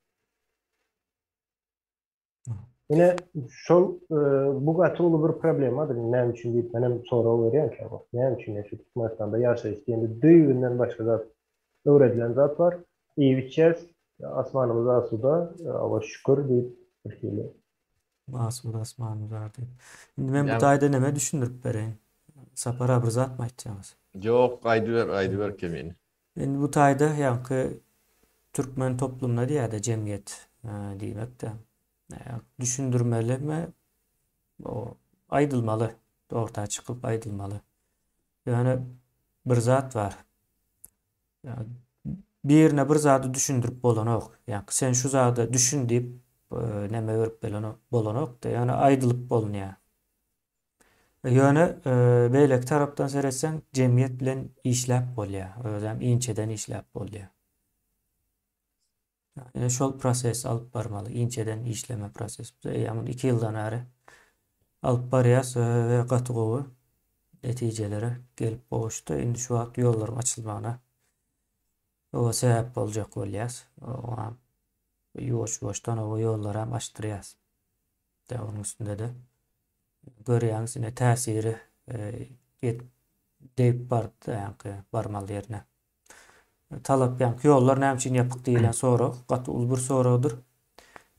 Ine şol bu gaty uly bir problemadyr. Näme üçin diýip menem sorag berýän käwagt. Näme üçin şu Türkmenistanda ýaşaýyş diýende düýbünden başga zat öwredilen zat bar. Iýip içýäs, asmanymyz asuda, Alla şükür diýip bir hili. Asuda asmanymyz bar diýip. Indi men bu taýda neme düşündirip bereýin? Sapar aga bir zatmy aýtjaňyz? Ýok, aýdyber, aýdyber Kemine. Indi bu taýda ýaňky türkmen toplumyna diýýär-de jemgyýet diýmek-de. Düşündirmelimi? O aýdylmaly, orta çykyp aýdylmaly. Ýöne bir zat bar. Birine bir zady düşündirip bolanok. Ýaňky sen şu zada düşün diýip neme berip bolanok-da. Ýöne aýdylyp bolunýar. Ýöne beýleki tarapdan seretseň jemgyýet bilen işläp bolýar. Özem inçeden işläp bolýar. Ýöne şol prosesi alyp barmaly. Inçeden işleme proses. Biz eýýäm muny 2 ýyldan bäri alyp barýas we gaty gowy netijelere gelip gowuşdy. Indi şu wagt ýollaryň açylmagyna oba sebäp boljak bolýas. Oňa ýuwaş-ýuwaşdan oba ýollaram açdyrýas. De onuň üstünde-de görýäňiz ine täsiri ýetip degip bardy ýaňky barmaly ýerine. Talap ýaňky ýollar näme üçin ýapyk diýlen sorag gaty uly bir soragdyr.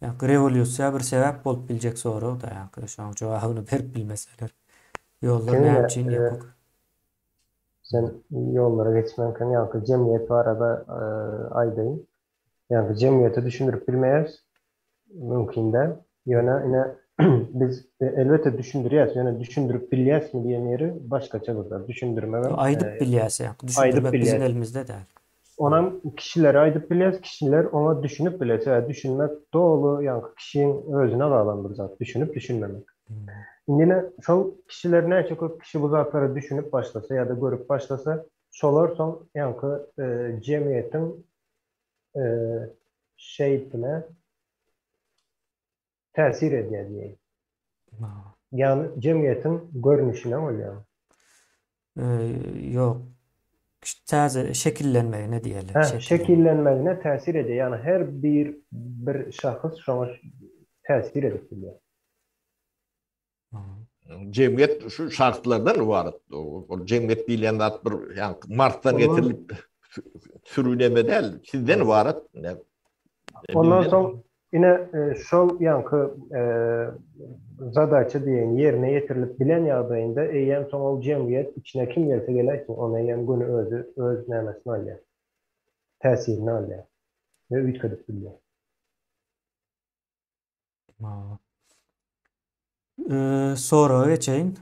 Ýaňky rewolýusiýa bir sebäp bolup biljek sorag da ýaňky şoň jogabyny berip bilmeseler. Ýollar näme üçin ýapyk? Sen ýollara geçmänkäň ýaňky jemgyýet barada aýdaýyn. Ýaňky jemgyýete düşündirip bilmeýäris. Mümkin däl. Ýöne ine biz elbetde düşündirýäs, ýöne düşündirip bilýäsmi diýen ýeri başgaça bir zat. Düşündirmegem Aýdyp bilýäs ýa-da düşündirmek biziň elimizde däl. Onam kişilere aýdyp bilýäs, kişiler oňa düşünip bilýär. Sebäbi düşünmek doly ýaňky kişiň özüne galan bir zat, düşünip düşünmemek. Indi ine şol kişiler näçe köp kişi bu zatlara düşünip başlasa ýa-da görüp başlasa, şolar soň ýaňky jemgyýetiň şeýpine täsir edýär diýeýin. Ýagny jemgyýetiň görnüşine bolýar. Ýok. Täze şekillenmegine diýeli. Hä, şekillenmegine täsir edýär. Ýagny her bir bir şahs şoňa täsir edip bilýär. Jemgyýet şu şartlardan ybarat. Ol jemgyýet diýilýän zat bir ýa Marsdan getirilip sürüneme däl, sizden ybarat. Ondan soň ine şol ýaňky zadaça diýen ýerine ýetirilip bilen ýagdaýynda eýýäm soň ol jemgyýet içine kim gelse geläýsin, ony eýýäm göni özi öz nämesini alýar. Täsirini alýar we üýtgedip bilýär. Soraga geçeýin.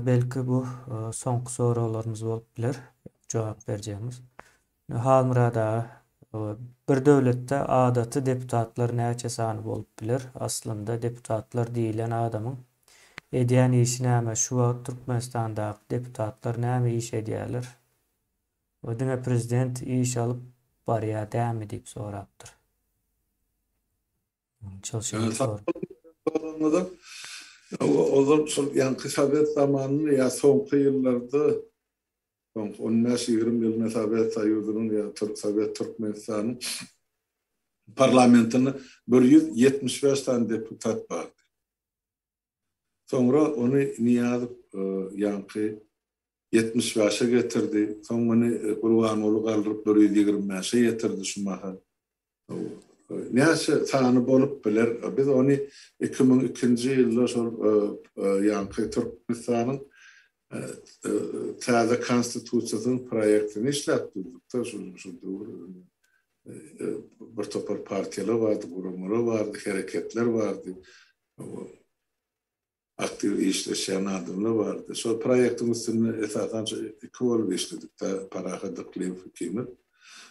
Belki bu soňky soraglarymyz bolup biler. Jogap berjegimiz. Halmyrat aga. Bir döwletde adaty deputatlar näçe sany bolup biler? Aslynda deputatlar diýilen adamyň edýän işi näme? Şu wagt Türkmenistandaky deputatlar näme iş edýärler? We diňe prezident iş alyp barýar dämi diýip sorapdyr. Çylşyrymly sorag. Ozal şol ýaňky sowet zamanynda ýa soňky ýyllarda Soňky on bäş-ýigrimi ýylynda Sowet Soýuzynyň ýa Sowet Türkmenistanyň parlamentinde 175 sany deputat bardy. Soňra ony Nyýazow ýaňky 75-e getirdi. Soň muny Gurbanguly galdyryp 125-e ýetirdi şu mahal. Näçe sany bolup biler? Biz ony 2002-nji ýylda şol ýaňky Türkmenistanyň täze konstitusiýasynyň proýektini işläp düzdük-de, şol döwür bir topar partiýalar bardy, guramalar bardy, hereketler bardy. Aktiw işleşýän adamlar bardy. Şol proýektiň üstünde esasan şu iki bolup işledik-de, Parahat Yklymow ikimiz.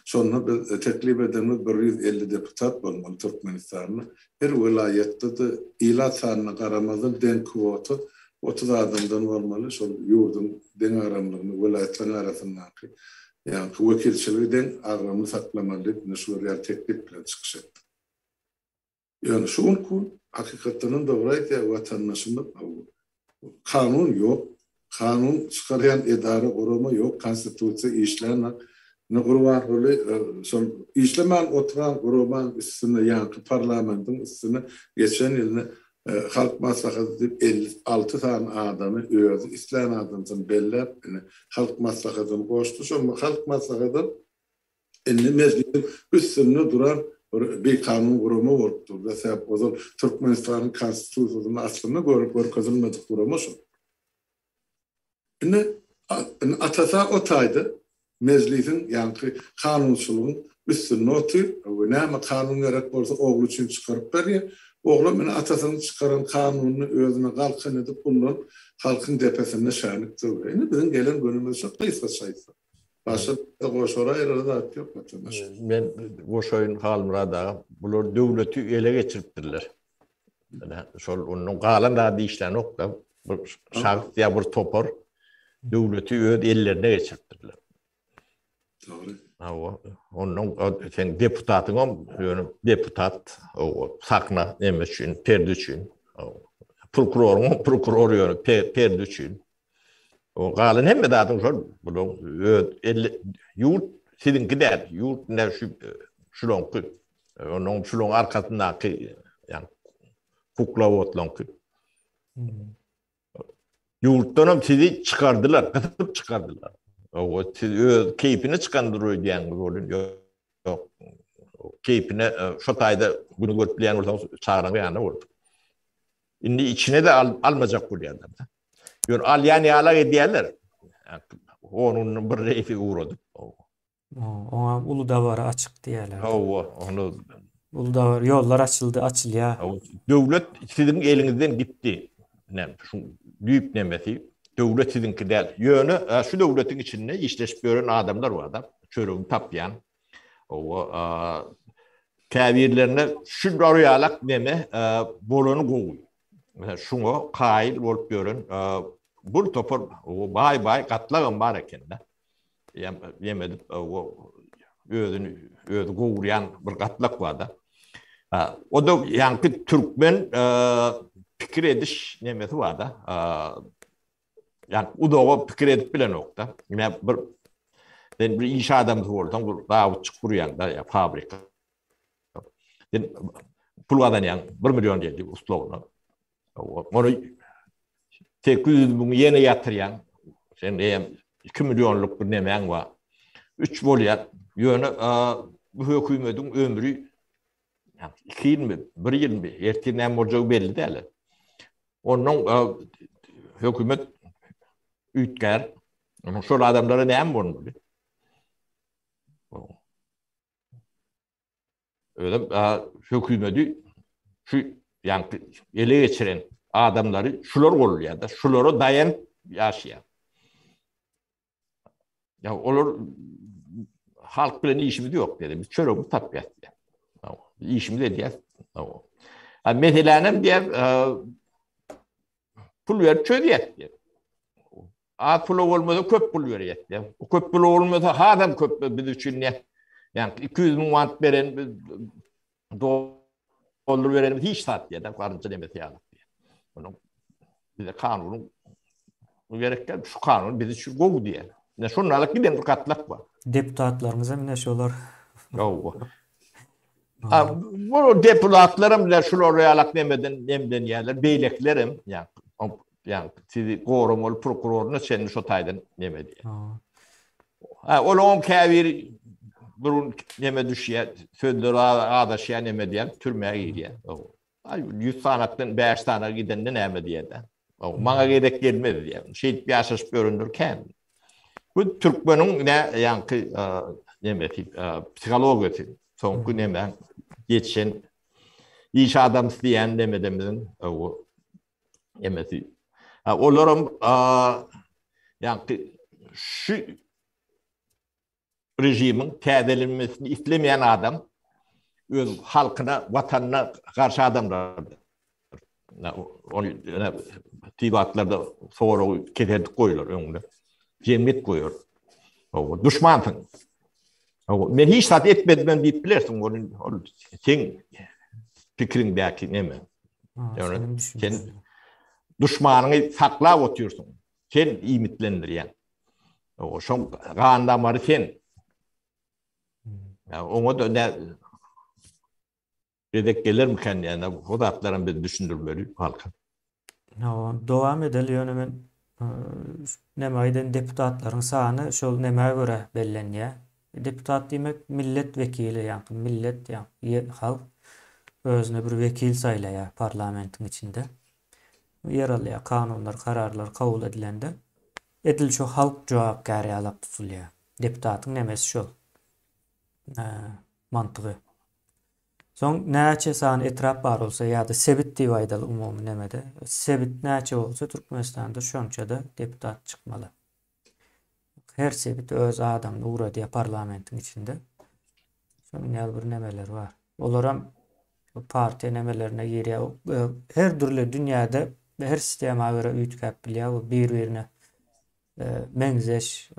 Şonda biz teklip edenimiz 150 deputat bolmaly Türkmenistanda. Her welaýatda-da ilat sanyna garamazdan deň kwota 30 adamdan bolmaly. Şol ýurduň deňagramlygyny, welaýatlaryň arasyndaky ýaňky wekilçiligi deň agramly saklamaly diýip, ine şular ýaly teklip bilen çykyş etdik. Ýöne şu günki gün hakykatdanam dogry aýdýar watandaşymyz, kanun ýok, kanun çykarýan edara, gurama ýok, konstitusiýa işlänok. Indi Gurbanguly şol işlemän oturan guramaň üstüne, ýaňky parlamentiň üstüne geçen ýylda Halk Maslahaty diýip 56 sany adamy özi islän adamsyny belläp, indi Halk Maslahatyny goşdy. Şol Halk Maslahatam Indi mejlisiň üstünde duran bir bikanun gurama bolup durdy. Sebäp ozal Türkmenistanyň Konstitusiýasynda aslynda görüp görkezilmedik gurama şol. Indi indi atasa o taýda mejlisiň ýaňky kanunçylygyň üstünde otyr we näme kanun gerek bolsa ogly üçin çykaryp berýär. Oglam indi atasynyň çykaran kanunyny özüne galkan edip ullanyp halkyň depesinde şänik döwýär. Indi biziň gelen günümiz şo gysgaça aýtsak. Başga goşara aýrara zat ýok watandaş. Men goşaýyn Halmyrat aga, bular döwleti ele geçiripdirler. Şol ondan galan zady işlänok-da. Bir şahs ýa bir topar döwleti öz ellerine geçiripdirler. Dogry. Hawa, ondan sen deputatyňam ýöne deputat, sahna neme üçin, perde üçin. Prokuroryňam prokuror ýöne perde üçin. O galan hemme zadyň şol bulaň öz elli ýurt siziňki däl. Ýurt ne şu şulaňky. Onuň şulaň arkasyndaky ýani kuklawotlaňky. Ýurtdan hem sizi çykardylar, gysyp çykardylar. O siz öz keýpine çykandyr öýdýäňiz bolun. Ýok. Keýpine şo taýda günü görüp bilýän bolsaňyz çagalaň ýanynda boldy. Indi içine de almajak bolýarlar. Ýöne alýan ýalak edýärler. Onun bir reýsi ugradyp. Oňa uly dabara açyk diýýärler. Hawa, ony uly dabara ýollar açyldy, açylýar. Döwlet siziň eliňizden gitdi. Näme, şu düýp nemesi döwlet siziňki däl. Ýöne şu döwletiň içinde işleşip ýören adamlar bar-da, çöregini tapýan. Hawa, käbirlerine şu ýalak neme bolany gowy. Mesela şuňa kaýyl bolup ýören bir topar baý-baý gatlagam bar eken-de. Ýem edip özüni özi gowurýan bir gatlak bar-da. O da ýaňky türkmen pikir ediş nemesi bar-da. Ýa uzaga pikir edip bilenok-da. Ine bir sen bir iş adamsy bolsaň, bir zawodçyk gurýaň-da ýa fabrika. Sen pul gazanýaň, 1 million diýeli uslugyna. Ony 800 müň ýene ýatyrýaň. Sen eýem 2 millionlyk bir nemäň bar. 3 bolýar. Ýöne bu hökümetiň ömri 2 ýylmy, 1 ýylmy, ertir näme boljagy belli däl. Ondan hökümet üýtgär. Onuň şol adamlara näme bolmaly? Özem hökümeti şu ýaňky ele geçiren adamlary şular golýar-da, şulara daýanyp ýaşaýar. Ýa olar Halk bilen işimiz ýok diýýär. Biz çöregimizi tapýas diýýär. Işimizi edýäs. Ha meselänem diýýär, pul berip çözýäs diýýär. Az pula bolmasa köp pul berýäs diýýär. Köp pula bolmasa hasam köp biz üçin diýýär. Ýa 200 müň manat beren doldur berenimiz hiç zat diýýär, garynja demesi ýaly diýýär. Onuň bize kanunyň bu gerek däl, şu kanun biz üçin gowy diýýär. Ine şonda alyp giden bir gatlak bar. Deputatlarymyz hem ine şolar. Ýow. Ha, bu deputatlaram bile şular ýalak nemeden nemlenýärler, beýlekilerem, ýa ýa sizi goramaly prokuroryna çenli şo taýdan neme diýýär. Ha, olaryň käbiri bir gün neme düşýär, sözleri azaşýar neme diýýär, türmä girýär. Aý, 100 sanakdan 5 sanaga gidende näme diýýär-de. Maňa gezek gelmez diýýär. Şeýdip ýaşaşyp ýörenler kän. Bu türkmeniň ne ýaňky nemesi, psihologiýasy, soňky neme geçen iş adamsy diýen nemedemiziň o nemesi. Olaram ýaňky şu režimiň täzelenmesini islemeýän adam öz halkyna, watanyna garşy adamlardyr. Ony tibatlarda soragy keserdik goýlar öňünde. Jemgyýet goýar. Duşmansyň. Men hiç zat etmedim diýip bilersiň, ony ol seň pikiriňdäki neme. Ýöne sen duşmanyňy saklap otyrsyň. Sen iýmitlendirýäň. Şoň gan damary sen. Oňa da ne gezek gelermikä ýa-da o zatlaram biz düşündirmeli halka. Hawa, dowam edeli ýöne men näme aýdan deputatlaryň sany şol nämä görä bellenýär. Deputat diýmek millet wekili, ýaňky millet, ýaňky halk özüne bir wekil saýlaýar parlamentiň içinde. Ýer alýar, kanunlar, kararlar kabul edilende edil şo halk jogapkär ýalak tutulýar. Deputatyň nemesi şol. Mantygy. Soň näçe sany etrap bar bolsa ýa-da sebit diýip aýdaly umumy nemede. Sebit näçe bolsa Türkmenistanda şonça-da deputat çykmaly. Her sebit öz adamyny ugradýar parlamentiň içinde. Şonuň ýaly bir nemeleri bar. Olaram partiýa nemelerine girýär. Her dürli dünýäde her sistema görä üýtgäp bilýär. Bu bir-birine meňzeş,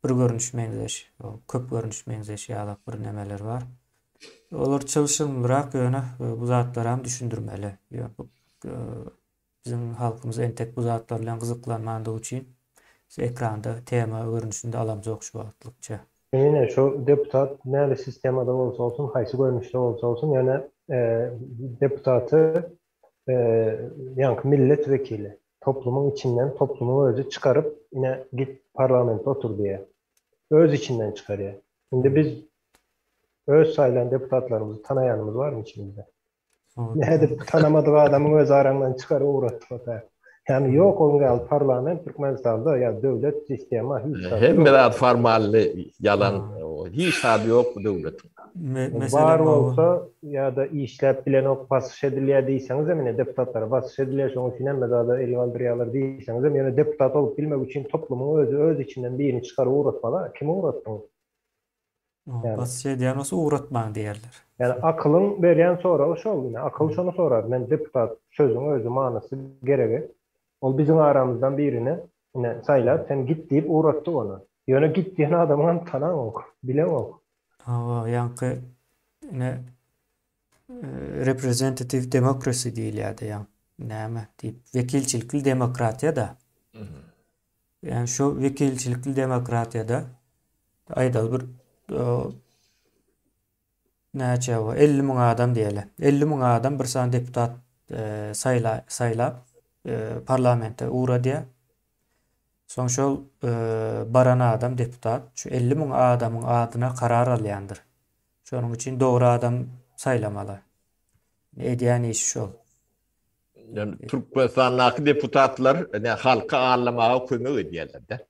bir görnüş meňzeş, köp görnüş meňzeş ýalak bir nemeler bar. Olar çylşyrymlyrak ýöne bu zatlaram düşündirmeli. Biziň halkymyz entek bu zatlar bilen gyzyklanmandygy üçin biz ekranda tema görnüşinde alamzok şu wagtlykça. Ine şu deputat näli sistemada bolsa bolsun, haýsy görnüşde bolsa bolsun, ýöne deputaty ýaňky millet wekili toplumyň içinden toplumyň özi çykaryp, ine git parlamentde otur diýýär. Öz içinden çykarýar. Indi biz öz saýlan deputatlarymyzy tanaýanymyz barmy içimizde? Nädip tanamadyk adamyň öz araňdan çykaryp ugratdyk ota. Ýani ýok onuň ýaly parlament Türkmenistanda ýa döwlet sistema hiç zat. Hemme zat formally ýalan hiç zady ýok bu döwletiň. Bar bolsa ýa-da işläp bilenok basyş edilýär diýseňizem ine deputatlara basyş edilýär şonuň üçin hemme zada el galdyrýarlar diýseňizem ýöne deputat bolup bilmek üçin toplumyň özi öz içinden birini çykaryp ugratmaly kimi ugratdyň? Basyş edýän bolsa ugratmaň diýerler. Ýani akylyň berýän soragy şol ine akyl şony sorar men deputat sözüň özi manysy geregi ol biziň aramyzdan birini ine saýlap sen git diýip ugratdy ony ýöne git diýen adamyňam tanaňok bileňok. Hawa ýaňky ine representative democracy diýilýärdi ýaňky näme diýip wekilçilikli demokratiýada. Ýani şu wekilçilikli demokratiýada aýdaly bir näçe bu 50 müň adam diýeli. 50 müň adam bir sany deputat e, saýla saýlap e, parlamente ugradýar. Soň şol e, baran adam deputat şu 50 müň adamyň adyna karar alýandyr. Şonuň üçin dogry adam saýlamaly. Edýän işi şol. Yani Türkmenistandaky deputatlar ne halky aldamaga kömek edýärler-de.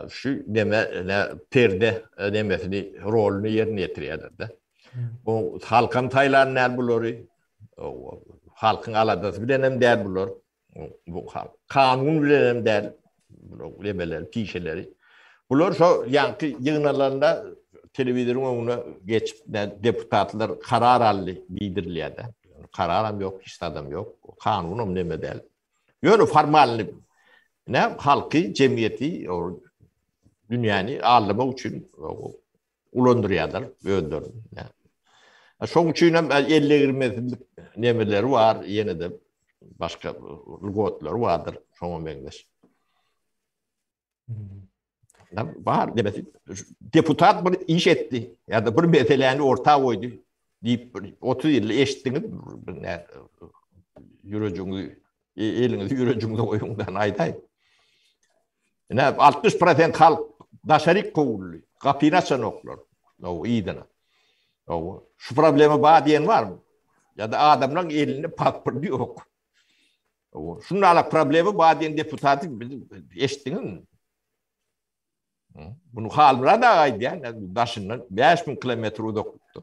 Şu neme ne perde nemesini roluny ýerine ýetirýärler-de. Bu halkam saýlan däl bulary. Halkyň aladasy bilen hem däl bular. Bu halk kanun bilen hem däl. Bular nemeler, pişeleri. Bular şo ýaňky ýygnalanda telewizoryň öňüne geçip deputatlar karar aldy diýdirilýär-de. Kararam ýok, hiç zadam ýok. Kanunam neme däl. Ýöne formalny ne halky, jemgyýeti, dünýäni aldamak üçin ulandyrýarlar özlerini. Şoň üçin hem ellegirmezlik nemeleri bar, ýene-de başga lgotlary bardyr şoňa meňzeş. Bar demesi. Deputat bir iş etdi ýa-da bir meseläni orta goýdy diýip bir 30 ýyl eşitdiňiz ýürejiňizi eliňizi ýürejiňize goýuň da aýdaý. Ine 60% halk daşaryk kowuldy. Gapyny açanoklar. O yzyna. O şu problema bar diýen barmy? Ýa-da adamlaryň elinde pasport ýok. Şunda problema bar diýen deputaty eşitdiňizmi? Bunu Halmyrat aga aýdýar, daşyndan 5000 kilometr uzaklykda.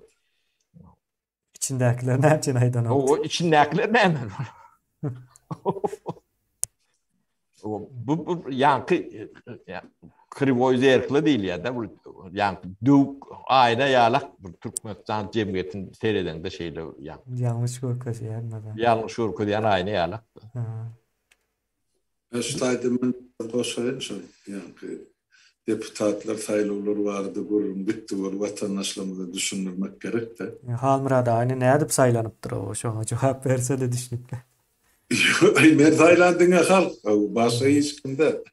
İçindäkiler näme üçin aýdanok? O içindäkiler näme? Bu bu ýaňky kriwoý zerklo diýilýär-de, bu ýaňky döwük aýna ýalak bir Türkmenistan jemgyýetini seredeňde şeýle ýaňky. Ýalňyş görkezýär näme? Ýalňyş görkezýän aýna ýalak. Şu taýda men goşaýyn şol ýaňky deputatlar saýlawlar barada gürrüň gitdi bol watandaşlarymyza düşündirmek gerekde. Halmyrat aga indi nädip saýlanypdyr o şoňa jogap bersede düşnükli. Aý men saýlan diňe halk başga hiç kim däl.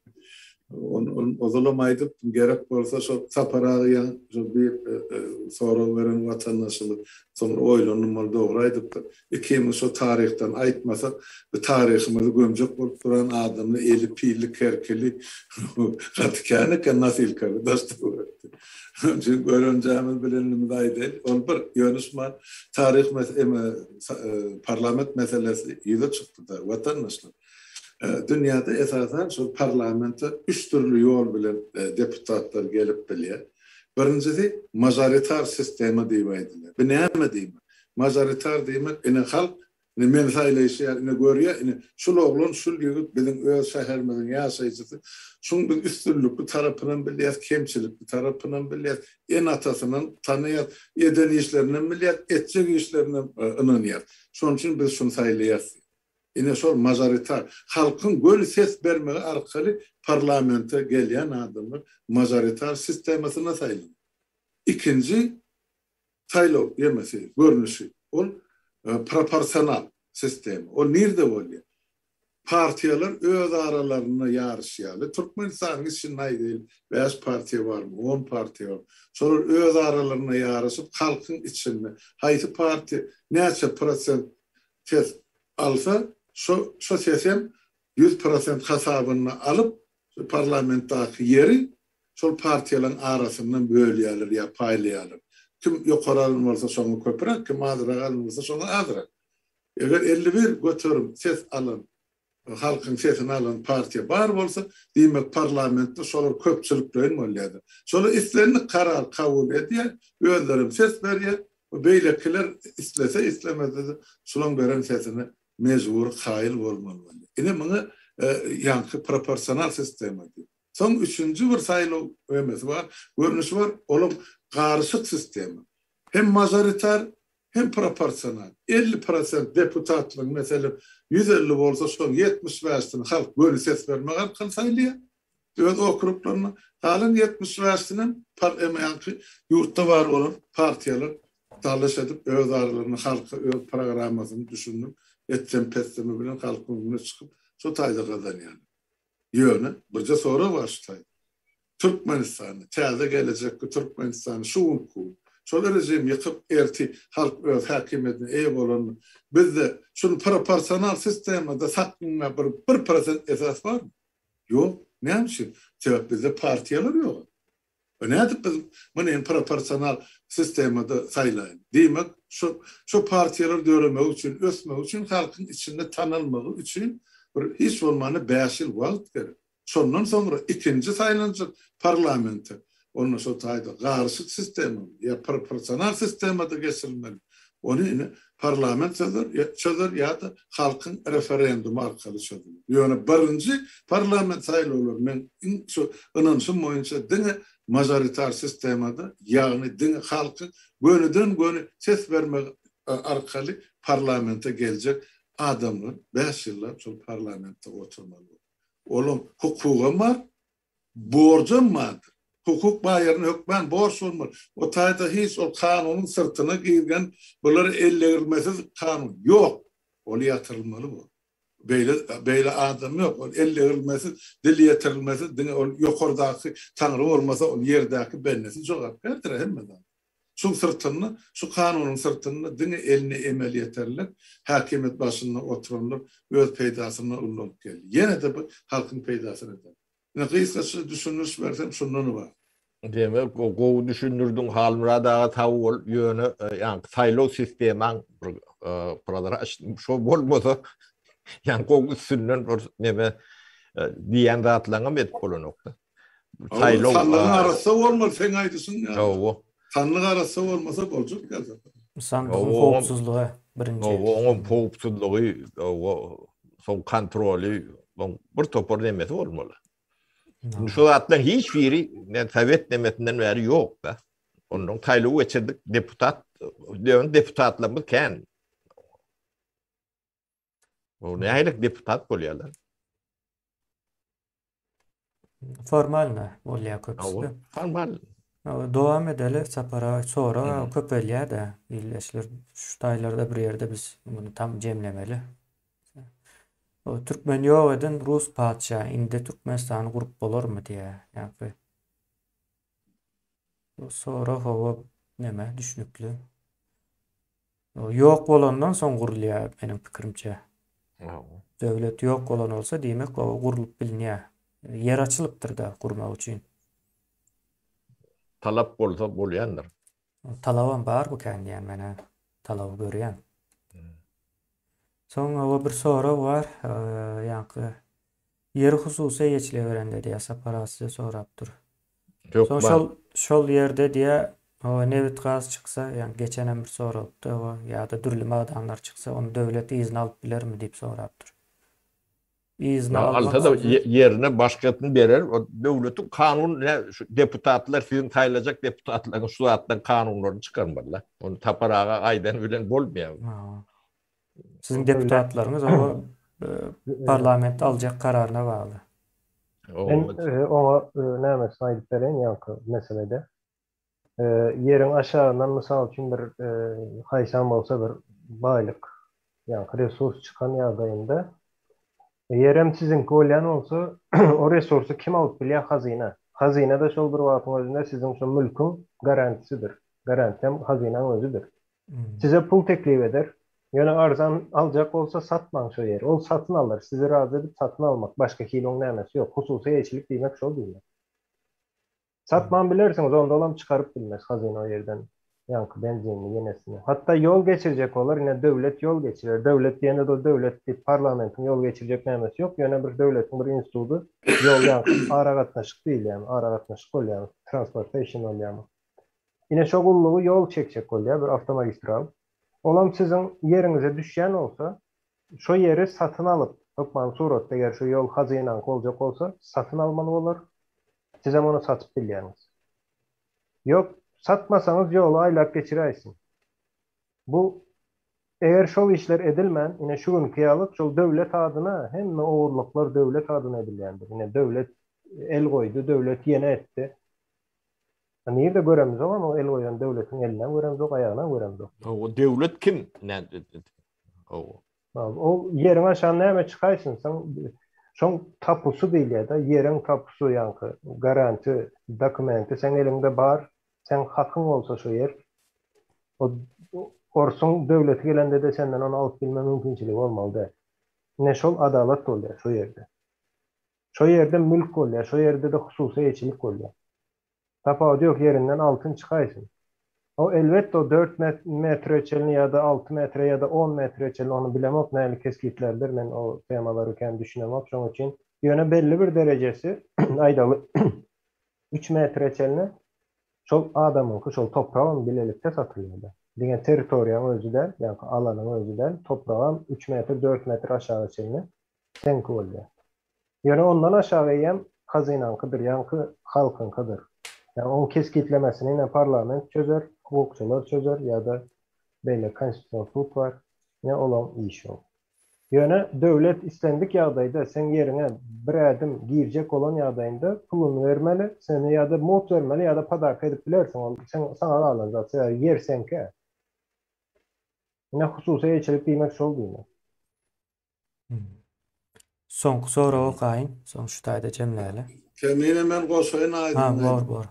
Ony ozalam aýdypdym gerek bolsa şo Sapar aga ýaň şo bir sorag beren watandaşymyz soňra oýlandym ol dogry aýdypdyr. Ikimiz şo taryhdan aýtmasak bu taryhymyzy gömjek bolup duran adamlar eli pilli kerkili gaty kän eken nosilkaly daş töwerekde. Şonuň üçin görenjämiz bilenimizi aýdaýly. Ol bir ýöne şumat taryh eme parlament meselesi ýüze çykdy-da watandaşlar. Dünýäde esasan şol parlamente üç dürli ýol bilen deputatlar gelip bilýär. Birinjisi mažoritar sistema diýip aýdylýar. Bu näme diýmek? Mažoritar diýmek ine halk ine meni saýlaýşy ýaly ine görýär ine şul oglan şul ýigit biziň öz şäherimiziň ýaşaýjysy şuň biz üstünlikli tarapynam bilýäs kemçilikli tarapynam bilýäs ene-atasynam tanaýas eden işlerinem bilýäs etjek işlerinem ynanýas şonuň üçin biz şuny saýlaýas diýip. Ine şol mažoritar, halkyň göni ses bermegi arkaly parlamente gelýän adamlar mažoritar sistemasynda saýlanýar. Ikinji saýlaw ýemesi, görnüşi, ol proporsional sistema. Ol nirde bolýar? Partiýalar öz aralarynda ýaryşýarlar. Türkmenistanyň içinde aýdaýly, bäş partiýa barmy, on partiýa barmy? Şolar öz aralarynda ýaryşyp, halkyň içinde haýsy partiýa näçe prosent ses alsa, şo şo sesem 100% hasabynda alyp, şu parlamentdaky ýeri şol partiýalaryň arasyndan bölýärler ýa paýlaýarlar. Kim ýokary alan bolsa şoňa köpräk, kim azrak alan bolsa şoňa azrak. Eger 51% ses alan halkyň sesini alan partiýa bar bolsa, diýmek parlamentde şolar köpçülikleýin bolýardy. Şolar islendik karar kabul edýär, özlerem ses berýär, beýlekiler islese islemese-de şolaň beren sesine mejbury kaýyl bolmaly bolýar. Ine muňa ýaňky proporsional sistema diýip. Soň üçünji bir saýlaw emesi bar, görnüşi bar, olam garyşyk sistema. Hem mažoritar, hem proporsional. 50 prosent deputatlygyň meselem 150 bolsa şoň 75-sini halk göni ses bermek arkaly saýlaýar öz okruglarynda. Galan 75-sinem ýaňky ýurtda bar bolan partiýalar dalaş edip öz aralarynda halka öz programmasyny düşündirip etsem-petsemi bilen halkyň öňüne çykyp şo taýda gazanýarlar. Ýöne birje sorag bar şu taýda. Türkmenistany, täze gelejekki Türkmenistany şu günki gün şol režim ýykyp erti halk öz häkimiýetine eýe bolanda bizde şuny proporsional sistemada saklanmaga bir bir prosent esas barmy? Ýok. Näme üçin? Sebäp bizde partiýalar ýok. Nädip biz muny hem proporsional sistemada saýlaýyn? Diýmek, şu şu partiýalar döremegi üçin, ösmegi üçin, halkyň içinde tanalmagy üçin bir hiç bolmanda bäş ýyl wagt gerek. Şondan soňra ikinji saýlanjak parlamente, onda şo taýda garyşyk sistemamy ýa proporsional sistemada geçirilmeli. Ony ine parlament çözer, çözer ýa-da halkyň referendumy arkaly çözüler. Ýöne birinji parlament saýlawlary meň iň şu ynanşym boýunça diňe mažoritar sistemada, ýagny diňe halkyň gönüden-göni ses bermegi arkaly parlamente geljek adamlar bäş ýyllap şol parlamentde oturmaly bolar. Olaň hukugam bar, Borjam bardyr. Hukuk bar ýerinde hökman borç bolmaly. O taýda hiç ol kanunyň syrtyna girgen bular ellegirmesiz kanun ýok. Ol ýatyrylmaly bu. Beýle beýle adam ýok. Ol ellegirmesiz, dil ýetirilmesiz diňe ol ýokardaky Taňry bolmasa ol ýerdäki bendesi jogapkärdir hemme zada. Şuň syrtynda, şu kanunyň syrtynda diňe eline emel ýeterler, häkimiýet başynda oturanlar öz peýdasyna ullanyp geldi. Ýene-de bu halkyň peýdasyna däl. Ine gysgaça düşündiriş bersem şundan ybarat. Demek gowy düşündirdiň Halmyrat aga sag bol ýöne ýaňky saýlaw sistemaň bir prozraçnyý şo bolmasa ýaňky oň üstünden bir neme diýen zatlaňam edip bolanokda. Saýlaw sandygyň arassa bolmaly seň aýdyşyň ýaly. Hawa. Sandyk arassa bolmasa boljak däl. Sandygyň howpsuzlygy birinji. Hawa, oňam howpsuzlygy, hawa, soň kontroly, oň bir topar nemesi bolmaly. Indi şu zatlaryň hiç biri men sowet nemesinden bäri ýok-da. Ondan saýlaw geçirdik, deputat, ýöne deputatlarymyz kän. O nähili deputat bolýarlar? Formalno bolýar köpüsi. Formal. Dowam edeli Sapar aga sorag köpelýär-de ildeşler şu taýlarda bir ýerde biz muny tam jemlemeli. O türkmen ýok eden rus patyşa indi Türkmenistany gurup bolarmy diýýär. Ýa-da bu sorag hawa neme düşnükli. Ýok bolandan soň gurulýar meniň pikirimçe. Döwlet ýok bolan bolsa diýmek o gurlup bilinýär. Ýer açylypdyr-da gurmak üçin. Talap bolsa bolýandyr. Talabam bar bu kän diýýän men-ä. Talaby görýän. Soň oba bir sorag bar. Ýaňky Ýeri hususy eýeçilige berende diýýär, Sapar aga size sorapdyr. Soň şol şol ýerde diýýär, hawa nebit gaz çyksa, ýagny geçenem bir soralypdy, hawa, ýa-da dürli magdanlar çyksa, ony döwlet yzyna alyp bilermi diýip sorapdyr. Yzyna almak Alsa-da ýerine başgasyny berer. O döwletiň kanun şu deputatlar siziň saýlajak deputatlaryňyz şu zatlaryň kanunlaryny çykarmalylar. Ony Sapar aga aýdany bilen bolmaýar. Siziň deputatlaryňyz oňa parlamentde aljak kararyna bagly. Men oňa nämesini aýdyp bereýin ýaňky meselede. Ýeriň aşagyndan mysal üçin bir haýsam bolsa bir baýlyk, ýaňky resurs çykan ýagdaýynda ýerem siziňki bolýan bolsa, o resursy kim alyp bilýär? Hazyna. Hazyna-da şol bir wagtyň özünde siziň şo mülküň garantisidir. Garanti hem hazynaň özüdir. Size pul teklip eder. Ýöne arzan aljak bolsa satmaň şo ýeri. Ol satyn alar. Sizi razy edip satyn almak. Başga hili oň nämesi ýok. Hususy eýeçilik diýmek şol diýmek. Satman bilersiňiz, onda olam çykaryp bilmez hazyna o ýerden ýaňky benzinini, ýenesini. Hatda ýol geçirjek bolar, ine döwlet ýol geçirer. Döwlet diýende-de o döwlet diýip parlamentiň ýol geçirjek nämesi ýok. Ýöne bir döwletiň bir institudy ýol ýaňky aragatnaşyk diýilýärmi, aragatnaşyk bolýarmy, transportation bolýarmy. Ine şo gullugy ýol çekjek bolýar, bir awtomagistral. Olam siziň ýeriňize düşýän bolsa, şo ýeri satyn alyp, hökmany suratda eger şo ýol hazynaňky boljak bolsa, satyn almaly bolar. Sizem ony satyp bilýäňiz. Ýok, satmasaňyz ýoly aýlap geçiräýsin. Bu eger şol işler edilmän, ine şu günki ýaly şol döwlet adyna hemme ogurlyklar döwlet adyna edilýändir. Ine döwlet el goýdy, döwlet ýene etdi. A nirde göremizok ony el goýan döwletiň elinem göremizok aýagynam göremizok. O döwlet kim? O. O ýeriň aşagynda näme çykaýsyn soň şoň tapusy diýilýär-de ýeriň tapusy ýaňky garanti dokumenti seň eliňde bar seň hakyň bolsa şo ýer o orsuň döwleti gelende-de senden ony alyp bilme mümkinçiligi bolmaly däl. Ine şol adalat bolýar şo ýerde. Şo ýerde mülk bolýar, şo ýerde-de hususy eýeçilik bolýar. Tapawudy ýok, ýerinden altyn çykaýsyn. O elbetde o dört metre çenli ýa-da alty metre ýa-da on metre çenli ony bilemok nähili kesgitlärler men o temalara kän düşünemok şoň üçin. Ýöne belli bir derejesi aýdaly üç metre çenli şol adamyňky şol topragam bilelikde satylýar-da. Diňe territoriýaň özi däl, ýaňky alanyň özi däl, topragam üç metr, dört metr aşaga çenli seňki bolýar. Ýöne ondan aşagy eýýäm hazynaňkydyr, ýaňky halkyňkydyr. Ýa oň kesgitlemesini ine parlament çözer, hukukçylar çözer ýa-da beýleki konstitusion sud bar. Ine olaň işi ol. Ýöne döwlet islendik ýagdaýda seň ýeriňe bir ädim girjek bolan ýagdaýynda puluny bermeli, seni ýa-da mugt bermeli ýa-da podarka edip bilersiň, ol seň saňa galan zat, sebäbi ýer seňki. Ine hususy eýeçilik diýmek şol diýmek. Soňky soragy okaýyn, soň şu taýda jemläli. Kemine men goşaýyn aýdyň. Ha, bor, bor.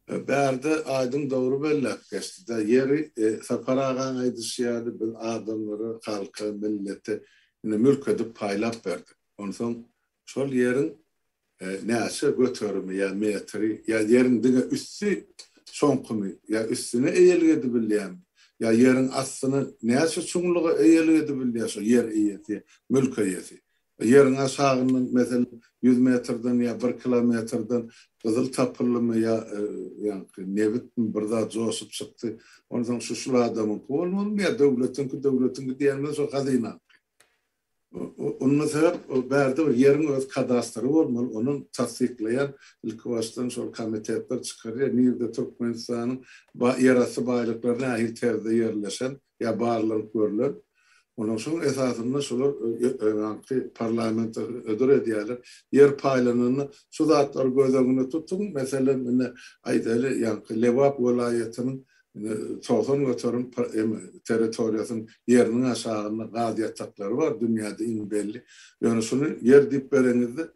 Bärde Aýdyň dogry belläp geçdi-de, ýeri Sapar agaň aýdyşy ýaly biz adamlara, halka, millete indi mülk edip paýlap berdik. Onsoň şol ýeriň näçe göterimi ýa metri ýa ýeriň diňe üsti şoňkymy ýa üstüne eýelik edibilýärmi ýa ýeriň astyna näçe çuňluga eýelik edibilýär şo ýer eýesi, mülk eýesi. Ýeriň aşagyndan, meselem, ýüz metrden ýa bir kilometrden gyzyl tapyldymy ýa ýaňky nebitmi bir zat joşup çykdy. Onsoň şu şul adamyňky bolmalymy ýa döwletiňki, döwletiňki diýenimiz şo hazynaňky. Onda sebäp bärde bir ýeriň öz kadastry bolmaly, onam tassyklaýan ilkibaşdan şol komitetler çykarýar, nirde Türkmenistanyň ýerasty baýlyklary nähili terzde ýerleşen ýa barlanyp görlen. Onuň şoň esasynda şolar ýaňky parlamente hödür edýärler. Ýer paýlananda şu zatlary göz öňünde tutuň, meselem, ine, aýdaly, ýaňky Lebap welaýatynyň ine 90% territoriýasynyň ýeriniň aşagynda gaz ýataklary bar, dünýäde iň belli. Ýöne şuny ýer diýip bereňizde,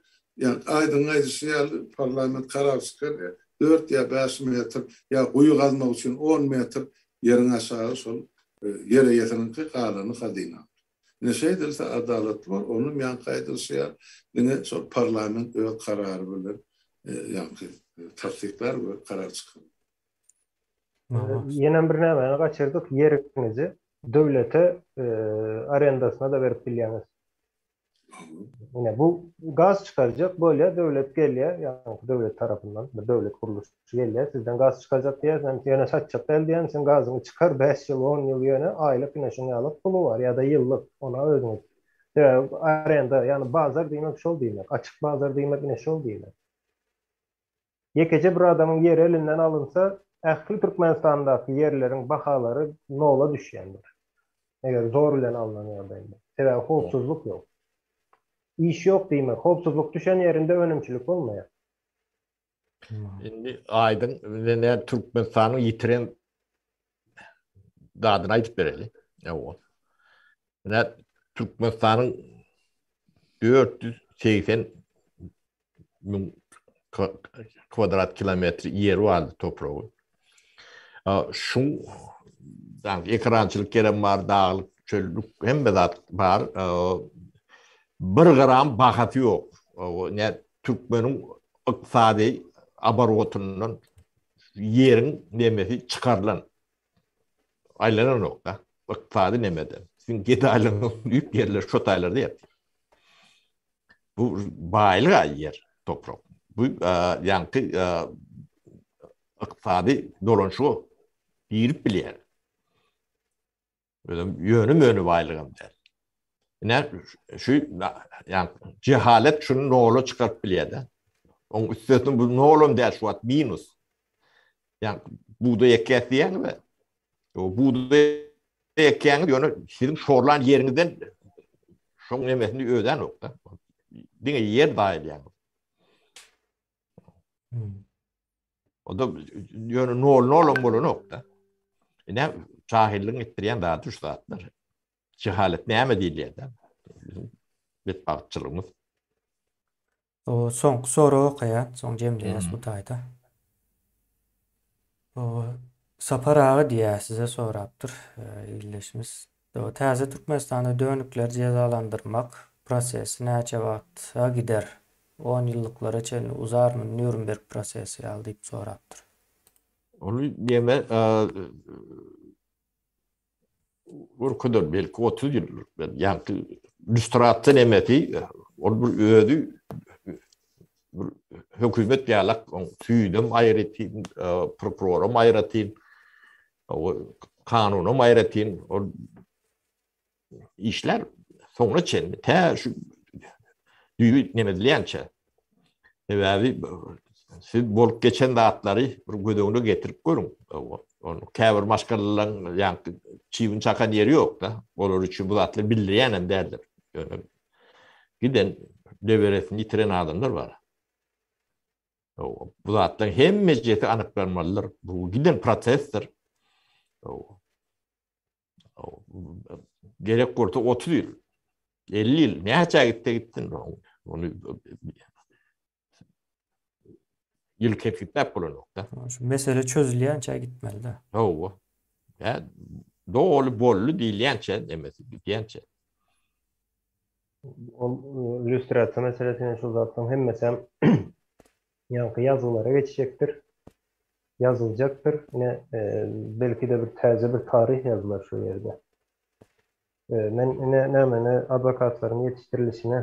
ýaňky Aýdyň aýdyşy ýaly parlament karar çykarýar, dört ýa bäş metr ýa guýy gazmak üçin on metr Ýeriň aşagy şol ýer eýesiniňki, galany hazynaňky. Ine şeýdilse adalatly bor, onuň ýaňky aýdylyşy ýaly diňe şol parlament öz karary bilen ýaňky tassyklar we karar çykarar. Ýenem bir nämäni gaçyrdyk, ýeriňizi döwlete arendasyna-da berip bilýäňiz. Ine bu gaz çykarjak bolýar, döwlet gelýär, ýagny döwlet tarapyndan bir döwlet gurluşy gelýär, sizden gaz çykarjak diýýär, sen ýöne satjak däl diýýän, sen gazyňy çykar 5 ýyl, 10 ýyl ýöne aýlyk ine şuň ýaly puly bar ýa-da ýyllyk, ona özüňiz. Sebäbi arenda, ýagny bazar diýmek şol diýmek, açyk bazar diýmek ine şol diýmek. Ýekeje bir adamyň ýeri elinden alynsa, ähli Türkmenistandaky ýerleriň bahalary nola düşýändir. Eger zor bilen alnan ýagdaýynda. Sebäbi howpsuzlyk ýok. Iş ýok diýmek, howpsuzlyk düşen ýerinde önümçilik bolmaýar. Indi aýdyň, ine Türkmenistanyň ýitiren zadyny aýdyp bereli. Ýa. Ine Türkmenistanyň 480 müň kwadrat kilometr ýeri bardy topragy. Şu ekrançylyk ýerem bar, daglyk, çöllük, hemme zat bar. Bir gram bahasy ýok. Ne türkmeniň ykdysady oborotyndan ýeriň nemesi çykarylan. Aýlananok da. Ykdysady nemeden. Siziň gedaýlygyňyz üýp ýerler şo taýlarda ýatyr. Bu baýlyk aý ýer, toprak. Bu ýaňky ykdysady dolanyşyga girip bilýär. Özem ýöne-möne baýlygam däl. Ine şu ýaňky jehalet şuny nola çykaryp bilýär-de. Oň üstesine bu nolam däl şu wagt minus. Ýa bugdaý ekýäs diýýäňiz-ä. O bugdaý ekýäňiz, ýöne siziň şorlan ýeriňizden şoň nemesini ödänok-da. Diňe ýer daýylýaňyz. Hmm. O da ýöne nol nolam bolanok-da. Ine jahilligiň etdirýän zady şu zatlar. Jehalet näme diýilýär-de? Biziň betbagtçylygymyz. O soňky sorag okaýan, soň jemleýäs bu taýda. O Sapar aga diýýär, size sorapdyr ildeşimiz. O täze Türkmenistanda dönükleri jezalandyrmak prosesi näçe wagta gider? 10 ýyllyklara çenli uzarmy Nýurnberg prosesi ýaly diýip sorapdyr. Ony diýme Görkezer belki 30 ýyl. Ýaňky lýustrasiýa nemesi, ol bir özi bir hökümet ýalak, oň süýdem aýratyn, prokuroram aýratyn. O kanunam aýratyn ol işler soňuna çenli tä şu düýbi neme edilýänçä. Sebäbi siz bolup geçen zatlary bir göz öňüne getirip görüň. Ony käbir maşgalalaryň ýaňky çybyn çakan ýeri ýok-da. Olar üçin bu zatlar bildirýän hem däldir. Ýöne giden neberesini ýitiren adamlar bar. Bu zatlaryň hemmejesi anyklanmalydyr. Bu giden prosesdir. Gerek bolsa 30 ýyl, 50 ýyl, näçe gitse gitsin. Ony ýyl kesgitläp bolanok-da. Şu mesele çözülýänçä gitmeli-de. Hawa. Ýa doly boldy diýilýänçä, nemesi gidýänçä. Ol lýustrasiýa meselesine şol zatlaryň hemmesem ýaňky ýazgylara geçjekdir. Ýazyljakdyr. Ine, belki-de bir täze bir taryh ýazylar şo ýerde. Men ine nämeni adwokatlaryň ýetişdirilişine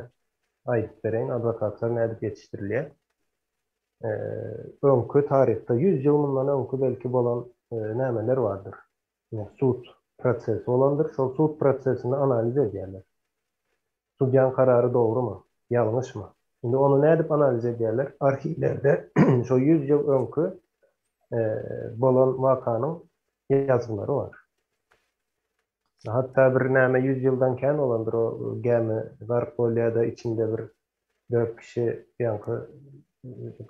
aýdyp bereýin, adwokatlar nädip ýetişdirilýär. Öňki taryhda, ýüz ýyl mundan öňki belki bolan nämeler bardyr. Sud prosesi bolandyr. Şol sud prosesini analiz edýärler. Sudýaň karary dogrumy? Ýalňyşmy? Indi ony nädip analiz edýärler? Arhiwlerde şo ýüz ýyl öňki bolan wakanyň ýazgylary bar. Hatda bir näme ýüz ýyldan kän bolandyr o gämi gark bolýar-da içinde bir dört kişi ýaňky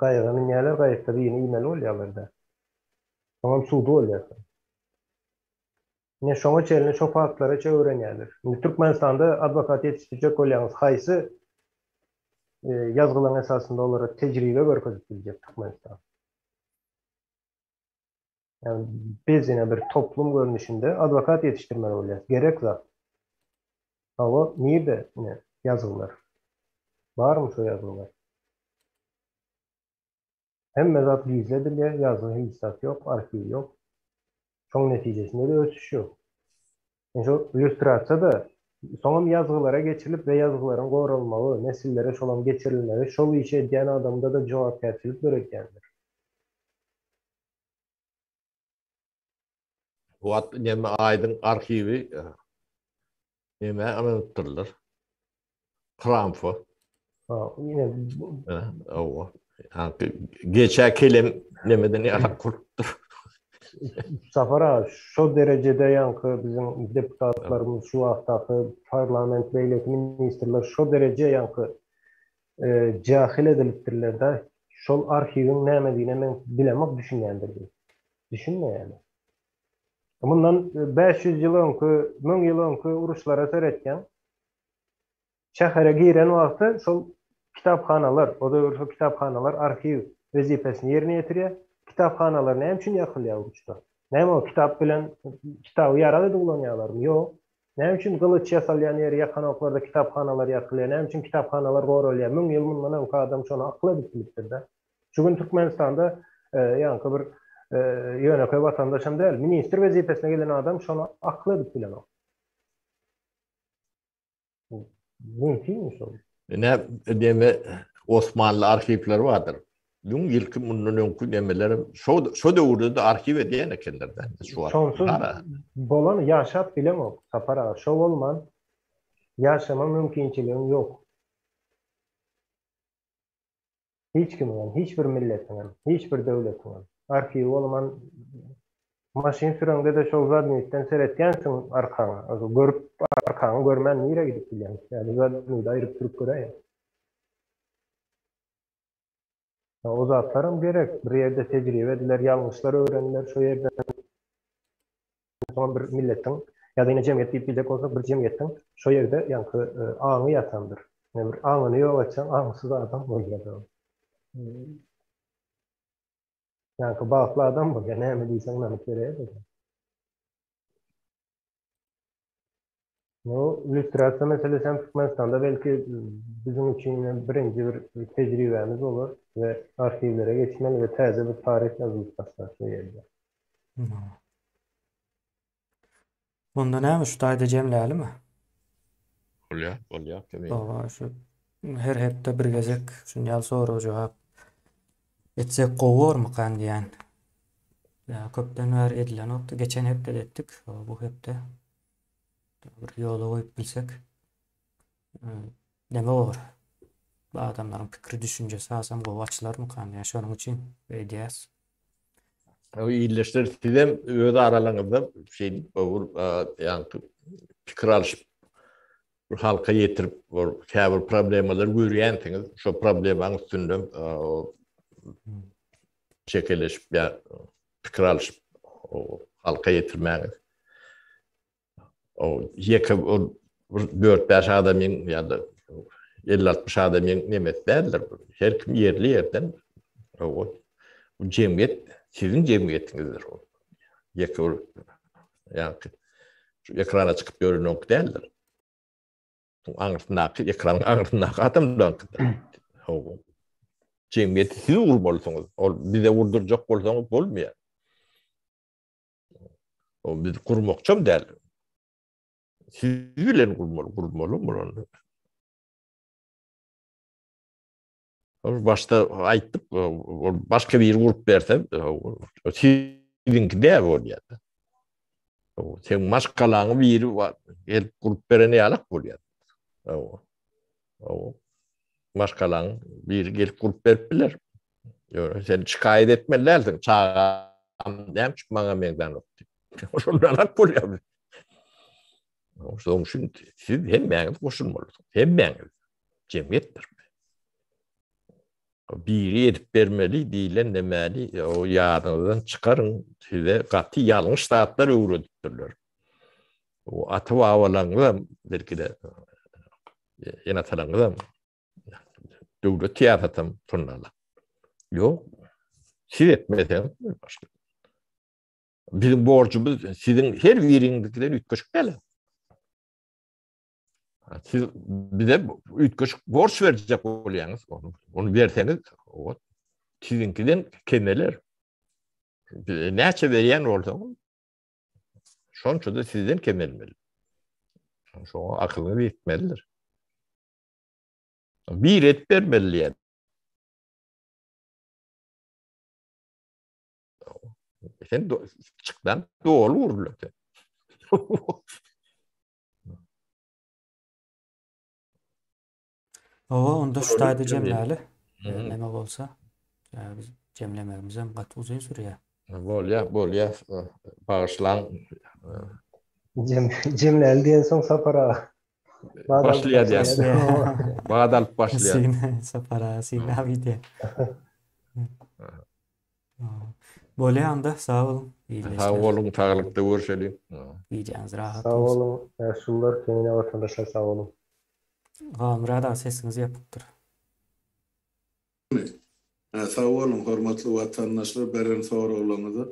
gaýyga münýärler, gaýykda birini iýmeli bolýarlar-da. Soňam sudy bolýar. Ine şoňa çenli şo faktlara çe öwrenýärler. Indi Türkmenistanda adwokat ýetişdirjek bolýaňyz haýsy ýazgylaryň esasynda olara tejribe görkezip biljek Türkmenistan. Ýagny biz ine bir toplum görnüşinde adwokat ýetişdirmeli bolýas. Gerek zat. Hawa, nirde ine ýazgylar? Barmy şo ýazgylar? Hemme zat gizli edilýär, ýazgy hiç zat ýok, arhiw ýok. Şoň netijesinde-de ösüş ýok. Indi şo lýustrasiýa-da soňam ýazgylara geçirilip we ýazgylaryň goralmagy, nesillere şolaň geçirilmegi şol işi edýän adamda-da jogapkärçilik döredýändir. Bu wagt neme aýdyň arhiwi neme ynanypdyrlar. Kramfa. Ha, ýene Hawa. Geçä kelem nemeden ýalak bolupdyr. Safar aga, şo derejede ýaňky biziň deputatlarymyz şu wagtdaky parlament beýleki ministrler şo dereje ýaňky jahil edilipdirler-de, şol arhiwiň nämedigine men bilemok düşünýändir diýip. Düşünmeýärler. Mundan 500 ýyl öňki, 1000 ýyl öňki uruşlara seretýäň. Şähere giren wagty şol kitaphanalar, o döwür şol kitaphanalar arhiw wezipesini ýerine ýetirýär. Kitaphanalar näme üçin ýakylýar uruşda? Näme o kitap bilen kitaby ýarag edip ulanýarlarmy? Ýok. Näme üçin gylyç ýasalýan ýeri ýakanoklarda kitaphanalar ýakylýar? Näme üçin kitaphanalar goralýar? Müň ýyl mundan öňki adam şony akyl edip bilipdir-de. Şu gün Türkmenistanda ýaňky bir ýönekeý watandaşam däl, ministr wezipesine gelen adam şony akyl edip bilenok. Mümkinmi şol? Ine, deme Osmanly arhiwleri bardyr. Müň ýylky mundan öňki nemeler şo şo döwürde-de arhiw edýän ekenler-de. Şu wagt. Şonsuz bolan ýaşap bilemok, Sapar aga. Şo bolman ýaşama mümkinçiligiň ýok. Hiç kimiňem, hiç bir milletiňem, hiç bir döwletiňem arhiwi bolman maşyn süreňde-de şol zadnikden seretýänsiň arkaňa. Görüp arkaňy görmän nirä gidip bilýäň? Ýa-da zadnigi aýryp sürüp göräýiň. O zatlaram gerek. Bir ýerde tejribe ediler, ýalňyşlar öwreniler şo ýerden. Soňam bir milletiň ýa-da ine jemgyýet diýip biljek bolsak, bir jemgyýetiň şo ýerde ýaňky aňy ýatandyr. Ine bir aňyny ýok etseň, aňsyz adam bolýar. Ýaňky bagtly adam bolýar, näme diýseň ynanyp beräýer. Bu lýustrasiýa meselesi hem Türkmenistanda belki biziň üçin birinji bir tejribämiz bolar we arhiwlere geçmeli we täze bir taryh ýazylyp başlar şu ýerde. Onda näme şu taýda jemlälimi? Bolýar, bolýar. Hawa, şu her hepde bir gezek şuny ýaly sorag-jogap etsek gowy bormykan diýýän. Ýa köpden bäri edilenokdy. Geçen hepde-de etdik. Bu hepde bir ýola goýup bilsek neme bolar? Bu adamlaryň pikiri düşünjesi hasam gowy açylarmykan? Ýa şonuň üçin edýäs. O ildeşler sizem öz aralaryňyzda şeýdip ýaňky pikir alyşyp bir halka ýetirip käbir problemalary görýänsiňiz. Şo problemaň üstünde çekeleşip ýa pikir alyşyp halka ýetirmäňiz. O ýeke o bir 4-5 adamyň ýa-da 50-60 adamyň nemesi däldir. Her kim ýerli ýerden o bu jemgyýet siziň jemgyýetiňizdir. Ýeke bir ýa-da şu ekrana çykyp ýörenok däldir. Aňyrsyndaky ekranyň aňyrsyndaky adamlaryňkydyr. Hawa. Jemgyýeti siz gurmalysyňyz. Ol bize gurdurjak bolsaňyz bolmaýar. O biz gurmakçam däl. Siz bilen gurmaly, gurmaly bolanda. Ol başda aýtdyk, ol başga biri gurup berse, siziňki däl bolýar. Sen maşgalaňy biri gelip gurup beren ýalak bolýar. Maşgalaň biri gelip gurup berip biler. Ýöne sen şikaýat etmeli dälsiň. Çagam näme üçin maňa meňzänok diýip. Şondan alak bolýar. Şonuň üçin siz hemmäňiz goşulmalysyňyz. Hemmäňiz. Jemgyýetdir. Biri edip bermeli diýlen nämäni o ýadyňyzdan çykaryň. Size gaty ýalňyş zatlar öwredipdirler. O ata-babalaryňyzam belki-de ene-atalaryňyzam Döwlet syýasatam şonda. Ýok. Siz etmeseňiz başga. Biziň borjumyz siziň her biriňizden üýtgeşik däl. Siz bize üýtgeşik borç berjek bolýaňyz, ony, ony berseňiz, o siziňkiden kemeler. Näçe berýän bolsaňyz, şonça-da sizden kemelmeli. Şoňa akylyňyz ýetmelidir. Bir et bermeli diýen. Sen çykdan doly uruldy. Owa, onda şu taýda jemläli. Näme bolsa, biz jemlemegimiz hem gaty uzyn sürýär. Bolýar, bolýar. Bagyşlaň. Jem, jemläli diýensoň Sapar aga. Başlaýar diýen. Bad alyp başlaýar. Syn, Sapar aga synap gidýär. Bolýar onda, sag boluň. Sag boluň, saglykda görşeliň. Gijäňiz rahat bolsun. Sag boluň, ýaşulular, kemine watandaşlar sag boluň. Halmyrat aga sesiňiz ýapykdyr. Sag boluň hormatly watandaşlar beren soraglaryňyza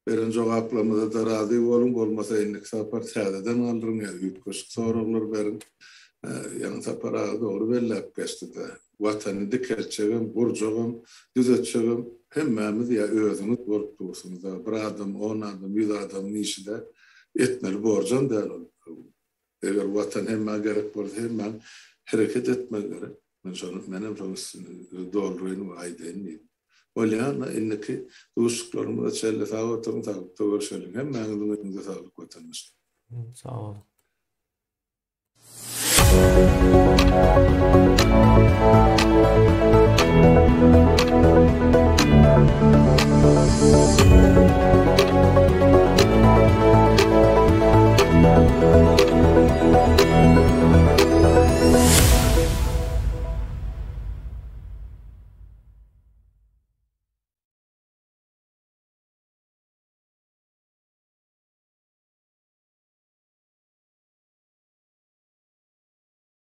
beren jogaplarymyzada razy boluň bolmasa indiki sapar täzeden galdyryň ýa üýtgeşik soraglar beriň ýaňy Sapar aga dogry belläp geçdide watany dikeltjegem gurjagam düzetjegem hemmämiz ýa özüňiz bolup dursuňyzda bir adam on adam ýüz adamyň işi däl etmeli borjam däl ol Eger Watan hemmä gerek bolsa hemmäň hereket etmegi gerek. Men şony menem şoň üstüni dolduraýyn we aýdaýyn diýdim. Bolýa onda indiki duşuşyklarymyza çenli sag oturyň saglykda görşeliň. Hemmäňiziň öňüňize saglyk watandaşlar. Sag boluň.